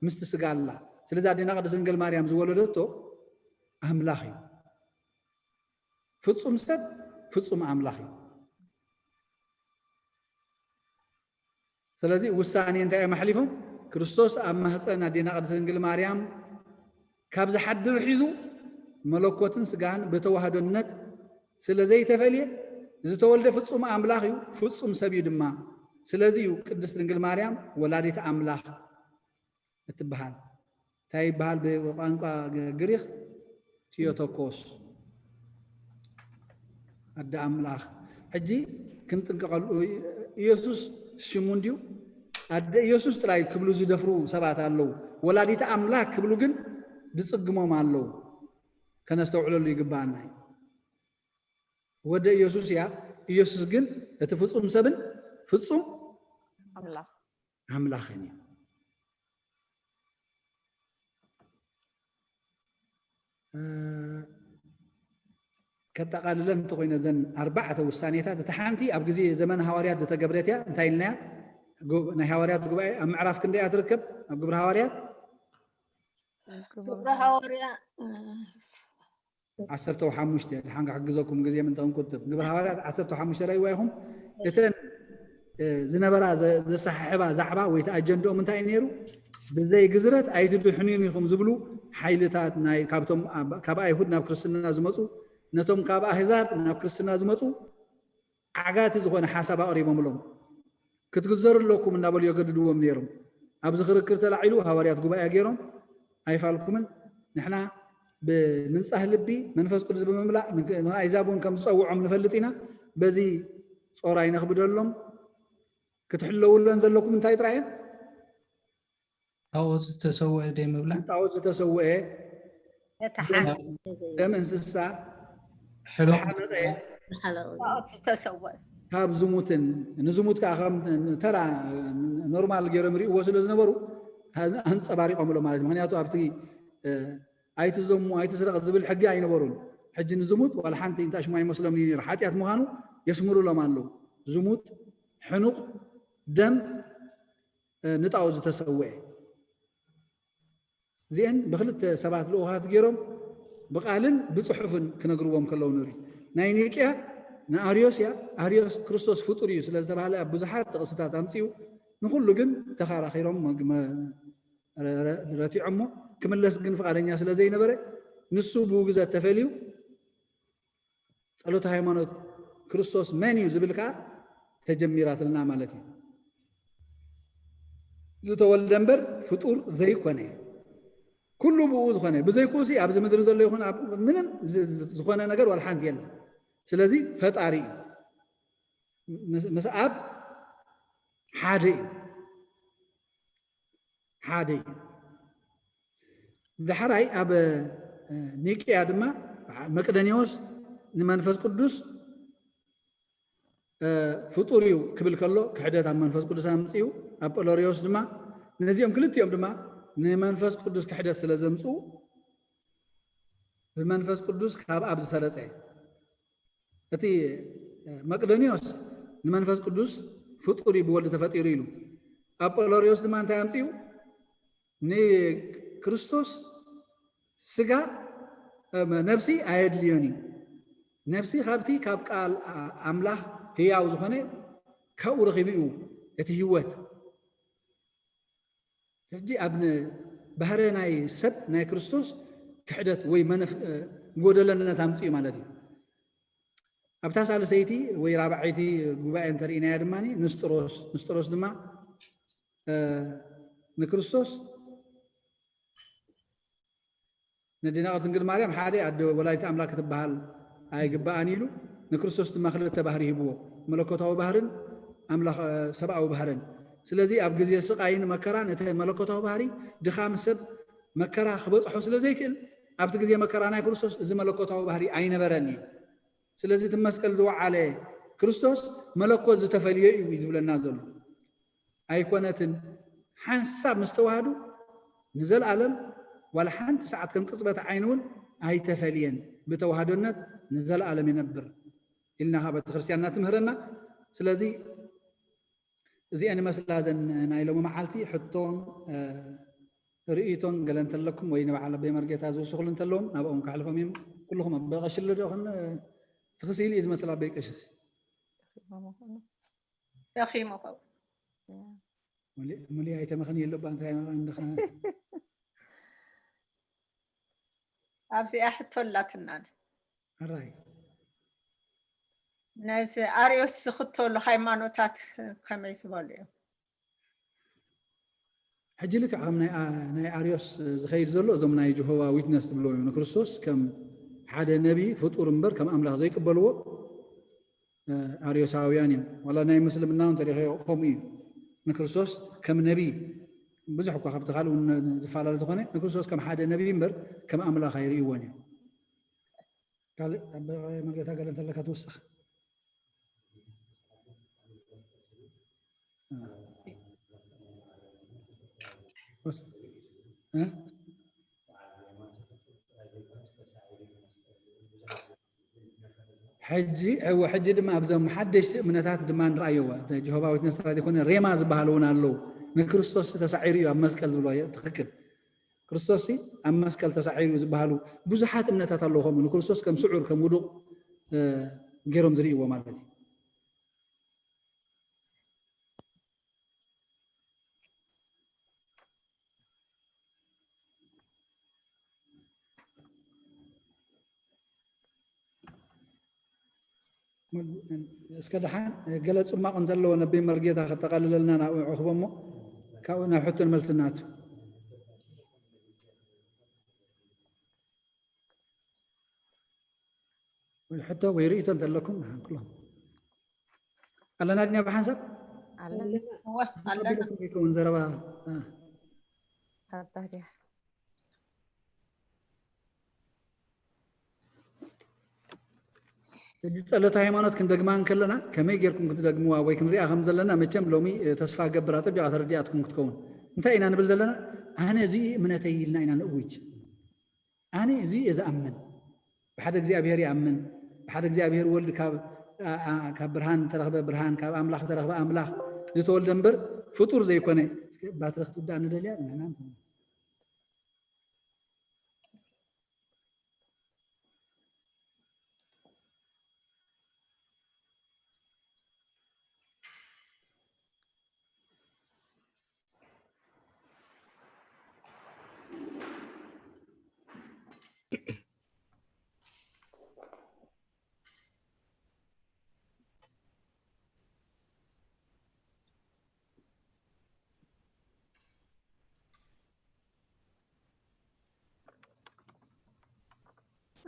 ምስቲ ስጋ ኣላ። ስለዚ ኣዴና ቅድስት ድንግል ማርያም ዝወለደቶ ኣምላኽ እዩ። ፍጹም ሰብ ፍጹም ኣምላኽ እዩ። ስለዚ ውሳኔ እንታይ እዮም ኣሕሊፎም? ክርስቶስ ኣብ ማህፀን ኣዴና ቅድስት ድንግል ማርያም ካብ ዝሓድር ሒዙ መለኮትን ስጋን ብተዋህዶነት ስለ ዘይተፈልየ ዝተወልደ ፍጹም ኣምላኽ እዩ፣ ፍጹም ሰብ እዩ ድማ። ስለዚ እዩ ቅድስት ድንግል ማርያም ወላዲት ኣምላኽ እትበሃል። እንታይ ይበሃል ብቋንቋ ግሪኽ? ቲዮቶኮስ፣ ኣደ ኣምላኽ። ሕጂ ክንጥንቀቐሉ፣ ኢየሱስ ሽሙ እንድዩ። ኣደ ኢየሱስ ጥራይ ክብሉ ዝደፍሩ ሰባት ኣለዉ። ወላዲተ ኣምላኽ ክብሉ ግን ዝጽግሞም ኣለዉ። ከነስተውዕለሉ ይግባኣና እዩ። ወደ ኢየሱስ እያ። ኢየሱስ ግን እቲ ፍጹም ሰብን ፍጹም ኣምላኽ ኣምላኽን እዩ። እ፣ ከጠቓልለን እንተኾይነ እዘን ኣርባዕተ ውሳኔታት፣ እቲ ሓንቲ ኣብ ግዜ ዘመን ሃዋርያት ዝተገብረት እያ። እንታይ ኢልናያ? ጉ-፣ ናይ ሃዋርያት ጉባኤ ኣብ ምዕራፍ ክንደይ እያ ትርከብ? ኣብ ግብሪ ሃዋርያት ግብረ ሃዋርያ፣ እ፣ ዓሰርተ ሓሙሽተ፣ ድሓን ክሕግዘኩም ግዜ ምእንቲ ክንቁጥብ። ግብረ ሃዋርያት ዓሰርተ ሓሙሽተ ራእይዋ ኢኹም። እተን፣ እ፣ ዝነበራ ዘ-፣ ዘሰሓሕባ ዛዕባ ወይ እቲ ኣጀንድኦም እንታይ እዩ ነይሩ? ብዘይ ግዝረት ኣይትድሕኑን ኢኹም ዝብሉ ሓይልታት ናይ፣ ካብቶም ኣብ-፣ ካብ ኣይሁድ ናብ ክርስትና ዝመጹ፣ ነቶም ካብ ኣህዛብ ናብ ክርስትና ዝመጹ ዓጋቲ ዝኾነ ሓሳብ ኣቕሪቦምሎም። ክትግዘሩ ኣለኩም እናበሉ የገድድዎም ነይሮም። ኣብዚ ክርክር ተላዒሉ ሃዋርያት ጉባኤ ገይሮም ኣይፋልኩምን፣ ንሕና ብምንጻህ ልቢ መንፈስ ቅዱስ ብምምላእ ንክ-፣ ንኣይዛብ እውን ከም ዝጸውዖም ንፈልጥ ኢና። በዚ ጾር ኣይነኽብደሎም። ክትሕለውለን ዘለኩም እንታይ ጥራይ እየን? ጣዖት ዝተሰወአ ደይ ምብላዕ? ጣዖት ዝተሰወአ፣ ነቲ ደም፣ ሓቂ ደም እንስሳ ሕሉቕ ዝሓለቐ፣ ዝሓለቐ ጣዖት ዝተሰወአ። ካብ ዝሙትን፣ ንዝሙት ከዓ ከም ተራ ኖርማል ገይሮም ይርእይዎ ስለ ዝነበሩ ኣንፀባሪቖምሎ ማለት እዩ። ምክንያቱ ኣብቲ፣ እ፣ ኣይትዘሙ ኣይትስረቕ ዝብል ሕጊ ኣይነበሩን። ሕጂ ንዝሙት ዋላ ሓንቲ እንታይ ሽሙ ኣይመስሎምን እዩ ነይሩ። ሓጢኣት ምዃኑ የስምሩሎም ኣለዉ። ዝሙት፣ ሕኑቕ፣ ደም፣ እ፣ ንጣዖት ዝተሰወአ። እዚአን ብክልተ ሰባት ልኡኻት ገይሮም ብቃልን ብጽሑፍን ክነግርዎም ከለዉ ንርኢ። ናይ ኒቅያ ንኣርዮስ እያ። ኣርዮስ ክርስቶስ ፍጡር እዩ ስለ ዝተባህለ ኣብ ብዙሓት ጥቕስታት ኣምጺኡ ንኹሉ ግን ተኻራኺሮም መግ-፣ መ-፣ ረ-፣ ረ-፣ ረቲዖሞ። ክምለስ ግን ፍቓደኛ ስለ ዘይነበረ ንሱ ብውግዘት ተፈልዩ ጸሎተ ሃይማኖት ክርስቶስ መን እዩ ዝብል ከኣ ተጀሚራትልና ማለት እዩ። ዝተወልደ እምበር ፍጡር ዘይኮነ፣ ኩሉ ብኡ ዝኾነ፣ ብዘይክኡሲ ኣብዚ ምድሪ ዘሎ ይኹን ኣብ ምንም ዝ-፣ ዝ-፣ ዝኾነ ነገር ዋላ ሓንቲ የለን። ስለዚ ፈጣሪ እዩ። ምስ፣ ምስ ኣብ ሓደ እዩ። ሓደ እዩ። ዳሕራይ ኣብ፣ እ፣ ኒቅያ ድማ በዓል መቅደኒዎስ ንመንፈስ ቅዱስ፣ እ፣ ፍጡር እዩ ክብል ከሎ ክሕደት ኣብ መንፈስ ቅዱስ ኣምጺኡ፣ ኣጶሎሪዎስ ድማ ነዚኦም ክልቲኦም ድማ ንመንፈስ ቅዱስ ክሕደት ስለ ዘምፅኡ ብመንፈስ ቅዱስ ካብ ኣብ ዝሰረፀ እቲ መቅደኒዮስ ንመንፈስ ቅዱስ ፍጡር እዩ ብወልድ ተፈጢሩ ኢሉ ኣጶሎሪዮስ ድማ እንታይ ኣምፅኡ ንክርስቶስ ስጋ ነፍሲ ኣየድልዮን እዩ ነፍሲ ካብቲ ካብ ቃል ኣምላኽ ህያው ዝኾነ ካብኡ ረኺቡ እዩ እቲ ህይወት ሕጂ ኣብ ባህረ ናይ ሰብ ናይ ክርስቶስ ክሕደት ወይ ጎደለነት ኣምፅኡ ማለት እዩ ኣብታ ሳልሰይቲ ወይ ራብዓይቲ ጉባኤ እንተርኢናያ ድማ ንስጥሮስ ንስጥሮስ ድማ ንክርስቶስ ንዲናቕት ድንግል ማርያም ሓደ ኣደ ወላዲት ኣምላክ ክትበሃል ኣይግባኣን ኢሉ ንክርስቶስ ድማ ክልተ ባህሪ ሂብዎ መለኮታዊ ባህርን ኣምላኽ ሰብኣዊ ባህርን ስለዚ ኣብ ግዜ ስቃይን መከራን እቲ መለኮታዊ ባህሪ ድኻም ሰብ መከራ ክበፅሖ ስለ ዘይክእል ኣብቲ ግዜ መከራ ናይ ክርስቶስ እዚ መለኮታዊ ባህሪ ኣይነበረን እዩ ስለዚ እቲ መስቀል ዝወዓለ ክርስቶስ መለኮት ዝተፈልዮ እዩ ዝብለና ዘሎ ኣይኮነትን ሓንሳብ ምስ ተዋህዱ ንዘለኣለም ዋላ ሓንቲ ሰዓት ከም ቅፅበት ዓይኒ እውን ኣይተፈልየን ብተዋህዶነት ንዘለኣለም ይነብር ኢልና ካብ ቤተክርስትያንና ትምህረና ስለዚ እዚአን ይመስላ ዘን ናይ ሎሚ መዓልቲ ሕቶን ርእይቶን ገለ እንተለኩም ወይ ንበዓል ኣበይ መርጌታ ዝውስኽሉ እንተለዎም ናብኦም ካሕልፎም እዮም ኩልኹም ኣበይ ቀሽሊ ዶ ትኽስኢሉ እዩ ዝመስል ኣበይ ቀሽስ ደኺሙ ኸው ሙሉእ ኣይተመኽን የለባ እንታይ መቐን ድኻ ኣብዚኣ ሕቶ ኣላትና ሕራይ ነዚ ኣርዮስ ዝኽተሉ ሃይማኖታት ከመይ ዝበሉ እዮም ሕጂ ልክዕ ከም ናይ ኣርዮስ ዝኸይድ ዘሎ እዞም ናይ ጀሆባ ዊትነስ ትብልዎ እዮም ንክርስቶስ ከም ሓደ ነቢ ፍጡር እምበር ከም ኣምላኽ ዘይቅበልዎ ኣርዮሳውያን እዮም ዋላ ናይ ምስልምና እውን ተሪኸዮ ከምኡ እዩ ንክርስቶስ ከም ነቢ ብዙሕ እኳ ካብቲ ካልእ እውን ዝፈላለ ዝኾነ ንክርስቶስ ከም ሓደ ነቢ እምበር ከም ኣምላኽ ኣይርእይዎን እዮም ካልእ ኣብ መርጌታ ገለ እንተለካ ትውስኽ ሕጂ እወ ሕጂ ድማ ኣብዞም ሓደሽቲ እምነታት ድማ ንረኣየዋ ጀሆባ ዊትነስ ጥራይ ዘይኮነ ሬማ ዝበሃል እውን ኣለዉ ንክርስቶስ ተሳዒሩ እዩ ኣብ መስቀል ዝብሎ ትኽክል ክርስቶስ ኣብ መስቀል ተሳዒሩ ዝበሃሉ ብዙሓት እምነታት ኣለዉ ከምኡ ንክርስቶስ ከም ስዑር ከም ውዱቕ ገይሮም ዝርእይዎ ማለት እዩ እስከ ደሓን ገለ ጽማቕ እንተለዎ ነቢ መርጌታ ከጠቓልለልና ናብኡ ዕኽቦ እሞ ካብኡ ናብ ሕቶን መልስን ንኣቱ ወይ ሕቶ ወይ ርእይቶ እንተለኩም ንሓንክሎም ኣለና ድኛ ብሓንሳብ ይከውን ዘረባ ኣባድያ ሕጂ ጸሎተ ሃይማኖት ክንደግማ እንከለና ከመይ ጌርኩም ክትደግምዋ ወይ ክንሪኣ ከም ዘለና መቸም ሎሚ ተስፋ ገብር ኣጸቢቓ ተረዲኣትኩም ክትከውን እንታይ ኢና ንብል ዘለና ኣነ እዚ እምነተይ ኢልና ኢና ንእውጅ ኣነ እዚ እየ ዝኣምን ብሓደ እግዚኣብሔር ይኣምን ብሓደ እግዚኣብሔር ወልድ ካብ ካብ ብርሃን ተረኽበ ብርሃን ካብ ኣምላኽ ተረኽበ ኣምላኽ ዝተወልደ እምበር ፍጡር ዘይኮነ ባትሪ ክትውዳእ ንደልያ ንሕና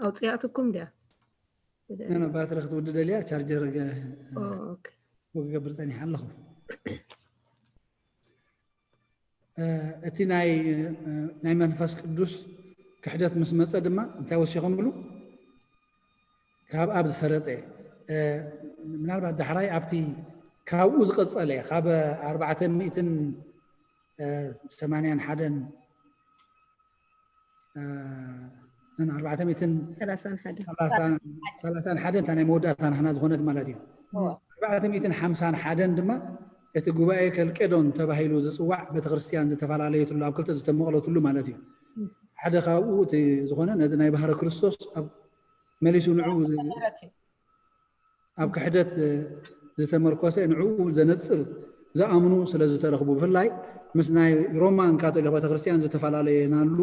ኣውፅያትኩም ድያ ባትሪ ክትውድደልያ ቻርጀር ክገብር ፀኒሐ ኣለኹ እቲ ናይ መንፈስ ቅዱስ ክሕደት ምስ መፀ ድማ እንታይ ወሲኾምሉ ካብ ኣብ ዝሰረፀ ምናልባት ዳሕራይ ኣብቲ ካብኡ ዝቐፀለ ካብ ኣርባዕተ ሚእትን ሰማንያን ሓደን እ፣ ን ኣርባዕተ ሚእትን ሰላሳን ሓደ ሰላሳን ሓደን እታ ናይ መወዳእታ ናህና ዝኾነት ማለት እዩ። እወ። ኣርባዕተ ሚእትን ሓምሳን ሓደን ድማ እቲ ጉባኤ ከልቄዶን ተባሂሉ ዝፅዋዕ ቤተክርስትያን ዝተፈላለየትሉ ኣብ ክልተ ዝተመቕለትሉ ማለት እዩ። ሓደ ካብኡ እቲ ዝኾነ ነዚ ናይ ባህረ ክርስቶስ ኣብ መሊሱ ንዕኡ ዝ- ምህረት እዩ። ኣብ ክሕደት ዝተመርኮሰ ንዕኡ ዘነፅር ዝኣምኑ ስለ ዝተረኽቡ ብፍላይ ምስ ናይ ሮማን ካቶሊክ ቤተክርስትያን ዝተፈላለየናሉ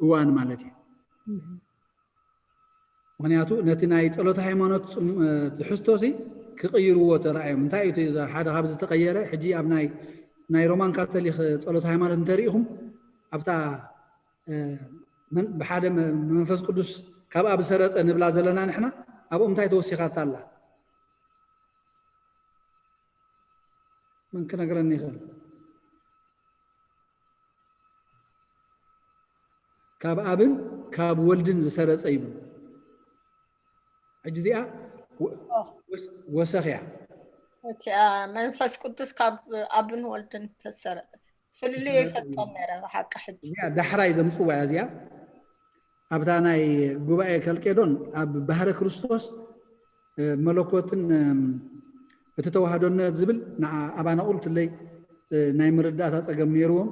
እዋን ማለት እዩ። ምክንያቱ ነቲ ናይ ፀሎተ ሃይማኖት ትሕዝቶ ሲ ክቕይርዎ ተራእዮም። እንታይ እዩ እቲ ሓደ ካብ ዝተቐየረ? ሕጂ ኣብ ናይ ናይ ሮማን ካቶሊክ ፀሎተ ሃይማኖት እንተሪኢኹም ኣብታ ብሓደ መንፈስ ቅዱስ ካብ ኣብ ዝሰረፀ ንብላ ዘለና ንሕና ኣብኦም እንታይ ተወሲኻታ ኣላ? መን ክነግረኒ ይኽእል? ካብ ኣብን ካብ ወልድን ዝሰረፀ ይብሉ። ሕጂ እዚኣ ወሰኽ እያ። እቲኣ መንፈስ ቅዱስ ካብ ኣብን ወልድን ተሰረፀ ፍልልይ ይፈልጦም ነረ ብሓቂ ሕጂ እዚኣ ዳሕራይ ዘምፅዋ እያ። እዚኣ ኣብታ ናይ ጉባኤ ከልቄዶን ኣብ ባህረ ክርስቶስ መለኮትን እቲ ተዋህዶነት ዝብል ንዓ ኣባና ቁልትለይ ናይ ምርዳእታ ፀገም ነይርዎም።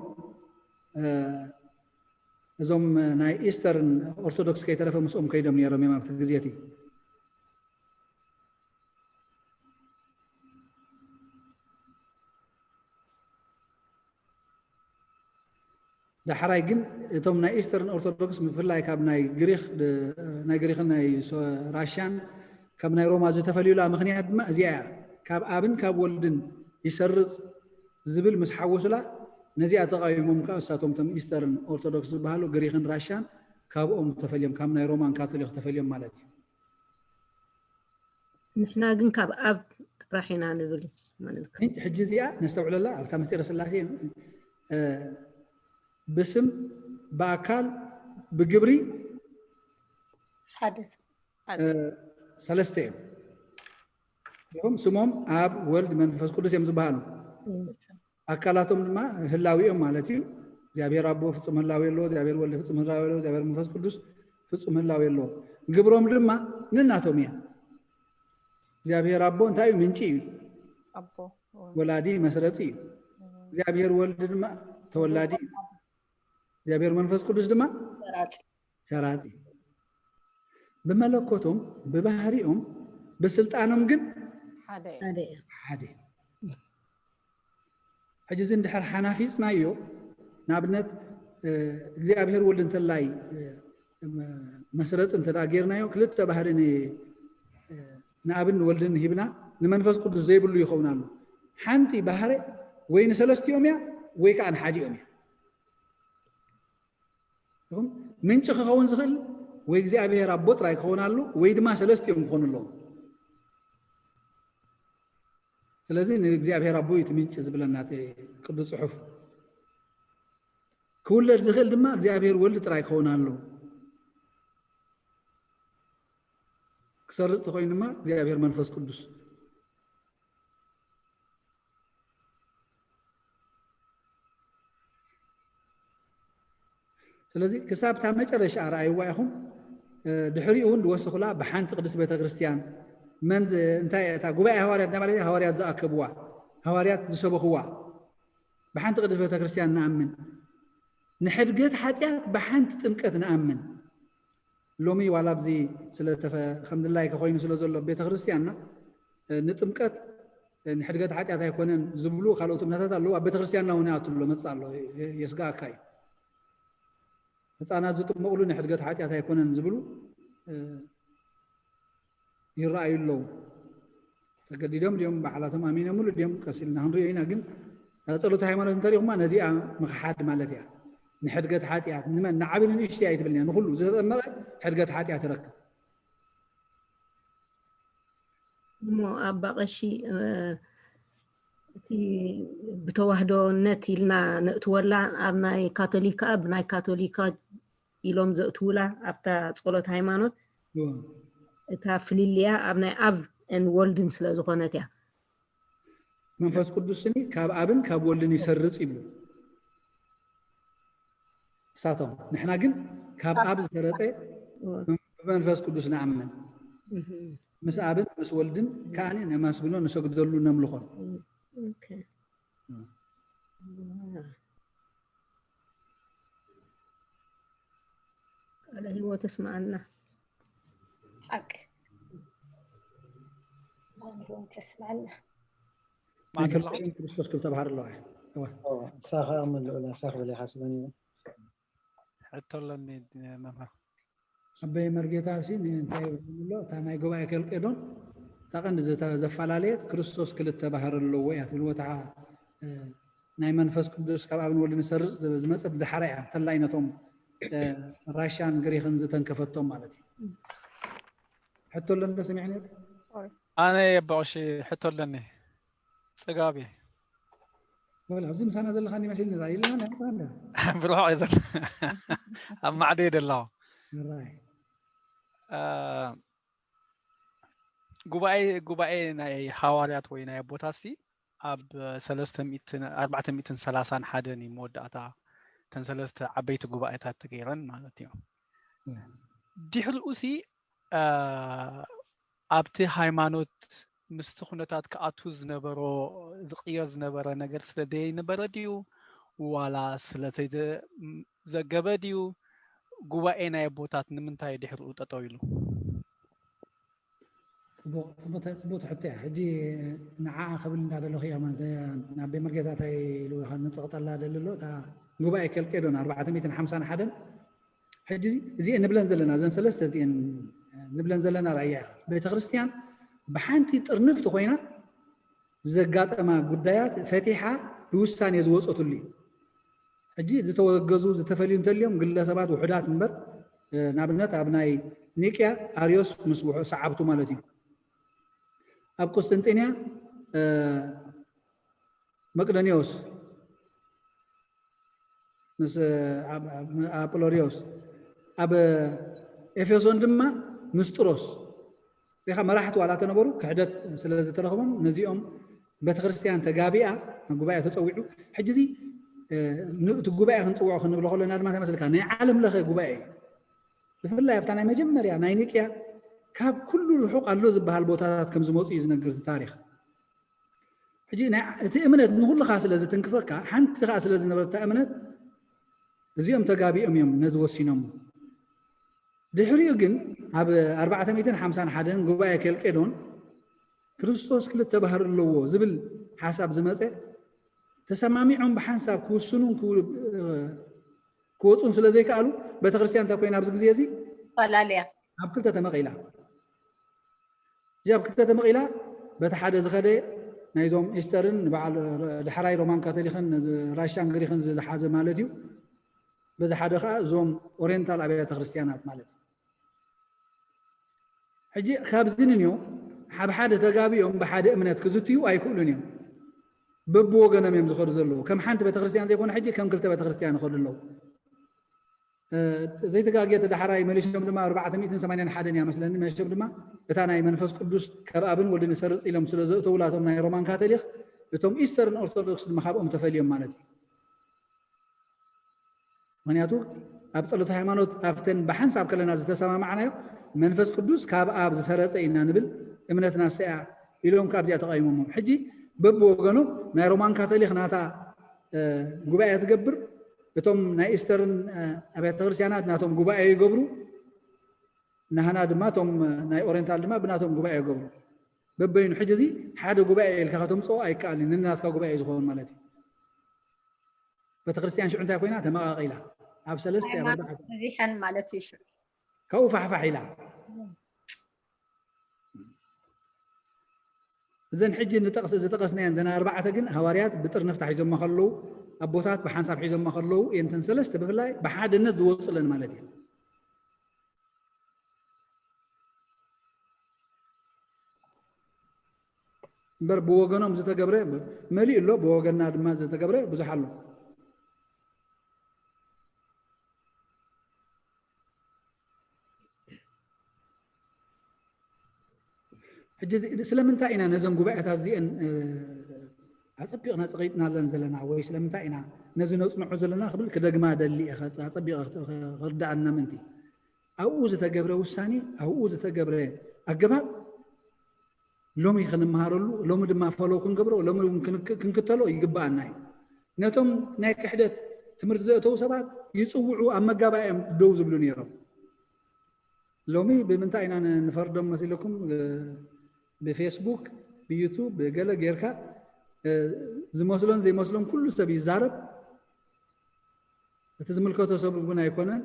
እዞም ናይ ኢስተርን ኦርቶዶክስ ከይተረፈ ምስኦም ከይዶም ነይሮም እዮም ኣብቲ ግዜ እቲ። ዳሕራይ ግን እቶም ናይ ኢስተርን ኦርቶዶክስ ብፍላይ ካብ ናይ ግሪክ ናይ ግሪክን ናይ ራሽያን ካብ ናይ ሮማ ዝተፈልዩላ ምክንያት ድማ እዚኣ እያ። ካብ ኣብን ካብ ወልድን ይሰርፅ ዝብል ምስ ሓወሱላ ነዚኣ ተቃዊሞም ከዓ እሳቶም ቶም ኢስተርን ኦርቶዶክስ ዝበሃሉ ግሪክን ራሽያን ካብኦም ተፈልዮም ካብ ናይ ሮማን ካቶሊክ ተፈልዮም ማለት እዩ። ንሕና ግን ካብ ኣብ ጥራሕ ኢና ንብል ማለት እዩ። ሕጂ እዚኣ ነስተውዕለላ ኣብታ ምስጢረ ስላሴ ብስም ብኣካል ብግብሪ ሓደ ሰለስተ እዮም። ይኹም ስሞም ኣብ ወልድ መንፈስ ቅዱስ እዮም ዝበሃሉ። ኣካላቶም ድማ ህላዊኦም ማለት እዩ። እግዚኣብሔር ኣቦ ፍጹም ህላዊ ኣለዎ፣ እግዚኣብሔር ወልድ ፍጹም ህላዊ ኣለዎ፣ እግዚኣብሔር መንፈስ ቅዱስ ፍጹም ህላዊ ኣለዎ። ግብሮም ድማ ንናቶም እዮም። እግዚኣብሔር ኣቦ እንታይ እዩ? ምንጪ እዩ። ኣቦ ወላዲ መስረፂ እዩ። እግዚኣብሔር ወልድ ድማ ተወላዲ እዩ። እግዚኣብሔር መንፈስ ቅዱስ ድማ ሰራፂ ሰራፂ። ብመለኮቶም ብባህሪኦም ብስልጣኖም ግን ሓደ እዩ። ሓደ እዩ። ሓደ። ሕጂ እዚ እንድሕር ሓናፊፅናዮ ንኣብነት እግዚኣብሔር ወልድ እንተላይ መስረፂ እንተ ጌርናዮ ክልተ ባህሪ ንኣብን ንወልድን ሂብና ንመንፈስ ቅዱስ ዘይብሉ ይኸውን ኣሎ። ሓንቲ ባህሪ ወይ ንሰለስቲኦም እያ ወይ ከዓ ንሓዲኦም እያ። ምንጪ ክኸውን ዝኽእል ወይ እግዚኣብሔር ኣቦ ጥራይ ክኸውን ኣሎ ወይ ድማ ሰለስቲኦም ክኾኑ ኣለዎም። ስለዚ ንእግዚኣብሔር ኣቦ እዩ እቲ ምንጪ ዝብለና እቲ ቅዱስ ጽሑፍ። ክውለድ ዝኽእል ድማ እግዚኣብሔር ወልድ ጥራይ ክኸውን ኣሎ። ክሰርጽ ተኾይኑ ድማ እግዚኣብሔር መንፈስ ቅዱስ። ስለዚ ክሳብ እታ መጨረሻ ረኣይዋ ኢኹም። ድሕሪኡ እውን ዝወሰኹላ ብሓንቲ ቅድስት ቤተክርስትያን መን እንታይ እታ ጉባኤ ሃዋርያት ናይ ማለት ሃዋርያት ዝኣከብዋ ሃዋርያት ዝሰበኽዋ ብሓንቲ ቅድስት ቤተክርስትያን ንኣምን። ንሕድገት ሓጢኣት ብሓንቲ ጥምቀት ንኣምን። ሎሚ ዋላ ኣብዚ ስለተፈ ከምድላይ ከኮይኑ ስለ ዘሎ ቤተክርስትያንና ንጥምቀት ንሕድገት ሓጢኣት ኣይኮነን ዝብሉ ካልኦት እምነታት ኣለዉ። ኣብ ቤተክርስትያንና እውን ይኣቱ ኣሎ መፅእ ኣሎ የስጋእካ እዩ። ህፃናት ዝጥመቕሉ ንሕድገት ሓጢኣት ኣይኮነን ዝብሉ ይረኣዩ ኣለዉ። ተገዲዶም ድዮም ባዕላቶም ኣሚኖምሉ ድዮም ቀስ ኢልና ክንሪኦ ኢና። ግን ጸሎተ ሃይማኖት እንተሪኹማ ነዚኣ ምኽሓድ ማለት እያ። ንሕድገት ሓጢኣት ንመን ንዓቢ ንንእሽተይ ኣይትብልን እያ። ንኹሉ ዝተጠመቐ ሕድገት ሓጢኣት ይረክብ። እሞ ኣባ ቀሺ እቲ ብተዋህዶነት ኢልና ነእትወላ ኣብ ናይ ካቶሊካ ብናይ ካቶሊካ ኢሎም ዘእትውላ ኣብታ ጸሎት ሃይማኖት እታ ፍልልያ ኣብ ናይ ኣብ ን ወልድን ስለ ዝኾነት እያ። መንፈስ ቅዱስኒ ካብ ኣብን ካብ ወልድን ይሰርጽ ይብሉ። እሳቶም። ንሕና ግን ካብ ኣብ ዝተረጸ ብመንፈስ ቅዱስ ንኣምን። ምስ ኣብን ምስ ወልድን ከኣኒ ነመስግኖ፣ ንሰግደሉ፣ ነምልኾን። ቃለ ህይወት እስማዓና። ሓቂ። ቃለ ህይወት እስማዓና። ናይ ከልክሽን ክርስቶስ ክልተ ባህር ኣለዋ። እዋ። እሳኻ ምልኡላ እሳኽ በለ ሓስበኒ። ሕቶ ኣለኒ መምህር። ኣበይ መርጌታ ሲ እንታይ ይብሉ ኣሎ? እታ ናይ ጉባኤ ከልቄዶን እታ ቀንዲ ዘፈላለየት ክርስቶስ ክልተ ባህር ኣለዎ እያ ትብል። ወታ ናይ መንፈስ ቅዱስ ካብ ኣብን ወልድን ሰርጽ ዝመጸት ድሓራ እያ። ተላይ ነቶም ራሻን ግሪኽን ዝተንከፈቶም ማለት እዩ። ሕቶ ኣለኒ ሰሚዕኒ። ኣነ የባቕሺ ሕቶ ኣለኒ። ጽጋብ እየ። ወላ ኣብዚ ምሳና ዘለኻ እንዲ መሲልኒ ዛ ኢልና ናይ ምሳና ብርሑቕ እየ ዘሎ። ኣብ ማዕዶ እየ ደላኹ። ራይ እ፣ ጉባኤ ጉባኤ ናይ ሃዋርያት ወይ ናይ ኣቦታት ሲ ኣብ ሰለስተ ሚእትን ኣርባዕተ ሚእትን ሰላሳን ሓደን እዩ መወዳእታ እተን ሰለስተ ዓበይቲ ጉባኤታት ተገይረን ማለት እዩ። ድሕሪኡ ሲ እ፣ ኣብቲ ሃይማኖት ምስቲ ኩነታት ክኣቱ ዝነበሮ ዝቕየር ዝነበረ ነገር ስለ ደይነበረ ድዩ ዋላ ስለተይዘገበ ድዩ? ጉባኤ ናይ ኣቦታት ንምንታይ ድሕሪኡ ጠጠው ኢሉ? ጽቡቕ ጽቡቕ ጽቡቕ ትሕቶ እያ። ሕጂ ንዓኣ ክብል እንዳደለኹ እያ ማለት ናብ ቤት መርጌታታይ ኢሉ ንጽቕጠላ ደሊ ኣሎ። እታ ጉባኤ ከልቄዶን ኣርባዕተ ሚእትን ሓምሳን ሓደን ሕጂ እዚ እዚኤን ንብለን ዘለና እዘን ሰለስተ እዚኤን ንብለን ዘለና ራእያ ኢኻ። ቤተክርስትያን ብሓንቲ ጥርንፍቲ ኮይና ዘጋጠማ ጉዳያት ፈቲሓ ብውሳኔ ዝወፀትሉ እዩ። ሕጂ ዝተወገዙ ዝተፈልዩ እንተልዮም ግለሰባት ውሑዳት እምበር፣ እ፣ ንኣብነት ኣብ ናይ ኒቅያ ኣርዮስ ምስ ውሑ-፣ ሰዓብቱ ማለት እዩ። ኣብ ቁስጥንጥንያ፣ እ፣ መቅደኒዎስ ምስ፣ እ፣ ኣብ-፣ ኣብ-፣ ኣጵሎሪዮስ፣ ኣብ ኤፌሶን ድማ ንስጥሮስ ሪኻ መራሕቲ ዋላ ተነበሩ ክሕደት ስለ ዝተረኽቦም ነዚኦም ቤተክርስትያን ተጋቢኣ ጉባኤ ተፀዊዑ። ሕጂ እዚ፣ እ፣ ን-፣ እቲ ጉባኤ ክንፅውዖ ክንብሎ ከለና ድማ ተመስልካ ናይ ዓለም ለኸ ጉባኤ እዩ። ብፍላይ ኣብታ ናይ መጀመርያ ናይ ኒቅያ ካብ ኩሉ ርሑቕ ኣሎ ዝበሃል ቦታታት ከም ዝመፁ እዩ ዝነግር እቲ ታሪኽ። ሕጂ ናይ፣ እቲ እምነት ንኹልኻ ስለ ዝትንክፈካ፣ ሓንቲ ኸዓ ስለ ዝነበረት እታ እምነት እዚኦም ተጋቢኦም እዮም ነዚ ወሲኖም። ድሕሪኡ ግን ኣብ ኣርባዕተ ሚእትን ሓምሳን ሓደን ጉባኤ ኬልቄዶን ክርስቶስ ክልተ ባህሪ ኣለዎ ዝብል ሓሳብ ዝመፀ ተሰማሚዖም ብሓንሳብ ክውስኑን ክው-፣ ክወፁን ስለ ዘይከኣሉ ቤተክርስትያን እንታይ ኮይና ኣብዚ ግዜ እዚ ፈላልያ ኣብ ክልተ ተመቒላ። እዚ ኣብ ክልተ ተመቒላ በቲ ሓደ ዝኸደ ናይዞም ኢስተርን ንበዓል ዳሕራይ ሮማን ካቶሊክን ራሻን ግሪክን ዝሓዘ ማለት እዩ። በዚ ሓደ ከዓ እዞም ኦሪየንታል ኣብያተ ክርስትያናት ማለት እዩ። ሕጂ ካብዚ ንንዮ ኣብ ሓደ ተጋቢኦም ብሓደ እምነት ክዝትዩ ኣይክእሉን እዮም። በብወገኖም እዮም ዝኸዱ ዘለዉ። ከም ሓንቲ ቤተክርስትያን ዘይኮነ ሕጂ ከም ክልተ ቤተክርስትያን ይኸዱ ኣለዉ። እ፣ ዘይተጋግየ እቲ ዳሕራይ መሊሶም ድማ ኣርባዕተ ሚእትን ሰማንያን ሓደን እያ መስለኒ። መሊሶም ድማ እታ ናይ መንፈስ ቅዱስ ካብ ኣብን ወልድን ይሰርጽ ኢሎም ስለ ዘእተውላቶም ናይ ሮማን ካቶሊክ እቶም ኢስተርን ኦርቶዶክስ ድማ ካብኦም ተፈልዮም ማለት እዩ። ምክንያቱ ኣብ ጸሎት ሃይማኖት ኣብተን ብሓንሳብ ከለና ዝተሰማማዕናዮ መንፈስ ቅዱስ ካብ ኣብ ዝሰረጸ ኢና ንብል እምነትና እሰያ ኢሎም ካብዚኣ ተቃይሞሞም። ሕጂ በብወገኖም ናይ ሮማን ካቶሊክ ናታ፣ እ፣ ጉባኤ ትገብር፣ እቶም ናይ ኢስተርን፣ እ፣ ኣብያተ ክርስትያናት ናቶም ጉባኤ ይገብሩ፣ ናህና ድማ እቶም ናይ ኦሪየንታል ድማ ብናቶም ጉባኤ ይገብሩ። በበይኑ ሕጂ እዚ ሓደ ጉባኤ ኢልካ ከተምፅኦ ኣይከኣልን፣ ነናትካ ጉባኤ እዩ ዝኸውን ማለት እዩ። ቤተክርስትያን ሽዑ እንታይ ኮይና ተመቃቂላ ኣብ ሰለስተ ኣብ ሃይማኖት ኣርባዕተ በዚሐን ማለት እዩ። ሽዑ ካብኡ ፋሕፋሕ ኢላ። እዘን ሕጂ ንጠቕስ ዝጠቐስናየን ዘን ኣርባዕተ ግን ሃዋርያት ብጥርንፍታ ሒዞማ ከለዉ፣ ኣቦታት ብሓንሳብ ሒዞማ ከለዉ፣ የንተን ሰለስተ ብፍላይ ብሓድነት ዝወፁለን ማለት እዩ። እምበር ብወገኖም ዝተገብረ መሊኡ ኣሎ፣ ብወገንና ድማ ዝተገብረ ብዙሕ ኣሎ። ሕጂ እዚ ስለምንታይ ኢና ነዘን ጉባኤታት እዚአን፣ እ፣ ኣጸቢቕና ጸቒጥናለን ዘለና ወይ ስለምንታይ ኢና ነዚ ነጽንዖ ዘለና ክብል ክደግማ ደሊ እየ፣ ከ-፣ ኣጸቢቐ ክት-፣ ክርድኣና ምእንቲ። ኣብኡ ዝተገብረ ውሳኔ፣ ኣብኡ ዝተገብረ ኣገባብ ሎሚ ክንመሃረሉ፣ ሎሚ ድማ ፈሎ ክንገብሮ፣ ሎሚ እውን ክንክ-፣ ክንክተሎ ይግብኣና እዩ። ነቶም ናይ ክሕደት ትምህርቲ ዘእተዉ ሰባት ይጽውዑ፣ ኣብ መጋባእዮም ደው ዝብሉ ነይሮም። ሎሚ ብምንታይ ኢና ን-፣ ንፈርዶም መሲለኩም? እ፣ ብፌስቡክ፣ ብዩቱብ፣ ብገለ ጌርካ፣ እ፣ ዝመስሎን ዘይመስሎን ኩሉ ሰብ ይዛረብ። እቲ ዝምልከቶ ሰብ እውን ኣይኮነን።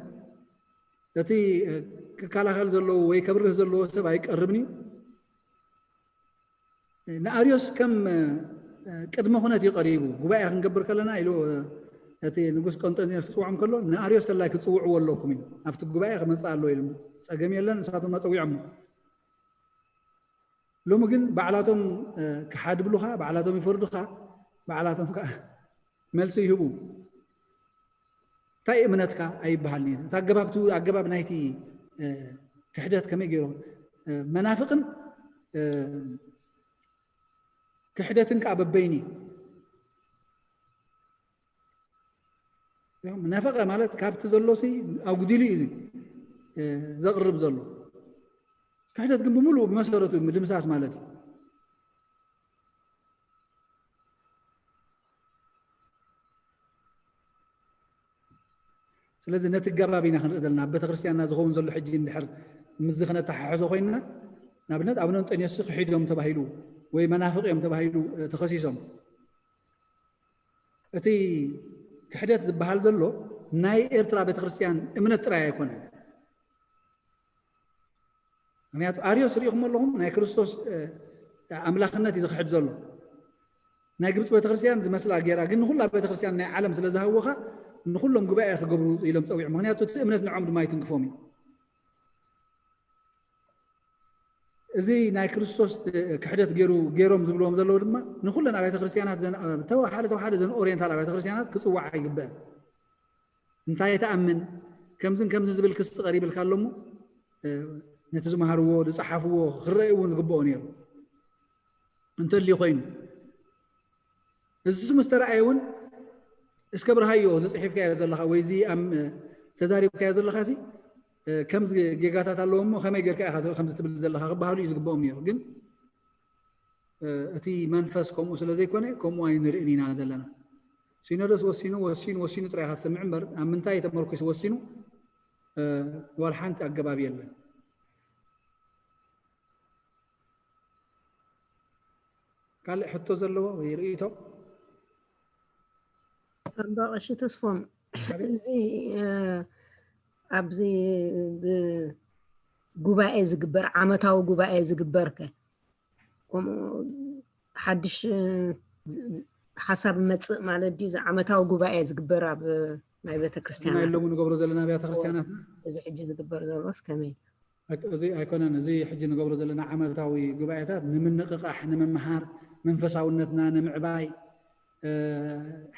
እቲ፣ እ፣ ክከላኸል ዘለዎ ወይ ከብርህ ዘለዎ ሰብ ኣይቀርብን እዩ። ንኣርዮስ ከም፣ እ፣ ቅድመ ኩነት እዩ ቀሪቡ። ጉባኤ ክንገብር ከለና ኢሉ፣ እ፣ እቲ ንጉስ ቆንጠንጢኖስ ክጽውዖም ከሎ፣ ንኣርዮስ ተላይ ክጽውዕዎ ኣለኩም እዩ። ኣብቲ ጉባኤ ክመጽእ ኣለዎ ኢሉ። ጸገም የለን፣ ንሳቶም ኣጸዊዖሞ። ሎሚ ግን ባዕላቶም፣ እ፣ ክሓድብሉኻ፣ ባዕላቶም ይፈርዱኻ፣ ባዕላቶም ከኣ መልሲ ይህቡ። እንታይ እምነትካ ኣይበሃልን እዩ። እቲ ኣገባብ፣ እቲ ኣገባብ ናይቲ፣ እ፣ ክሕደት ከመይ ገይሩ፣ እ፣ መናፍቕን፣ እ፣ ክሕደትን ከኣ በበይኑ እዩ። መናፍቐ ማለት ካብቲ ዘሎሲ ኣጉዲሉ እዩ፣ እ፣ ዘቕርብ ዘሎ። ክሕደት ግን ብምሉእ ብመሰረቱ ምድምሳስ ማለት እዩ። ስለዚ ነቲ ኣገባብ ኢና ክንርኢ ዘለና። ኣብ ቤተክርስትያንና ዝኸውን ዘሎ ሕጂ እንድሕር ምስዚ ክነተሓሕዞ ኮይንና፣ ንኣብነት ኣቡነ እንጠንዮስ ክሒዶም ተባሂሉ ወይ መናፍቕ እዮም ተባሂሉ፣ እ፣ ተኸሲሶም። እቲ ክሕደት ዝበሃል ዘሎ ናይ ኤርትራ ቤተክርስትያን እምነት ጥራይ ኣይኮነን። ምክንያቱ ኣርዮስ ርኢኹም ኣለኹም፣ ናይ ክርስቶስ፣ እ፣ ኣምላኽነት እዩ ዝኽሕድ ዘሎ። ናይ ግብፂ ቤተክርስትያን ዝመስላ ጌራ፣ ግን ንኹላ ቤተክርስትያን ናይ ዓለም ስለ ዝሃወኻ፣ ንኹሎም ጉባኤ ክገብሩ ኢሎም ጸዊዖም። ምክንያቱ እቲ እምነት ንዖም ድማ ይትንክፎም እዩ። እዚ ናይ ክርስቶስ፣ እ፣ ክሕደት ገይሩ፣ ገይሮም ዝብልዎም ዘለዉ ድማ ንኹለን ኣብያተ ክርስትያናት ዘን-፣ እ፣ ተወ-፣ ሓደ ተወ-፣ ሓደ ዘን ኦሪየንታል ኣብያተ ክርስትያናት ክጽዋዕ ኣይግበእን። እንታይ ትኣምን? ከምዝን ከምዝን ዝብል ክሲ ቀሪብልካ ኣሎ እሞ፣ እ፣ ነቲ ዝመሃርዎ፣ ዝጸሓፍዎ ክረኣይ እውን ዝግብኦ ነይሩ። እንተልዩ ኮይኑ፣ እዚ ምስ ተረኣየ እውን፣ እስከ ብርሃዮ፣ እዚ ጽሒፍካዮ ዘለኻ ወይ እዚ ኣብ፣ እ፣ ተዛሪብካዮ ዘለኻ ሲ፣ እ፣ ከምዚ ጌጋታት ኣለዎ እሞ ከመይ ጌርካ ኢኻ ከምዚ ትብል ዘለኻ ክበሃሉ እዩ ዝግብኦም ነይሩ። ግን፣ እ፣ እቲ መንፈስ ከምኡ ስለ ዘይኮነ፣ ከምኡ ኣይንርእን ኢና ዘለና። ሲኖዶስ ወሲኑ፣ ወሲኑ፣ ወሲኑ ጥራይ ኢኻ ትሰምዕ እምበር፣ ኣብ ምንታይ ተመርኩሱ ወሲኑ፣ እ፣ ዋላ ሓንቲ ኣገባብ የለን። ካልእ ሕቶ ዘለዎ ወይ ርእይቶ? ኣባ ቀሺ ተስፎም፣ ኣቤት። እዚ፣ እ፣ ኣብዚ ብ-፣ ጉባኤ ዝግበር፣ ዓመታዊ ጉባኤ ዝግበር ከ፣ ከምኡ ሓድሽ፣ እ፣ ሓሳብ መጽእ ማለት ድዩ? እዚ ዓመታዊ ጉባኤ ዝግበር ኣብ ናይ ቤተ ክርስቲያን ናይ ሎሚ ንገብሮ ዘለና ኣብያተ ክርስቲያናትና? እዚ ሕጂ ዝግበር ዘሎስ ከመይ? ኣክ-፣ እዚ ኣይኮነን። እዚ ሕጂ ንገብሮ ዘለና ዓመታዊ ጉባኤታት ንምንቕቓሕ፣ ንምምሃር፣ መንፈሳውነትና ንምዕባይ፣ እ፣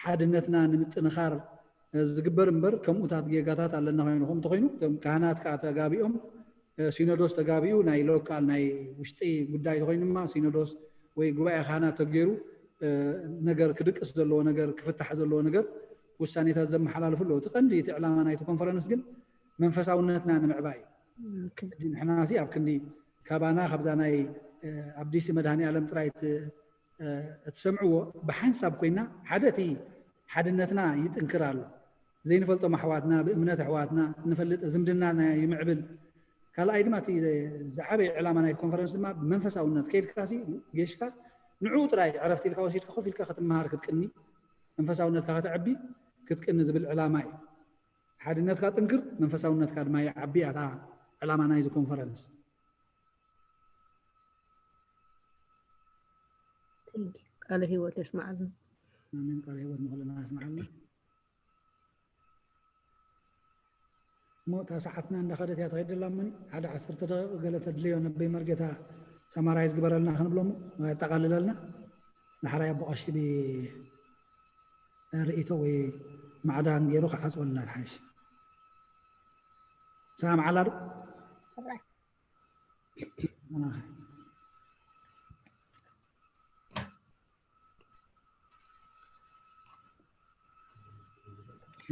ሓድነትና ንምጥንኻር፣ እ፣ ዝግበር እምበር፣ ከምኡታት ጌጋታት ኣለና ኮይኑ፣ ከምኡ ተኾይኑ፣ እቶም ካህናት ከኣ ተጋቢኦም፣ እ፣ ሲኖዶስ ተጋቢኡ፣ ናይ ሎካል፣ ናይ ውሽጢ ጉዳይ ተኾይኑ ድማ፣ ሲኖዶስ ወይ ጉባኤ ካህናት ተገይሩ፣ እ፣ ነገር ክድቅስ ዘለዎ ነገር፣ ክፍታሕ ዘለዎ ነገር፣ ውሳኔታት ዘመሓላልፉ ኣለዉ። እቲ ቀንዲ፣ እቲ ዕላማ ናይቲ ኮንፈረንስ ግን መንፈሳውነትና ንምዕባይ እዩ። ኦኬ። ሕጂ ንሕና ሲ ኣብ ክንዲ ካባና፣ ካብዛ ናይ፣ እ፣ ኣብ ዲሲ መድሃኔ ዓለም ጥራይ እት-፣ እ፣ እትሰምዕዎ፣ ብሓንሳብ ኮይና፣ ሓደ እቲ ሓድነትና ይጥንክር ኣሎ። ዘይንፈልጦም ኣሕዋትና፣ ብእምነት ኣሕዋትና ንፈልጥ፣ ዝምድናና ይምዕብል። ካልኣይ ድማ እቲ ዝዓበየ ዕላማ ናይቲ ኮንፈረንስ ድማ ብመንፈሳውነት ከይድካ ሲ ጌሽካ ንዕኡ ጥራይ ዕረፍቲ ኢልካ ወሲድካ ኮፍ ኢልካ ክትመሃር ክትቅኒ፣ መንፈሳውነትካ ከተዕቢ ክትቅኒ ዝብል ዕላማ እዩ። ሓድነትካ ጥንክር፣ መንፈሳውነትካ ድማ ይዓቢ እያ እታ ዕላማ ናይዚ ኮንፈረንስ። Thank you። ቃለ ህይወት የስማዓልና። ኣሜን። ቃለ ህይወት ንኹልና ያስማዓልና። እሞ እታ ሰዓትና እንዳኸደት እያ ትኸይድ ዘላ። እሞኒ ሓደ ዓሰርተ ደቂቕ ገለ ተድልዮ ነበይ መርጌታ ሰማራይዝ ግበረልና ክንብሎ እሞ የጠቓልለልና። ዳሕራይ ኣቦ ቀሺ ብ-፣ ርእይቶ ወይ ማዕዳን ገይሩ ክዓጽወልና ትሓይሽ። ሰላም ዓላ ዶ? ጥራይ። ኣናኸ።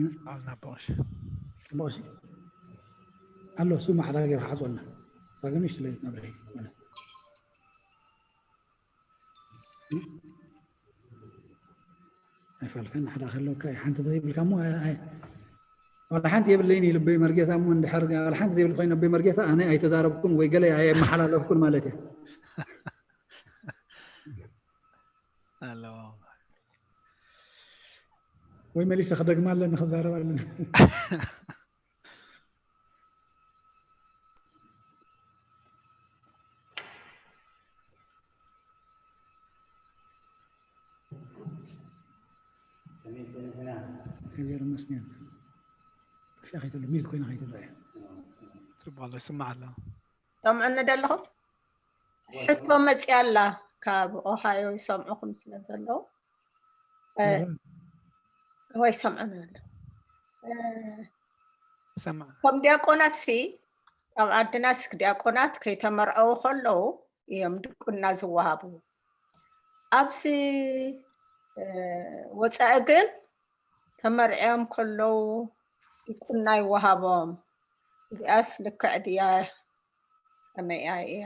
ኣቦ ቀሺ ኣሎ። እሱ ማዕዳ ገይሩ ሓዞና። እዛ ግን ንእሽቶ ለይቲ መብርሂ ማለት ኣይፋልካን። ሓደ ከለካ ሓንቲ ተዘይብልካ እሞ ዋላ ሓንቲ የብለይን እዩ ልበይ መርጌታ እሞ እንድሕር ዋላ ሓንቲ ዘይብል ኮይኑ ልበይ መርጌታ ኣነ ኣይተዛረብኩን ወይ ገለ ኣየመሓላለፍኩን ማለት እየ። ኣለዎ። ወይ መሊሰ ክደግማ ኣለኒ ክዛረብ ኣለኒ። እግዚኣብሔር ይመስገን። ጠፊኣ ከይትሎ ሚዩት ኮይና ከይትሎ እያ። ጽቡቕ ኣሎ፣ ይስማዕ ኣሎ። ሰምዑኒ ዶ ኣለኹም? ሕቶ መፅያ ኣላ ካብ ኦሃዮ ይሰምዑኹም ስለ ዘለዉ ወይ ሰምዑኒ ኣሎ። ሰምዕ ከም ዲያቆናት ሲ ኣብ ዓድናስ ዲያቆናት ከይተመርዐው ከለዉ እዮም ድቁና ዝወሃቡ። ኣብዚ ወፃኢ ግን ተመርዕዮም ከለዉ ድቁና ይወሃቦም። እዚኣስ ልክዕ ድያ? ከመይ እያ?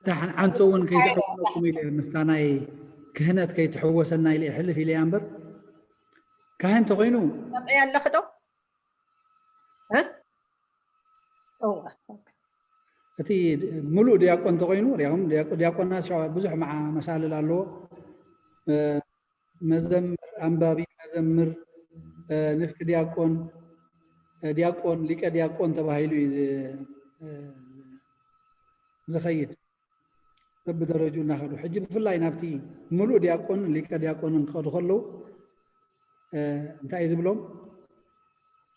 ደሓን ዓንቶ እውን ከይተሕወሰኩም ኢለ ምስታ ናይ ክህነት ከይትሕወሰና ኢለ ሕልፍ ኢለ እምበር ካህን ተኮይኑ ሰምዒ ኣለኺ ዶ? እ? እወ። እቲ ሙሉእ ዲያቆን ተኮይኑ ሪኹም ዲያቆናት ብዙሕ መዓሳልል ኣለዎ። መዘምር፣ ኣንባቢ፣ መዘምር፣ ንፍቂ ዲያቆን፣ ዲያቆን፣ ሊቀ ዲያቆን ተባሂሉ እዩ ዝኸይድ በብደረጁ እናኸዱ። ሕጂ ብፍላይ ናብቲ ሙሉእ ዲያቆን ሊቀ ዲያቆንን ክኸዱ ከለዉ እንታይ እዩ ዝብሎም?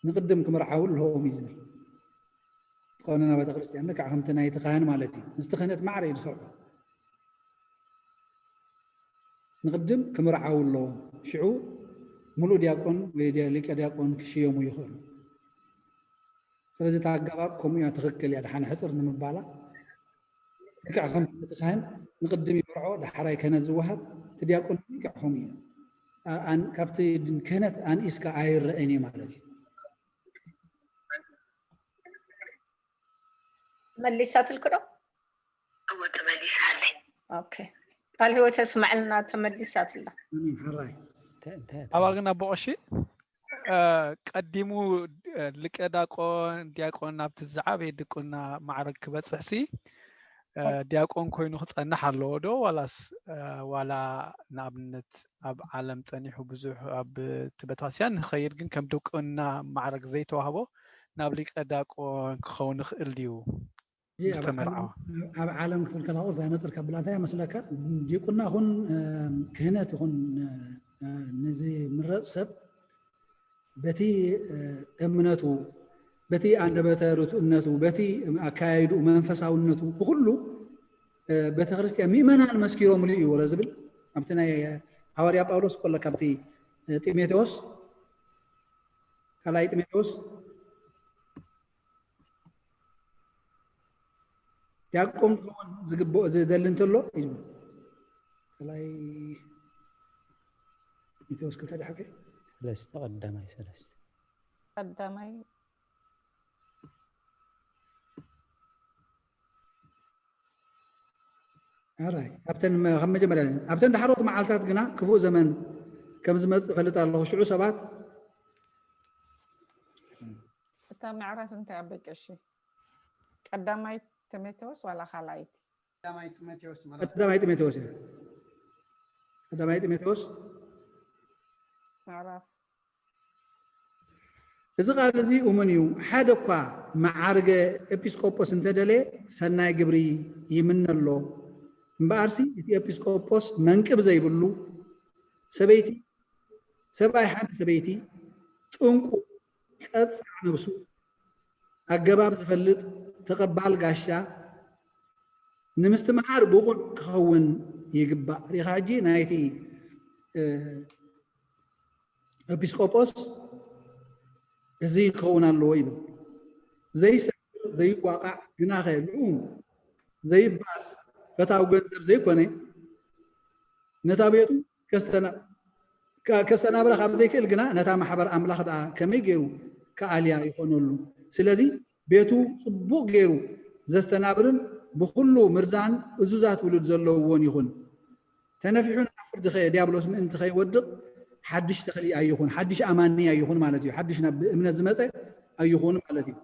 ንቅድም ክምርዓው ኣለዎም እዩ ዝብል። ዝኾነ ናብ ቤተክርስትያን ልክዕ ከምቲ ናይቲ ካህን ማለት እዩ። ምስቲ ክህነት ማዕረ እዩ ዝሰርዑ። ንቅድም ክምርዓው ኣለዎም። ሽዑ ሙሉእ ዲያቆን ወይ ሊቀ ዲያቆን ክሽየሙ ይኽእሉ። ስለዚ እቲ ኣገባብ ከምኡ እያ፣ ትኽክል እያ። ደሓን ሕፅር ንምባላ ልክዕ ከምቲ እቲ ካህን ንቅድም ይምርዖ ዳሕራይ ክህነት ዝወሃብ እቲ ዲያቆን ልክዕ ከምኡ እዩ። ካብቲ ክህነት ኣንኢስካ ኣይረአን እዩ ማለት እዩ። መሊሳትልክ ዶ? እወ ተመሊሳለይ። ኦኬ ቃል ህይወት የስመዐልና። ተመሊሳትላ። ሕራይ ኣባ ግን ኣቦ ቀሺ ቀዲሙ ሊቀ ዲያቆን ዲያቆን ናብቲ ዝዓበየ ድቁና ማዕረግ ክበፅሕ ሲ ዲያቆን ኮይኑ ክፀንሕ ኣለዎ ዶ ዋላስ ዋላ ንኣብነት ኣብ ዓለም ፀኒሑ ብዙሕ ኣብ እቲ ቤተክርስትያን ንክኸይድ ግን ከም ድቁና ማዕረግ ዘይተዋህቦ ናብ ሊቀ ዲያቆን ክኸውን ይኽእል ድዩ? ኣብ ዓለም ክትብል ከላ ቁርት ኣይመፅልካ ብላ እንታይ መስለካ ዲቁና ይኹን ክህነት ይኹን ንዝምረፅ ሰብ በቲ እምነቱ በቲ ኣንደበተ ርቱእነቱ በቲ ኣካያይዱ መንፈሳውነቱ ብኩሉ ቤተክርስትያን ምእመናን መስኪሮምሉ እዩ ወረ ዝብል ኣብቲ ናይ ሃዋርያ ጳውሎስ ኮለ ካብቲ ጢሞቴዎስ ካልኣይ ጢሞቴዎስ ዲያቆን ክኸውን ዝግብኦ ዝደሊ እንተሎ እዩ ዝብል። ካልኣይ ጢሞቴዎስ ክልተ ድሓር ከ ሰለስተ ቀዳማይ ሰለስተ ቀዳማይ ኣራይ ኣብተን መ- ካብ መጀመርያ ኣብተን ዳሕሮት መዓልታት ግና ክፉእ ዘመን ከም ዝመጽእ እፈልጥ ኣለኹ። ሽዑ ሰባት እታ ምዕራፍ እንታይ ኣበይ ቀሺ? ቀዳማይ ጢሞቴዎስ ዋላ ካልኣይቲ? ቀዳማይ ጢሞቴዎስ ማለት ቀዳማይ ጢሞቴዎስ እያ። ቀዳማይ ጢሞቴዎስ ምዕራፍ እዚ ቃል እዚ እሙን እዩ። ሓደ እኳ መዓርገ ኤጲስቆጶስ እንተደለየ ሰናይ ግብሪ ይምነሎ። እምበኣርሲ እቲ ኤጲስቆጶስ መንቅብ ዘይብሉ ሰበይቲ ሰብኣይ ሓንቲ ሰበይቲ ጥንቁ ቀጻዕ ነብሱ ኣገባብ ዝፈልጥ ተቐባል ጋሻ ንምስትምሃር ብቑዕ ክኸውን ይግባእ። ሪኻ ሕጂ ናይቲ ኤጲስቆጶስ እዚ ክኸውን ኣለዎ ይብል። ዘይሰክር ዘይዋቃዕ ግናኸ ልኡም ዘይባስ ፈታው ገንዘብ ዘይኮነ ነታ ቤቱ ከስተና ከ- ከስተናብራ ካብ ዘይክእል ግና ነታ ማሕበር ኣምላኽ ደኣ ከመይ ገይሩ ክኣልያ ይኾነሉ? ስለዚ ቤቱ ጽቡቕ ገይሩ ዘስተናብርን ብኹሉ ምርዛን እዙዛት ውሉድ ዘለውዎን ይኹን። ተነፊሑ ናብ ፍርዲ ከ- ዲያብሎስ ምእንቲ ከይወድቕ ሓድሽ ተኽሊ ኣይኹን፣ ሓድሽ ኣማኒ ኣይኹን ማለት እዩ። ሓድሽ ናብ እምነት ዝመጸ ኣይኹን ማለት እዩ።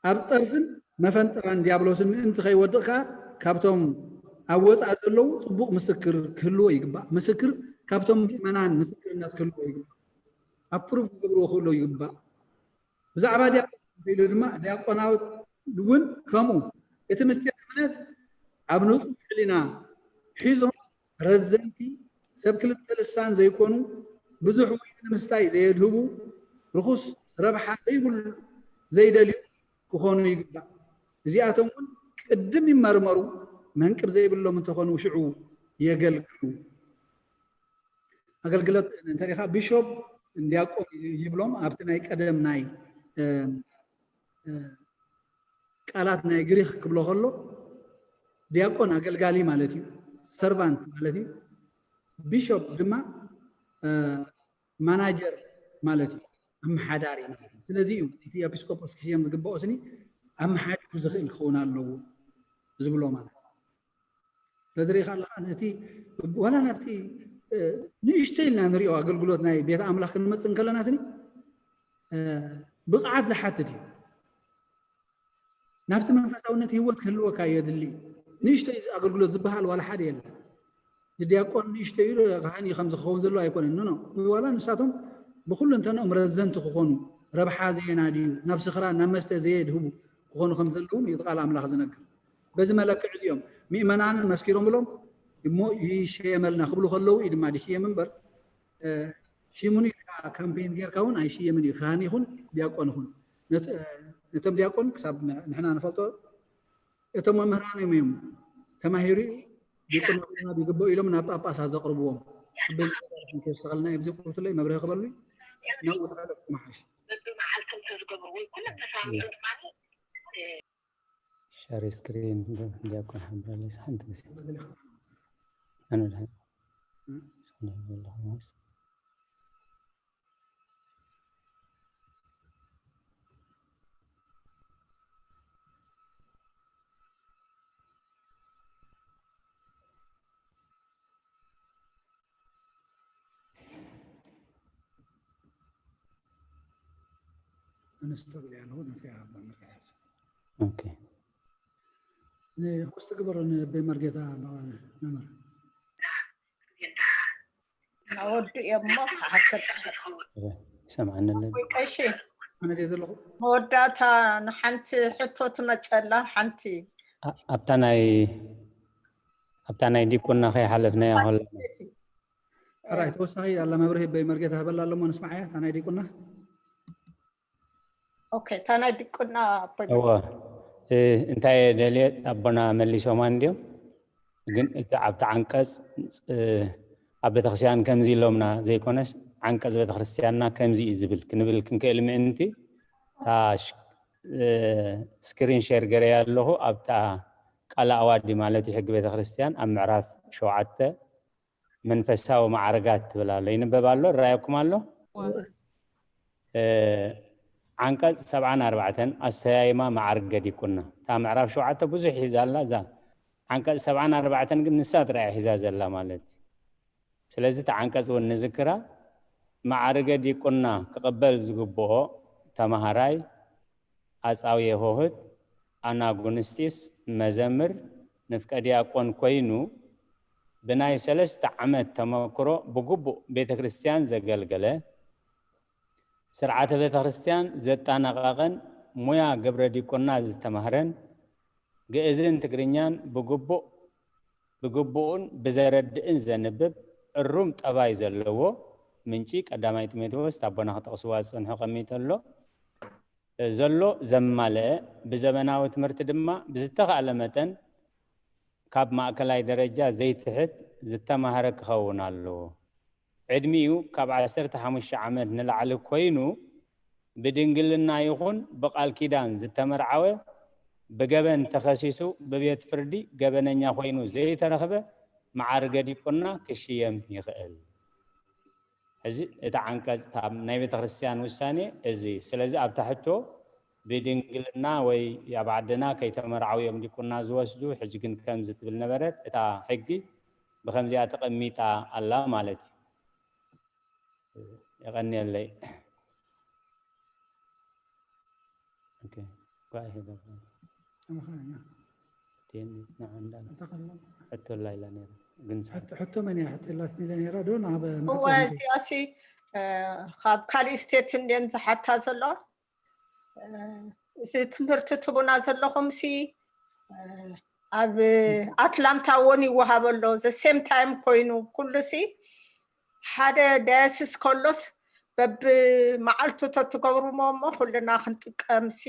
ኣብ ጸርፍን መፈንጠራን ዲያብሎስን ምእንቲ ከይወድቕ ከኣ ካብቶም ኣብ ወጻኢ ዘለዉ ጽቡቕ ምስክር ክህልዎ ይግባእ። ምስክር ካብቶም ምእመናን ምስክርነት ክህልዎ ይግባእ። ኣፕሩቭ ክገብርዎ ክህልዎ ይግባእ። ብዛዕባ ዲያቆን ኢሉ ድማ ዲያቆናት እውን ከምኡ። እቲ ምስጢር እምነት ኣብ ንጹህ ሕሊና ሒዞም ረዘንቲ ሰብ ክልተ ልሳን ዘይኮኑ ብዙሕ ወይኒ ንምስታይ ዘየድህቡ ርኹስ ረብሓ ዘይብሉ ዘይደልዩ ክኾኑ ይግባእ። እዚኣቶም እውን ቅድም ይመርመሩ፣ መንቅብ ዘይብሎም እንተኾኑ ሽዑ የገልግሉ። ኣገልግሎት እንተሪኻ ቢሾፕ ዲያቆን ይብሎም ኣብቲ ናይ ቀደም ናይ ቃላት ናይ ግሪክ ክብሎ ከሎ ዲያቆን ኣገልጋሊ ማለት እዩ፣ ሰርቫንት ማለት እዩ። ቢሾፕ ድማ ማናጀር ማለት እዩ፣ ኣመሓዳሪ ማለት እዩ። ስለዚ እዩ እቲ ኤፒስቆጶስ ክሽየም ዝግብኦ ስኒ ኣመሓዲሩ ዝኽእል ክኸውን ኣለዎ ዝብሎ ማለት እዩ። ስለዚ ርኢኻ ኣለኻ ነቲ ዋላ ናብቲ ንእሽቶ ኢልና ንሪኦ ኣገልግሎት ናይ ቤተ ኣምላኽ ክንመፅእ እንከለና ስኒ ብቕዓት ዝሓትት እዩ። ናብቲ መንፈሳውነት ህይወት ክህልወካ የድሊ። ንእሽቶ እዩ ኣገልግሎት ዝበሃል ዋላ ሓደ የለን። ዲያቆን ንእሽቶ እዩ፣ ካህን እዩ ከምዚ ክኸውን ዘለዎ ኣይኮነን። ኖ ዋላ ንሳቶም ብኩሉ እንተንኦም ረዘንቲ ክኾኑ፣ ረብሓ ዘየናድዩ፣ ናብ ስኽራ ናብ መስተ ዘየድህቡ ክኾኑ ከም ዘለዎም እዩ ቃል ኣምላኽ ዝነግር። በዚ መለክዕ እዚኦም ምእመናንን መስኪሮምሎም እሞ ይሸየመልና ክብሉ ከለዉ እዩ ድማ ድሽየም እምበር ሽሙን ኢልካ ካምፔን ጌርካ እውን ኣይሽየምን እዩ። ካህን ይኹን ዲያቆን ይኹን ነቶም ዲያቆን ክሳብ ንሕና ንፈልጦ እቶም መምህራን እዮም እዮም ተማሂሩ ዲቁና ይግበኡ ኢሎም ናብ ጳጳሳት ዘቕርብዎም። ተወሰኸልና ኣብዚ ቁርትለይ መብርሂ ክበሉ ናብኡ ተሓለፍ ክመሓሽ በብመዓልቶም ተዝገብርዎ ኩሎም ተሳሚዑ ድማ ሸር ስክሪን ዲያቆን ሓብረለይ ሓንቲ ግዜ ኣነ ድሓን ዘለኹ ኣነስተብል ያለው ነቲ ኣባ መርጌታ ኦኬ ንሆስት ግበሮ ንበይ መርጌታ መምህር ወዱ እሞ ክሓተካ ሰምዓኒ ኣለኒ ወይ ቀሺ ኣነ ድየ ዘለኹ መወዳእታ ንሓንቲ ሕቶ ትመፀላ ሓንቲ ኣ- ኣብታ ናይ ኣብታ ናይ ዲቁና ከይሓለፍናያ ከሎ ሕራይ ተወሳኺ ኣላ መብርሂ በይ መርጌታ ህበላ ኣለሞ ንስማዓያ እታ ናይ ዲቁና ኦኬ እታ ናይ ዲቁና ኣቦይ እወ እ፣ እንታይ እየ ደልየ ኣቦና መሊሶማ እንድዮም ግን እቲ ኣብቲ ዓንቀፅ እ፣ ኣብ ቤተክርስትያን ከምዚ ኢሎምና ዘይኮነስ ዓንቀፅ ቤተክርስትያንና ከምዚ እዩ ዝብል ክንብል ክንክእል ምእንቲ እታ ሽ- እ፣ ስክሪን ሼር ገረያ ኣለኹ ኣብታ ቃለ ኣዋዲ ማለት እዩ ሕጊ ቤተክርስትያን ኣብ ምዕራፍ ሸውዓተ መንፈሳዊ ማዕርጋት ትብል ኣሎ ይንበብ ኣሎ ይረኣየኩም ኣሎ ዓንቀፅ ሰብዓን ኣርባዕተን ኣሰያይማ መዓርገ ዲቁና እታ ምዕራፍ ሸውዓተ ብዙሕ ሒዛ ኣላ እዛ ዓንቀፅ ሰብዓን ኣርባዕተን ግን ንሳ ጥራይ ሒዛ ዘላ ማለት እዩ ስለዚ እቲ ዓንቀፅ እውን ንዝክራ መዓርገ ዲቁና ክቕበል ዝግብኦ ተማሃራይ ኣጻውየ ሆህት ኣናጉንስጢስ መዘምር ንፍቀ ዲያቆን ኮይኑ ብናይ ሰለስተ ዓመት ተመክሮ ብግቡእ ቤተ ክርስቲያን ዘገልገለ ስርዓተ ቤተ ክርስቲያን ዘጣናቐቐን ሙያ ግብረ ዲቁና ዝተማህረን ግእዝን ትግርኛን ብግቡእ ብግቡእን ብዘረድእን ዘንብብ እሩም ጠባይ ዘለዎ ምንጪ ቀዳማይ ጢሞቴዎስ ኣቦና ክጠቕስዋ ዝጸንሑ ቀሚጡ ኣሎ ዘሎ ዘማልአ ብዘበናዊ ትምህርቲ ድማ ብዝተኻእለ መጠን ካብ ማእከላይ ደረጃ ዘይትሕት ዝተማህረ ክኸውን ኣለዎ። ዕድሚኡ ካብ ዓሰርተ ሓሙሽተ ዓመት ንላዕሊ ኮይኑ ብድንግልና ይኹን ብቃል ኪዳን ዝተመርዓወ ብገበን ተኸሲሱ ብቤት ፍርዲ ገበነኛ ኮይኑ ዘይተረኽበ መዓርገ ዲቁና ክሽየም ይኽእል። ሕዚ እቲ ዓንቀጽ እታ ናይ ቤተ ክርስቲያን ውሳኔ እዚ። ስለዚ ኣብታ ሕቶ ብድንግልና ወይ ኣብ ዓድና ከይተመርዓው እዮም ዲቁና ዝወስዱ፣ ሕጂ ግን ከምዚ ትብል ነበረት። እታ ሕጊ ብኸምዚኣ ተቐሚጣ ኣላ ማለት እዩ። የቐንየለይ። ኦኬ፣ go ahead. ተመኸኛ ቴኒ ንዓ እንዳለ ተቐሎም ሕቶ ኣላ ኢላ ነይራ ግን ሰዓት ሕቶ ሕቶ መን እያ ሕቶ ላት ሚለ ነይራ ዶ ናብ እወ እዚኣሲ ካብ ካልእ ስቴት እንድየን ዝሓታ ዘሎ። እዚ ትምህርቲ ትቡና ዘለኹም ሲ ኣብ ኣትላንታ እውን ይወሃብ ኣሎ። The same time ኮይኑ ኩሉ ሲ ሓደ ዳያሲስ ከሎስ በብመዓልቱ ተትገብርሞ እሞ ኩልና ክንጥቀም ሲ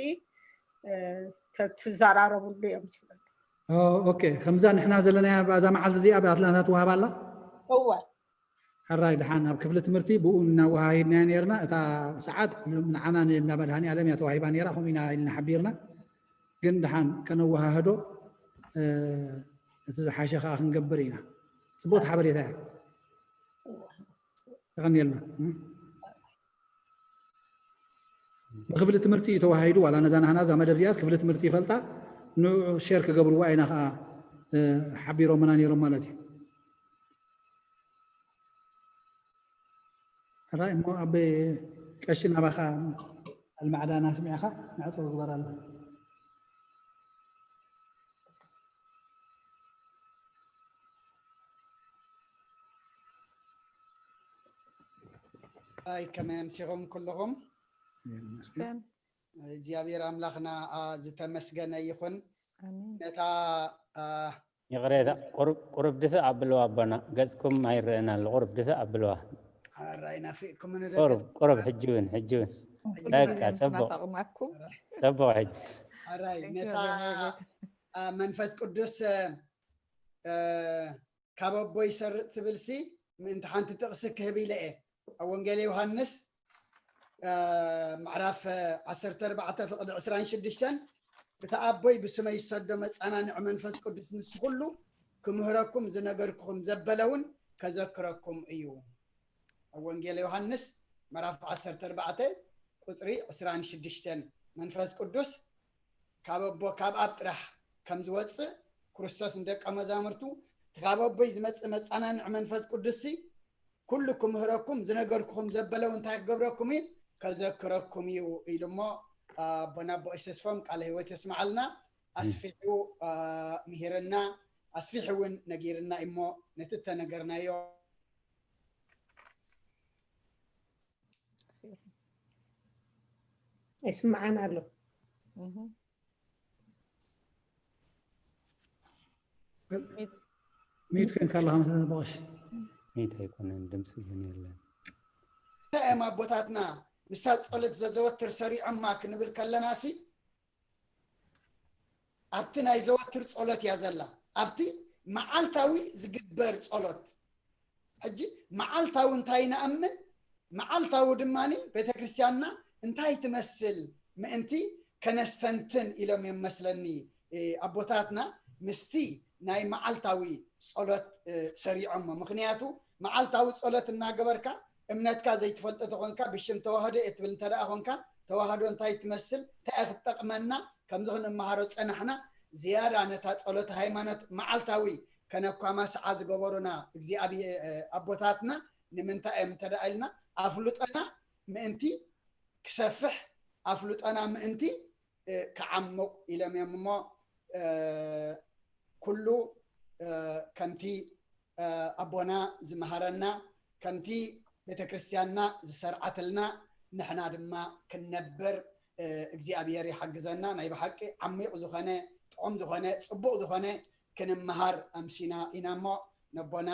ተትዘራረብሉ እዮም ዝብለኒ። ኦኬ፣ ከምዛ ንሕና ዘለና እዛ መዓልቲ እዚኣ ብኣትላንታ ትወሃብ ኣላ። እወ ሕራይ ድሓን ኣብ ክፍሊ ትምህርቲ ብኡ እናወሃሂድናያ ነርና። እታ ሰዓት ንዓና ናብ መድሃኒ ኣለም እያ ተዋሂባ ነራ፣ ከምኡ ኢና ኢልና ሓቢርና። ግን ድሓን ከነወሃህዶ እቲ ዝሓሸ ከዓ ክንገብር ኢና። ፅቡቅ ሓበሬታ እያ። ተቀኒልና ብክፍሊ ትምህርቲ እዩ ተዋሂዱ። ዋላ ነዛ ናህና እዛ መደብ እዚኣ ክፍሊ ትምህርቲ ይፈልጣ፣ ንዑ ሼር ክገብርዋ ኢና ከዓ ሓቢሮምና ነይሮም ማለት እዩ። ሕራይ እሞ ኣብ ቀሺ ናባኻ ኣልማዕዳና ስሚዕኻ ንዕፀው ግበራሉ። ኣይ ከመይ ኣምሲኹም ኩልኹም? እግዚኣብሔር ኣምላኽና ዝተመስገነ ይኹን። ነታ ይቕሬታ፣ ቁሩብ ድፍእ ኣብልዋ ኣቦና፣ ገጽኩም ኣይረአን ኣሎ። ቁሩብ ድፍእ ኣብልዋ። ራይ ናፊቅኩም ቁሩብ ቁሩብ፣ ሕጂ እውን ሕጂ እውን በቃ። ጽቡቕ ጽቡቕ። ሕጂ ራይ ነታ መንፈስ ቅዱስ ካብ ኣቦ ይሰርጽ ትብል ሲ ምእንቲ ሓንቲ ጥቕሲ ክህብ ኢለ እየ። ኣብ ወንጌል ዮሃንስ ምዕራፍ ዓሰርተ ኣርባዕተ ፍቕዲ ዕስራን ሽዱሽተን፣ እቲ ኣቦይ ብስመይ ዝሰዶ መጸናንዒ መንፈስ ቅዱስ ንሱ ኩሉ ክምህረኩም ዝነገርኩኹም ዘበለ እውን ከዘክረኩም እዩ። ኣብ ወንጌል ዮሃንስ ምዕራፍ ዓሰርተ ኣርባዕተ ቁጽሪ ዕስራን ሽዱሽተን መንፈስ ቅዱስ ካብ ኣቦ ካብ ኣብ ጥራሕ ከም ዝወፅእ ክርስቶስ ንደቀ መዛሙርቱ እቲ ካብ ኣቦይ ዝመፅእ መፀናንዒ መንፈስ ቅዱስ ኩሉ ክምህረኩም ዝነገርኩኹም ዘበለው እንታይ ክገብረኩም እዩ ከዘክረኩም እዩ ኢሉ እሞ ኣቦና ኣቦ ተስፎም ቃለ ህይወት የስማዓልና ኣስፊሑ ምሂርና ኣስፊሑ እውን ነጊርና እሞ ነቲ እተነገርናዮ ይስምዓን ኣሎ ሚዩት ኮይንካ ኣለኻ መስለኒ በቐሽ ሚት ኣይኮነን ድምፂ ግን የለን እንታይ እዮም ኣቦታትና ንሳ ፀሎት ዘዘወትር ሰሪዖማ ክንብል ከለና ሲ ኣብቲ ናይ ዘወትር ጸሎት እያ ዘላ ኣብቲ መዓልታዊ ዝግበር ጸሎት ሕጂ መዓልታዊ እንታይ ንኣምን መዓልታዊ ድማ ቤተክርስትያንና እንታይ ትመስል ምእንቲ ከነስተንትን ኢሎም እዮም መስለኒ ኣቦታትና ምስቲ ናይ መዓልታዊ ጸሎት ሰሪዖሞ ምክንያቱ መዓልታዊ ጸሎት እናገበርካ እምነትካ ዘይትፈልጦ ተኾንካ ብሽም ተዋህዶ እየ ትብል እንተ ደኣ ኾንካ ተዋህዶ እንታይ ትመስል እንታይ ክትጠቕመና ከምዚ ክንመሃሮ ጸናሕና ዝያዳ ነታ ጸሎት ሃይማኖት መዓልታዊ ከነኳማ ሰዓ ዝገበሩና እግዚኣብሔር ኣቦታትና ንምንታይ እዮም እንተ ደኣ ኢልና ኣፍልጦና ምእንቲ ክሰፍሕ ኣፍልጦና ምእንቲ ክዓምቕ ኢሎም እዮም እሞ ኩሉ ከምቲ ኣቦና ዝመሃረና ከምቲ ቤተክርስትያንና ዝሰርዓትልና ንሕና ድማ ክንነብር እግዚኣብሔር ይሓግዘና ናይ ብሓቂ ዓሚቕ ዝኾነ ጥዑም ዝኾነ ፅቡቕ ዝኾነ ክንመሃር ኣምሲና ኢና እሞ ነቦና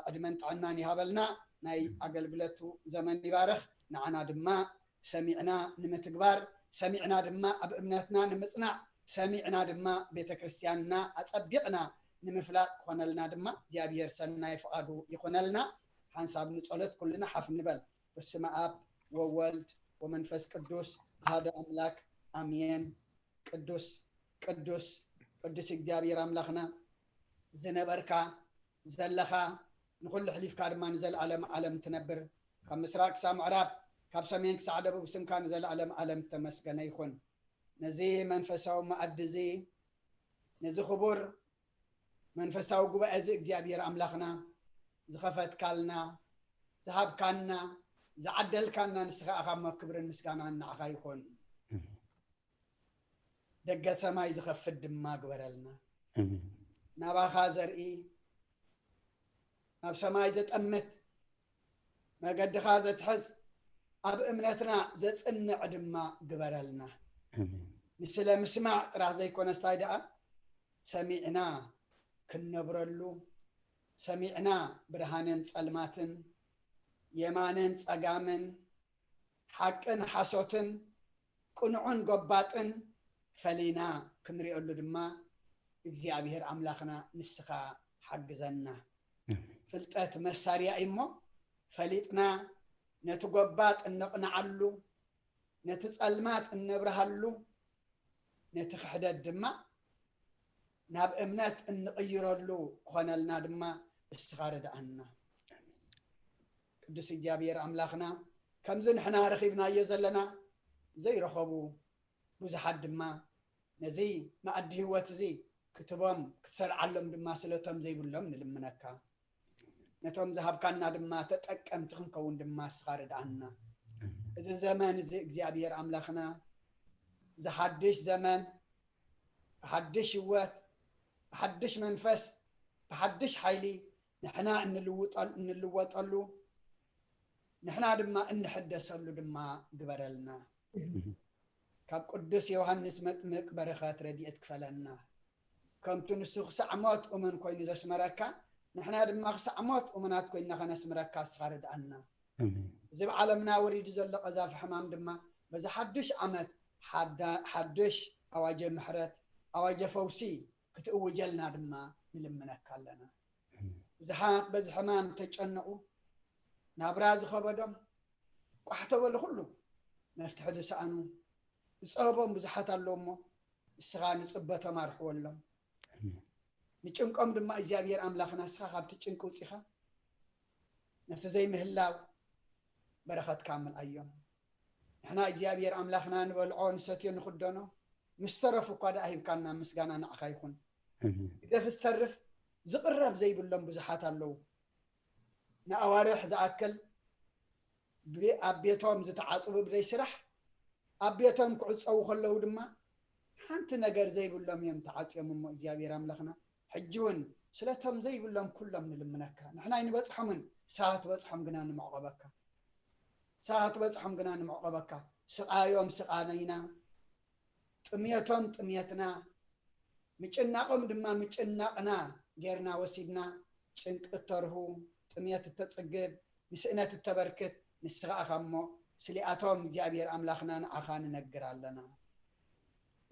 ዕድመን ጥዕናን ይሃበልና ናይ ኣገልግለቱ ዘመን ይባርኽ ንዓና ድማ ሰሚዕና ንምትግባር ሰሚዕና ድማ ኣብ እምነትና ንምፅናዕ ሰሚዕና ድማ ቤተ ክርስትያንና ኣፀቢቕና ንምፍላጥ ክኾነልና ድማ እግዚኣብሔር ሰናይ ፍቓዱ ይኾነልና ሓንሳብ ንፀሎት ኩልና ሓፍ ንበል በስመ ኣብ ወወልድ ወመንፈስ ቅዱስ ኣሃደ ኣምላክ ኣሜን ቅዱስ ቅዱስ ቅዱስ እግዚኣብሔር ኣምላኽና ዝነበርካ ዘለኻ፣ ንኹሉ ኣሕሊፍካ ድማ ንዘለኣለም ዓለም ትነብር፣ ካብ ምስራቅ ክሳብ ምዕራብ፣ ካብ ሰሜን ክሳዕ ደቡብ ስምካ ንዘለኣለም ዓለም ተመስገነ ይኹን። ነዚ መንፈሳዊ መኣዲ እዚ፣ ነዚ ክቡር መንፈሳዊ ጉባኤ እዚ እግዚኣብሔር ኣምላኽና ዝኸፈትካልና፣ ዝሃብካና፣ ዝዓደልካና ንስኻ ኢኻ እሞ ክብርን ምስጋናን ንዓኻ ይኹን። ደገ ሰማይ ዝኸፍት ድማ ግበረልና። ኣሜን። ናባኻ ዘርኢ፣ ናብ ሰማይ ዘጠምት፣ መገድኻ ዘትሕዝ፣ ኣብ እምነትና ዘጽንዕ ድማ ግበረልና። ኣሜን። ንስለ ምስማዕ ጥራሕ ዘይኮነስ እንታይ ደኣ ሰሚዕና ክንነብረሉ፣ ሰሚዕና ብርሃንን ጸልማትን፣ የማንን ጸጋምን፣ ሓቅን ሓሶትን፣ ቅኑዕን ጎባጥን ፈሊና ክንሪኦሉ ድማ እግዚኣብሔር ኣምላኽና ንስኻ ሓግዘና። ኣሜን። ፍልጠት መሳርያ እዩ እሞ ፈሊጥና ነቲ ጎባጥ እነቕንዓሉ፣ ነቲ ጸልማት እነብርሃሉ፣ ነቲ ክሕደት ድማ ናብ እምነት እንቕይረሉ ክኾነልና ድማ እስኻ ርድኣና። ቅዱስ እግዚኣብሔር ኣምላኽና ከምዚ ንሕና ረኺብናዮ ዘለና ዘይረኸቡ ብዙሓት ድማ ነዚ መኣዲ ህይወት እዚ ክትቦም ክትሰርዓሎም ድማ ስለቶም ዘይብሎም ንልምነካ። ነቶም ዝሃብካና ድማ ተጠቀምቲ ክንከውን ድማ እስኻ ርድኣና። እዚ ዘመን እዚ እግዚኣብሔር ኣምላኽና ዝሓድሽ ዘመን፣ ብሓድሽ ህይወት፣ ብሓድሽ መንፈስ፣ ብሓድሽ ሓይሊ ንሕና እንልውጠል- እንልወጠሉ፣ ንሕና ድማ እንሕደሰሉ ድማ ግበረልና። ካብ ቅዱስ ዮሃንስ መጥምቅ በረኸት ረድኤት ክፈለና። ከምቲ ንሱ ክሳዕ ሞት እሙን ኮይኑ ዘስመረካ፣ ንሕና ድማ ክሳዕ ሞት እሙናት ኮይንና ከነስምረካ እስኻ ርድኣና። ኣሜን። እዚ ኣብ ዓለምና ወሪዱ ዘሎ ቀዛፊ ሕማም ድማ በዚ ሓዱሽ ዓመት ሓዳ- ሓዱሽ ኣዋጀ ምሕረት፣ ኣዋጀ ፈውሲ ክትእውጀልና ድማ ንልምነካ ኣለና። ብዙሓት በዚ ሕማም ተጨነቑ፣ ናብራ ዝኸበዶም፣ ቋሕ ተበሉ ኩሉ መፍትሒ ዝሰኣኑ፣ ዝጸበቦም ብዙሓት ኣለዉ እሞ፣ ንስኻ ንጽበቶም ኣርሕወሎም። ንጭንቆም ድማ እግዚኣብሔር ኣምላኽና ንስኻ ካብቲ ጭንቂ ውጺኻ ነቲ ዘይምህላው በረኸትካ ምልኣዮም። ንሕና እግዚኣብሔር ኣምላኽና ንበልዖ ንሰትዮ ንኽደኖ ምስ ተረፉ እኳ ደኣ ሂብካና ምስጋና ንዓኻ ይኹን። ኣሜን። ግደፍ ዝተርፍ ዝቕረብ ዘይብሎም ብዙሓት ኣለዉ። ንኣዋርሕ ዝኣክል ብ- ኣብ ቤቶም ዝተዓጽቡ ብደይ ስራሕ ኣብ ቤቶም ክዕጸዉ ከለዉ ድማ ሓንቲ ነገር ዘይብሎም እዮም ተዓጽዮም እሞ እግዚኣብሔር ኣምላኽና ሕጂ እውን ስለቶም ዘይብሎም ኩሎም ንልምነካ። ንሕና ኣይንበጽሖምን፣ ንስኻ ትበጽሖም ግና ንምዕቆበካ። ንስኻ ትበጽሖም ግና ንምዕቆበካ። ስቓዮም ስቓና ኢና፣ ጥምየቶም ጥምየትና፣ ምጭናቖም ድማ ምጭናቕና ጌርና ወሲድና፣ ጭንቂ እተርሁ፣ ጥምየት እተጽግብ፣ ንስእነት እተበርክት ንስኻ ኢኻ እሞ፣ ስሊኣቶም እግዚኣብሔር ኣምላኽና ንዓኻ ንነግር ኣለና።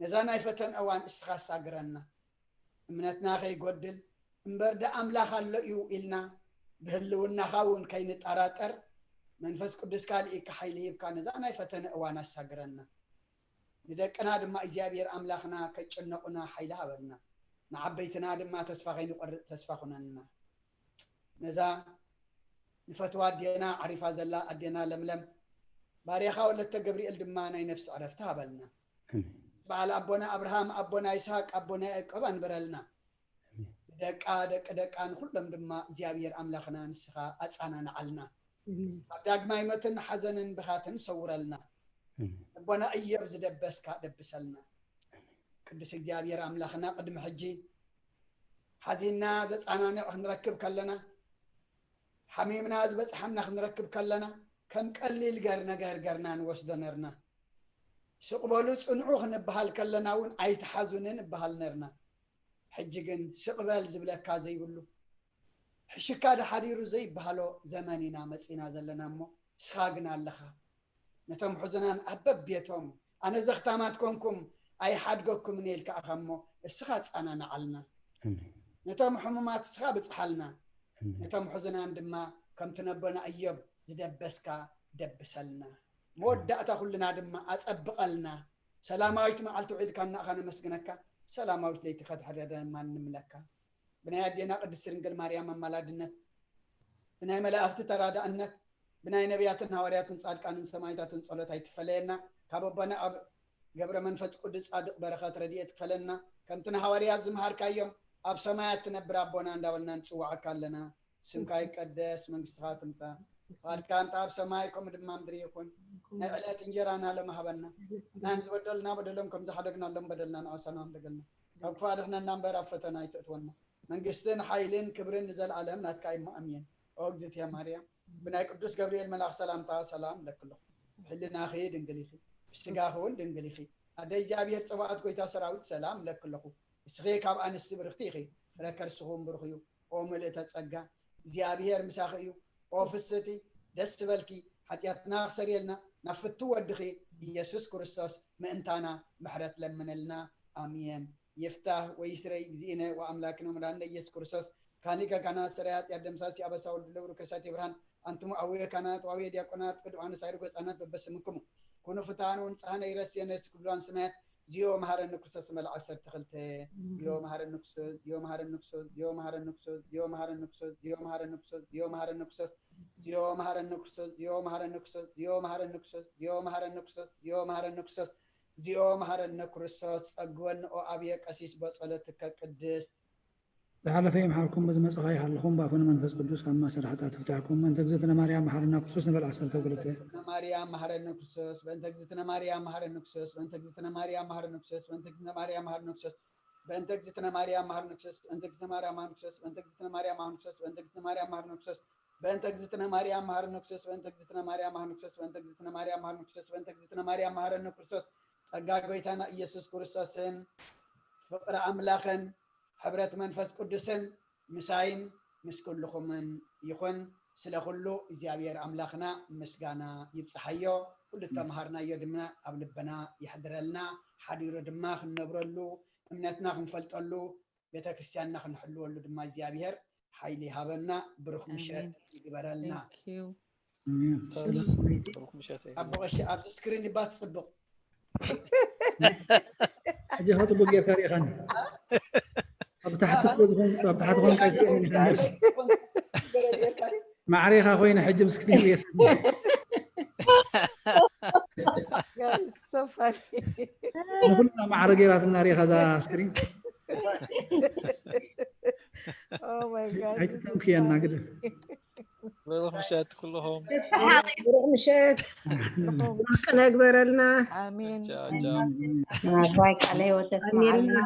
ነዛ ናይ ፈተን እዋን እስኻ ኣሳግረና። እምነትና ከይጎድል፣ እምበር ዳ ኣምላኽ ኣሎ እዩ ኢልና፣ ብህልውናኻ እውን ከይንጠራጠር፣ መንፈስ ቅዱስካ ልኢካ ሓይሊ ሂብካ ነዛ ናይ ፈተነ እዋን ኣሳግረና። ንደቅና ድማ እግዚኣብሔር ኣምላኽና ከይጨነቑና ሓይሊ ሃበልና። ንዓበይትና ድማ ተስፋ ከይንቆርጽ ተስፋ ኩነንና። ነዛ ንፈትዋ ኣዴና ዓሪፋ ዘላ ኣዴና ለምለም፣ ባርያኻ ወለተ ገብርኤል ድማ ናይ ነፍሲ ዕረፍቲ ሃበልና። ኣሜን። በዓል ኣቦና ኣብርሃም፣ ኣቦና ይስሐቅ፣ ኣቦና ያዕቆብ ኣንብረልና። ደቃ፣ ደቂ ደቃ፣ ንኹሎም ድማ እግዚኣብሔር ኣምላኽና ንስኻ ኣጻናንዓልና። ካብ ዳግማይ መትን ሓዘንን ብኻትን ሰውረልና። ኣሜን። ኣቦና እዮብ ዝደበስካ ደብሰልና። ቅዱስ እግዚኣብሔር ኣምላኽና ቅድሚ ሕጂ ሓዚንና ዘጻናንዕ ክንረክብ ከለና፣ ሓሚምና ዝበጽሓና ክንረክብ ከለና፣ ከም ቀሊል ገር ነገር ገርና ንወስዶ ነርና። ስቕ በሉ ጽንዑ ክንበሃል ከለና እውን ኣይትሓዙኒ ንበሃል ነርና። ሕጂ ግን ስቕ በል ዝብለካ ዘይብሉ፣ ሕሽካ ድሓዲሩ ዘይበሃሎ ዘመን ኢና መጺና ዘለና እሞ፣ ንስኻ ግን ኣለኻ። ነቶም ሕዙናን ኣብ በቤቶም፣ ኣነ ዘኽታማት ኮንኩም ኣይሓድገኩምን ኢልካ ኢኻ እሞ፣ እስኻ ጻናንዓልና። ኣሜን። ነቶም ሕሙማት እስኻ ብጽሓልና። ኣሜን። ነቶም ሕዙናን ድማ ከምቲ ነቦና እዮብ ዝደበስካ ደብሰልና። መወዳእታ ኩልና ድማ ኣጸብቐልና። ሰላማዊት መዓልቲ ውዒልካና ኢኻ ነመስግነካ። ሰላማዊት ለይቲ ከድሕረና ድማ ንምለካ። ብናይ ኣዴና ቅድስት ድንግል ማርያም ኣማላድነት፣ ብናይ መላእኽቲ ተራዳእነት፣ ብናይ ነቢያትን ሃዋርያትን ጻድቃንን ሰማዕታትን ጸሎት ኣይትፈለየና። ካብ ኣቦና ኣብ ገብረ መንፈስ ቅዱስ ጻድቕ በረኸት ረድኤት ክፈለና። ከምቲ ንሃዋርያት ዝመሃርካዮም ኣብ ሰማያት ትነብር ኣቦና እንዳበልና ንጽውዓካ ኣለና። ስምካ ይቀደስ፣ መንግስትኻ ትምጻእ፣ ፍቓድካ እንተ ኣብ ሰማይ ከምኡ ድማ ምድሪ ይኹን። ናይ ዕለት እንጀራና ሎሚ ሃበና። ናን ዝበደልና በደሎም ከም ዝሓደግናሎም በደልና ንኣሳና ንደገልና። ካብ ክፉእ ኣድሕነና እምበር ኣብ ፈተና ኣይተእትወና። መንግስትን ሓይልን ክብርን ንዘለኣለም ናትካ እዩ። ኣሜን። ኦ እግዝእትየ ማርያም፣ ብናይ ቅዱስ ገብርኤል መልኣኽ ሰላምታ ሰላም እለኪ ኣለኹ። ሕልናኺ ድንግል ኢኺ፣ ብስጋኺ እውን ድንግል ኢኺ። ኣደ እግዚኣብሔር ጸባኦት ጎይታ ሰራዊት ሰላም እለኪ ኣለኹ። እስኺ ካብ ኣንስቲ ብርኽቲ ኢኺ፣ ፍረ ከርስኺ እውን ብሩኽ እዩ። ኦ ምልእተ ጸጋ፣ እግዚኣብሔር ምሳኺ እዩ። ኦ ፍስቲ፣ ደስ ዝበልኪ፣ ሓጢኣትና ክሰርየልና ናብ ፍቱ ወድኺ ኢየሱስ ክርስቶስ ምእንታና ምሕረት ለምነልና። ኣሜን። ይፍታህ ወይስረይ እግዚእነ ወኣምላክነ ወመድኃኒነ ኢየሱስ ክርስቶስ ካኒ ከካና ስራይ ኃጢአት ደምሳሲ አበሳ ወልድ ለብሩ ከሳቴ ብርሃን። አንትሙ አቡየ ካህናት ወአቡየ ዲያቆናት ቅዱዓን ሳይር ገጻናት በበስምክሙ ኩኑ ፍትሐን ወንጽሐን ይረስየነ ስግዱላን ሰማያት። ዚዮ መሐረነ ክርስቶስ መልዓ ዓሰርተ ክልተ። ዚዮ መሐረነ ክርስቶስ፣ ዚዮ መሐረነ ክርስቶስ፣ ዚዮ መሐረነ ክርስቶስ፣ ዚዮ መሐረነ ክርስቶስ፣ ዚዮ መሐረነ ክርስቶስ፣ ዚዮ መሐረነ ክርስቶስ፣ ዚዮ መሐረነ ክርስቶስ፣ ዚዮ መሐረነ ክርስቶስ፣ ዚዮ መሐረነ ክርስቶስ፣ ዚኦ መሐረነ ክርስቶስ ጸግወኒ ኦ ኣብየ ቀሲስ በጸሎትከ ቅድስት። ዝሓለፈ ይምሓርኩም፣ ብዝመጸኻ ይሃልኹም፣ ብኣፉ ንመንፈስ ቅዱስ ካብ ማእሰር ሓጢኣት ይፍትሓኩም። በእንተ እግዝእትነ ማርያም መሓረና ክርስቶስ ንበል ዓሰርተ ክልተ። ማርያም መሐረነ ክርስቶስ፣ በእንተ እግዝእትነ ማርያም መሐረነ ክርስቶስ፣ በእንተ እግዝእትነ ማርያም መሐረነ ክርስቶስ፣ በእንተ እግዝእትነ ማርያም መሐረነ ክርስቶስ፣ በእንተ እግዝእትነ ማርያም መሐረነ ክርስቶስ፣ በእንተ እግዝእትነ ማርያም መሐረነ ክርስቶስ፣ በእንተ እግዝእትነ ማርያም መሐረነ ክርስቶስ፣ በእንተ እግዝእትነ ማርያም መሐረነ ክርስቶስ፣ በእንተ እግዝእትነ ማርያም መሐረነ ክርስቶስ፣ በእንተ እግዝእትነ ማርያም መሐረነ ክርስቶስ፣ በእንተ እግዝእትነ ማርያም መሐረነ ክርስቶስ፣ በእንተ እግዝእትነ ማርያም መሐረነ ክርስቶስ፣ ጸጋ ጎይታና ኢየሱስ ክርስቶስን ፍቕሪ ኣምላኽን ሕብረት መንፈስ ቅዱስን ምሳይን ምስ ኩልኹምን ይኹን። ስለ ኩሉ እግዚኣብሔር ኣምላኽና ምስጋና ይብጽሓዮ። ኩሉ እተምሃርናዮ ድማ ኣብ ልብና ይሕድረልና፣ ሓዲሩ ድማ ክንነብረሉ፣ እምነትና ክንፈልጠሉ፣ ቤተ ክርስቲያንና ክንሕልወሉ ድማ እግዚኣብሔር ሓይሊ ይሃበና። ብሩኽ ምሸት ኣሜን። ይግበረልና። Thank you። ኣሜን። ሰላም። ሰላም። ብሩኽ ምሸት ይሁን። ኣቦ ቀሺ ኣብዚ ስክሪን ይባ ትጽብቕ። ሕጂ ኸ ጽቡቅ ጌርካ ርኢኻኒ። ኣብ ታሕቲ ስለ ዝኾንኩ፣ ኣብ ታሕቲ ኾንካ ኣይትርእየኒ ኢኻ ነብሲ። ማዕሬኻ ኮይነ ሕጂ ኣብ ስክሪን ርኢኻኒ። Guys, so funny። ንኹልና ማዕረ ጌራትና ርኢኻ እዛ ስክሪን። Oh my God, this is ኣይትተንክየና funny። ግድፍ። ብሩኽ ምሸት ኩልኹም። ብሩኽ ምሸት። ብሩኽ ነግበረልና። ኣሜን። ቻው፣ ቻው። ኣሜን። ዋይ ቃለ ህይወት ኣሜን። ተስማዓልና።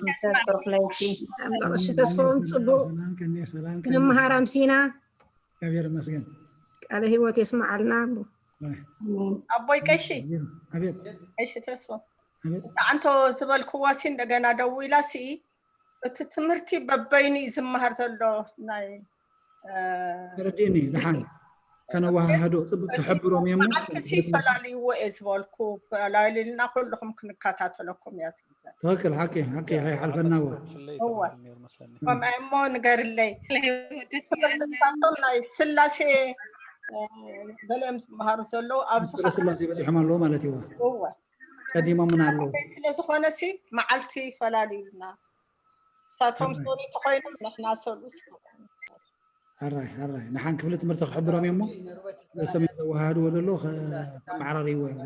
ምሸት ብሩኽ ለይቲ። ኣባ ቀሺ ተስፎም ጽቡቕ ሰላም ከኔ፣ ሰላም ከኔ። ክንመሃር ኣምሲና። እግዚኣብሔር ይመስገን። ቃለ ህይወት የስማዓልና። ኣሜን። ኣቦይ ቀሺ። ኣቤት። ቀሺ ተስፎ። ኣቤት። ኣንቶ ዝበልክዋ ሲ እንደገና ደዊላ ሲ እቲ ትምህርቲ በበይኑ እዩ ዝመሃር ዘሎ ናይ፣ እ፣ ተረዲእኒ። ደሓን ከነወሃህዶ ጽቡቅ እቲ ክሕብሮም እዮም። መዓልቲ ሲ ፈላልይዎ እየ ዝበልኩ፣ ፈላልዩልና ኩልኹም ክንከታተለኩም እያ ትብል። ትኽክል፣ ሓቂ፣ ሓቂ፣ ከይሓልፈና እዋ። እወ። ከምኣ እሞ ንገርለይ። ትምህርትታቶም ናይ ስላሴ፣ እ፣ ገሊኦም ዝመሃሩ ዘለዉ ኣብዚ ምስጢረ ስላሴ በጺሖም ኣለዉ ማለት እዩ። እወ። ቀዲሞምና ኣለዉ። ስለ ዝኾነ ሲ መዓልቲ ፈላልዩልና። ንሳቶም ሕራይ። ሰሉስ ኮይኖም ንሕና ሰሉስ። ሕራይ፣ ሕራይ። ንሓን ክፍሊ ትምህርቲ ክሕብሮም እዮ እሞ፣ ነሶም እዮም ዘወሃህድዎ ዘሎ፣ ከ-፣ ከመዓራርይዎ እዮም።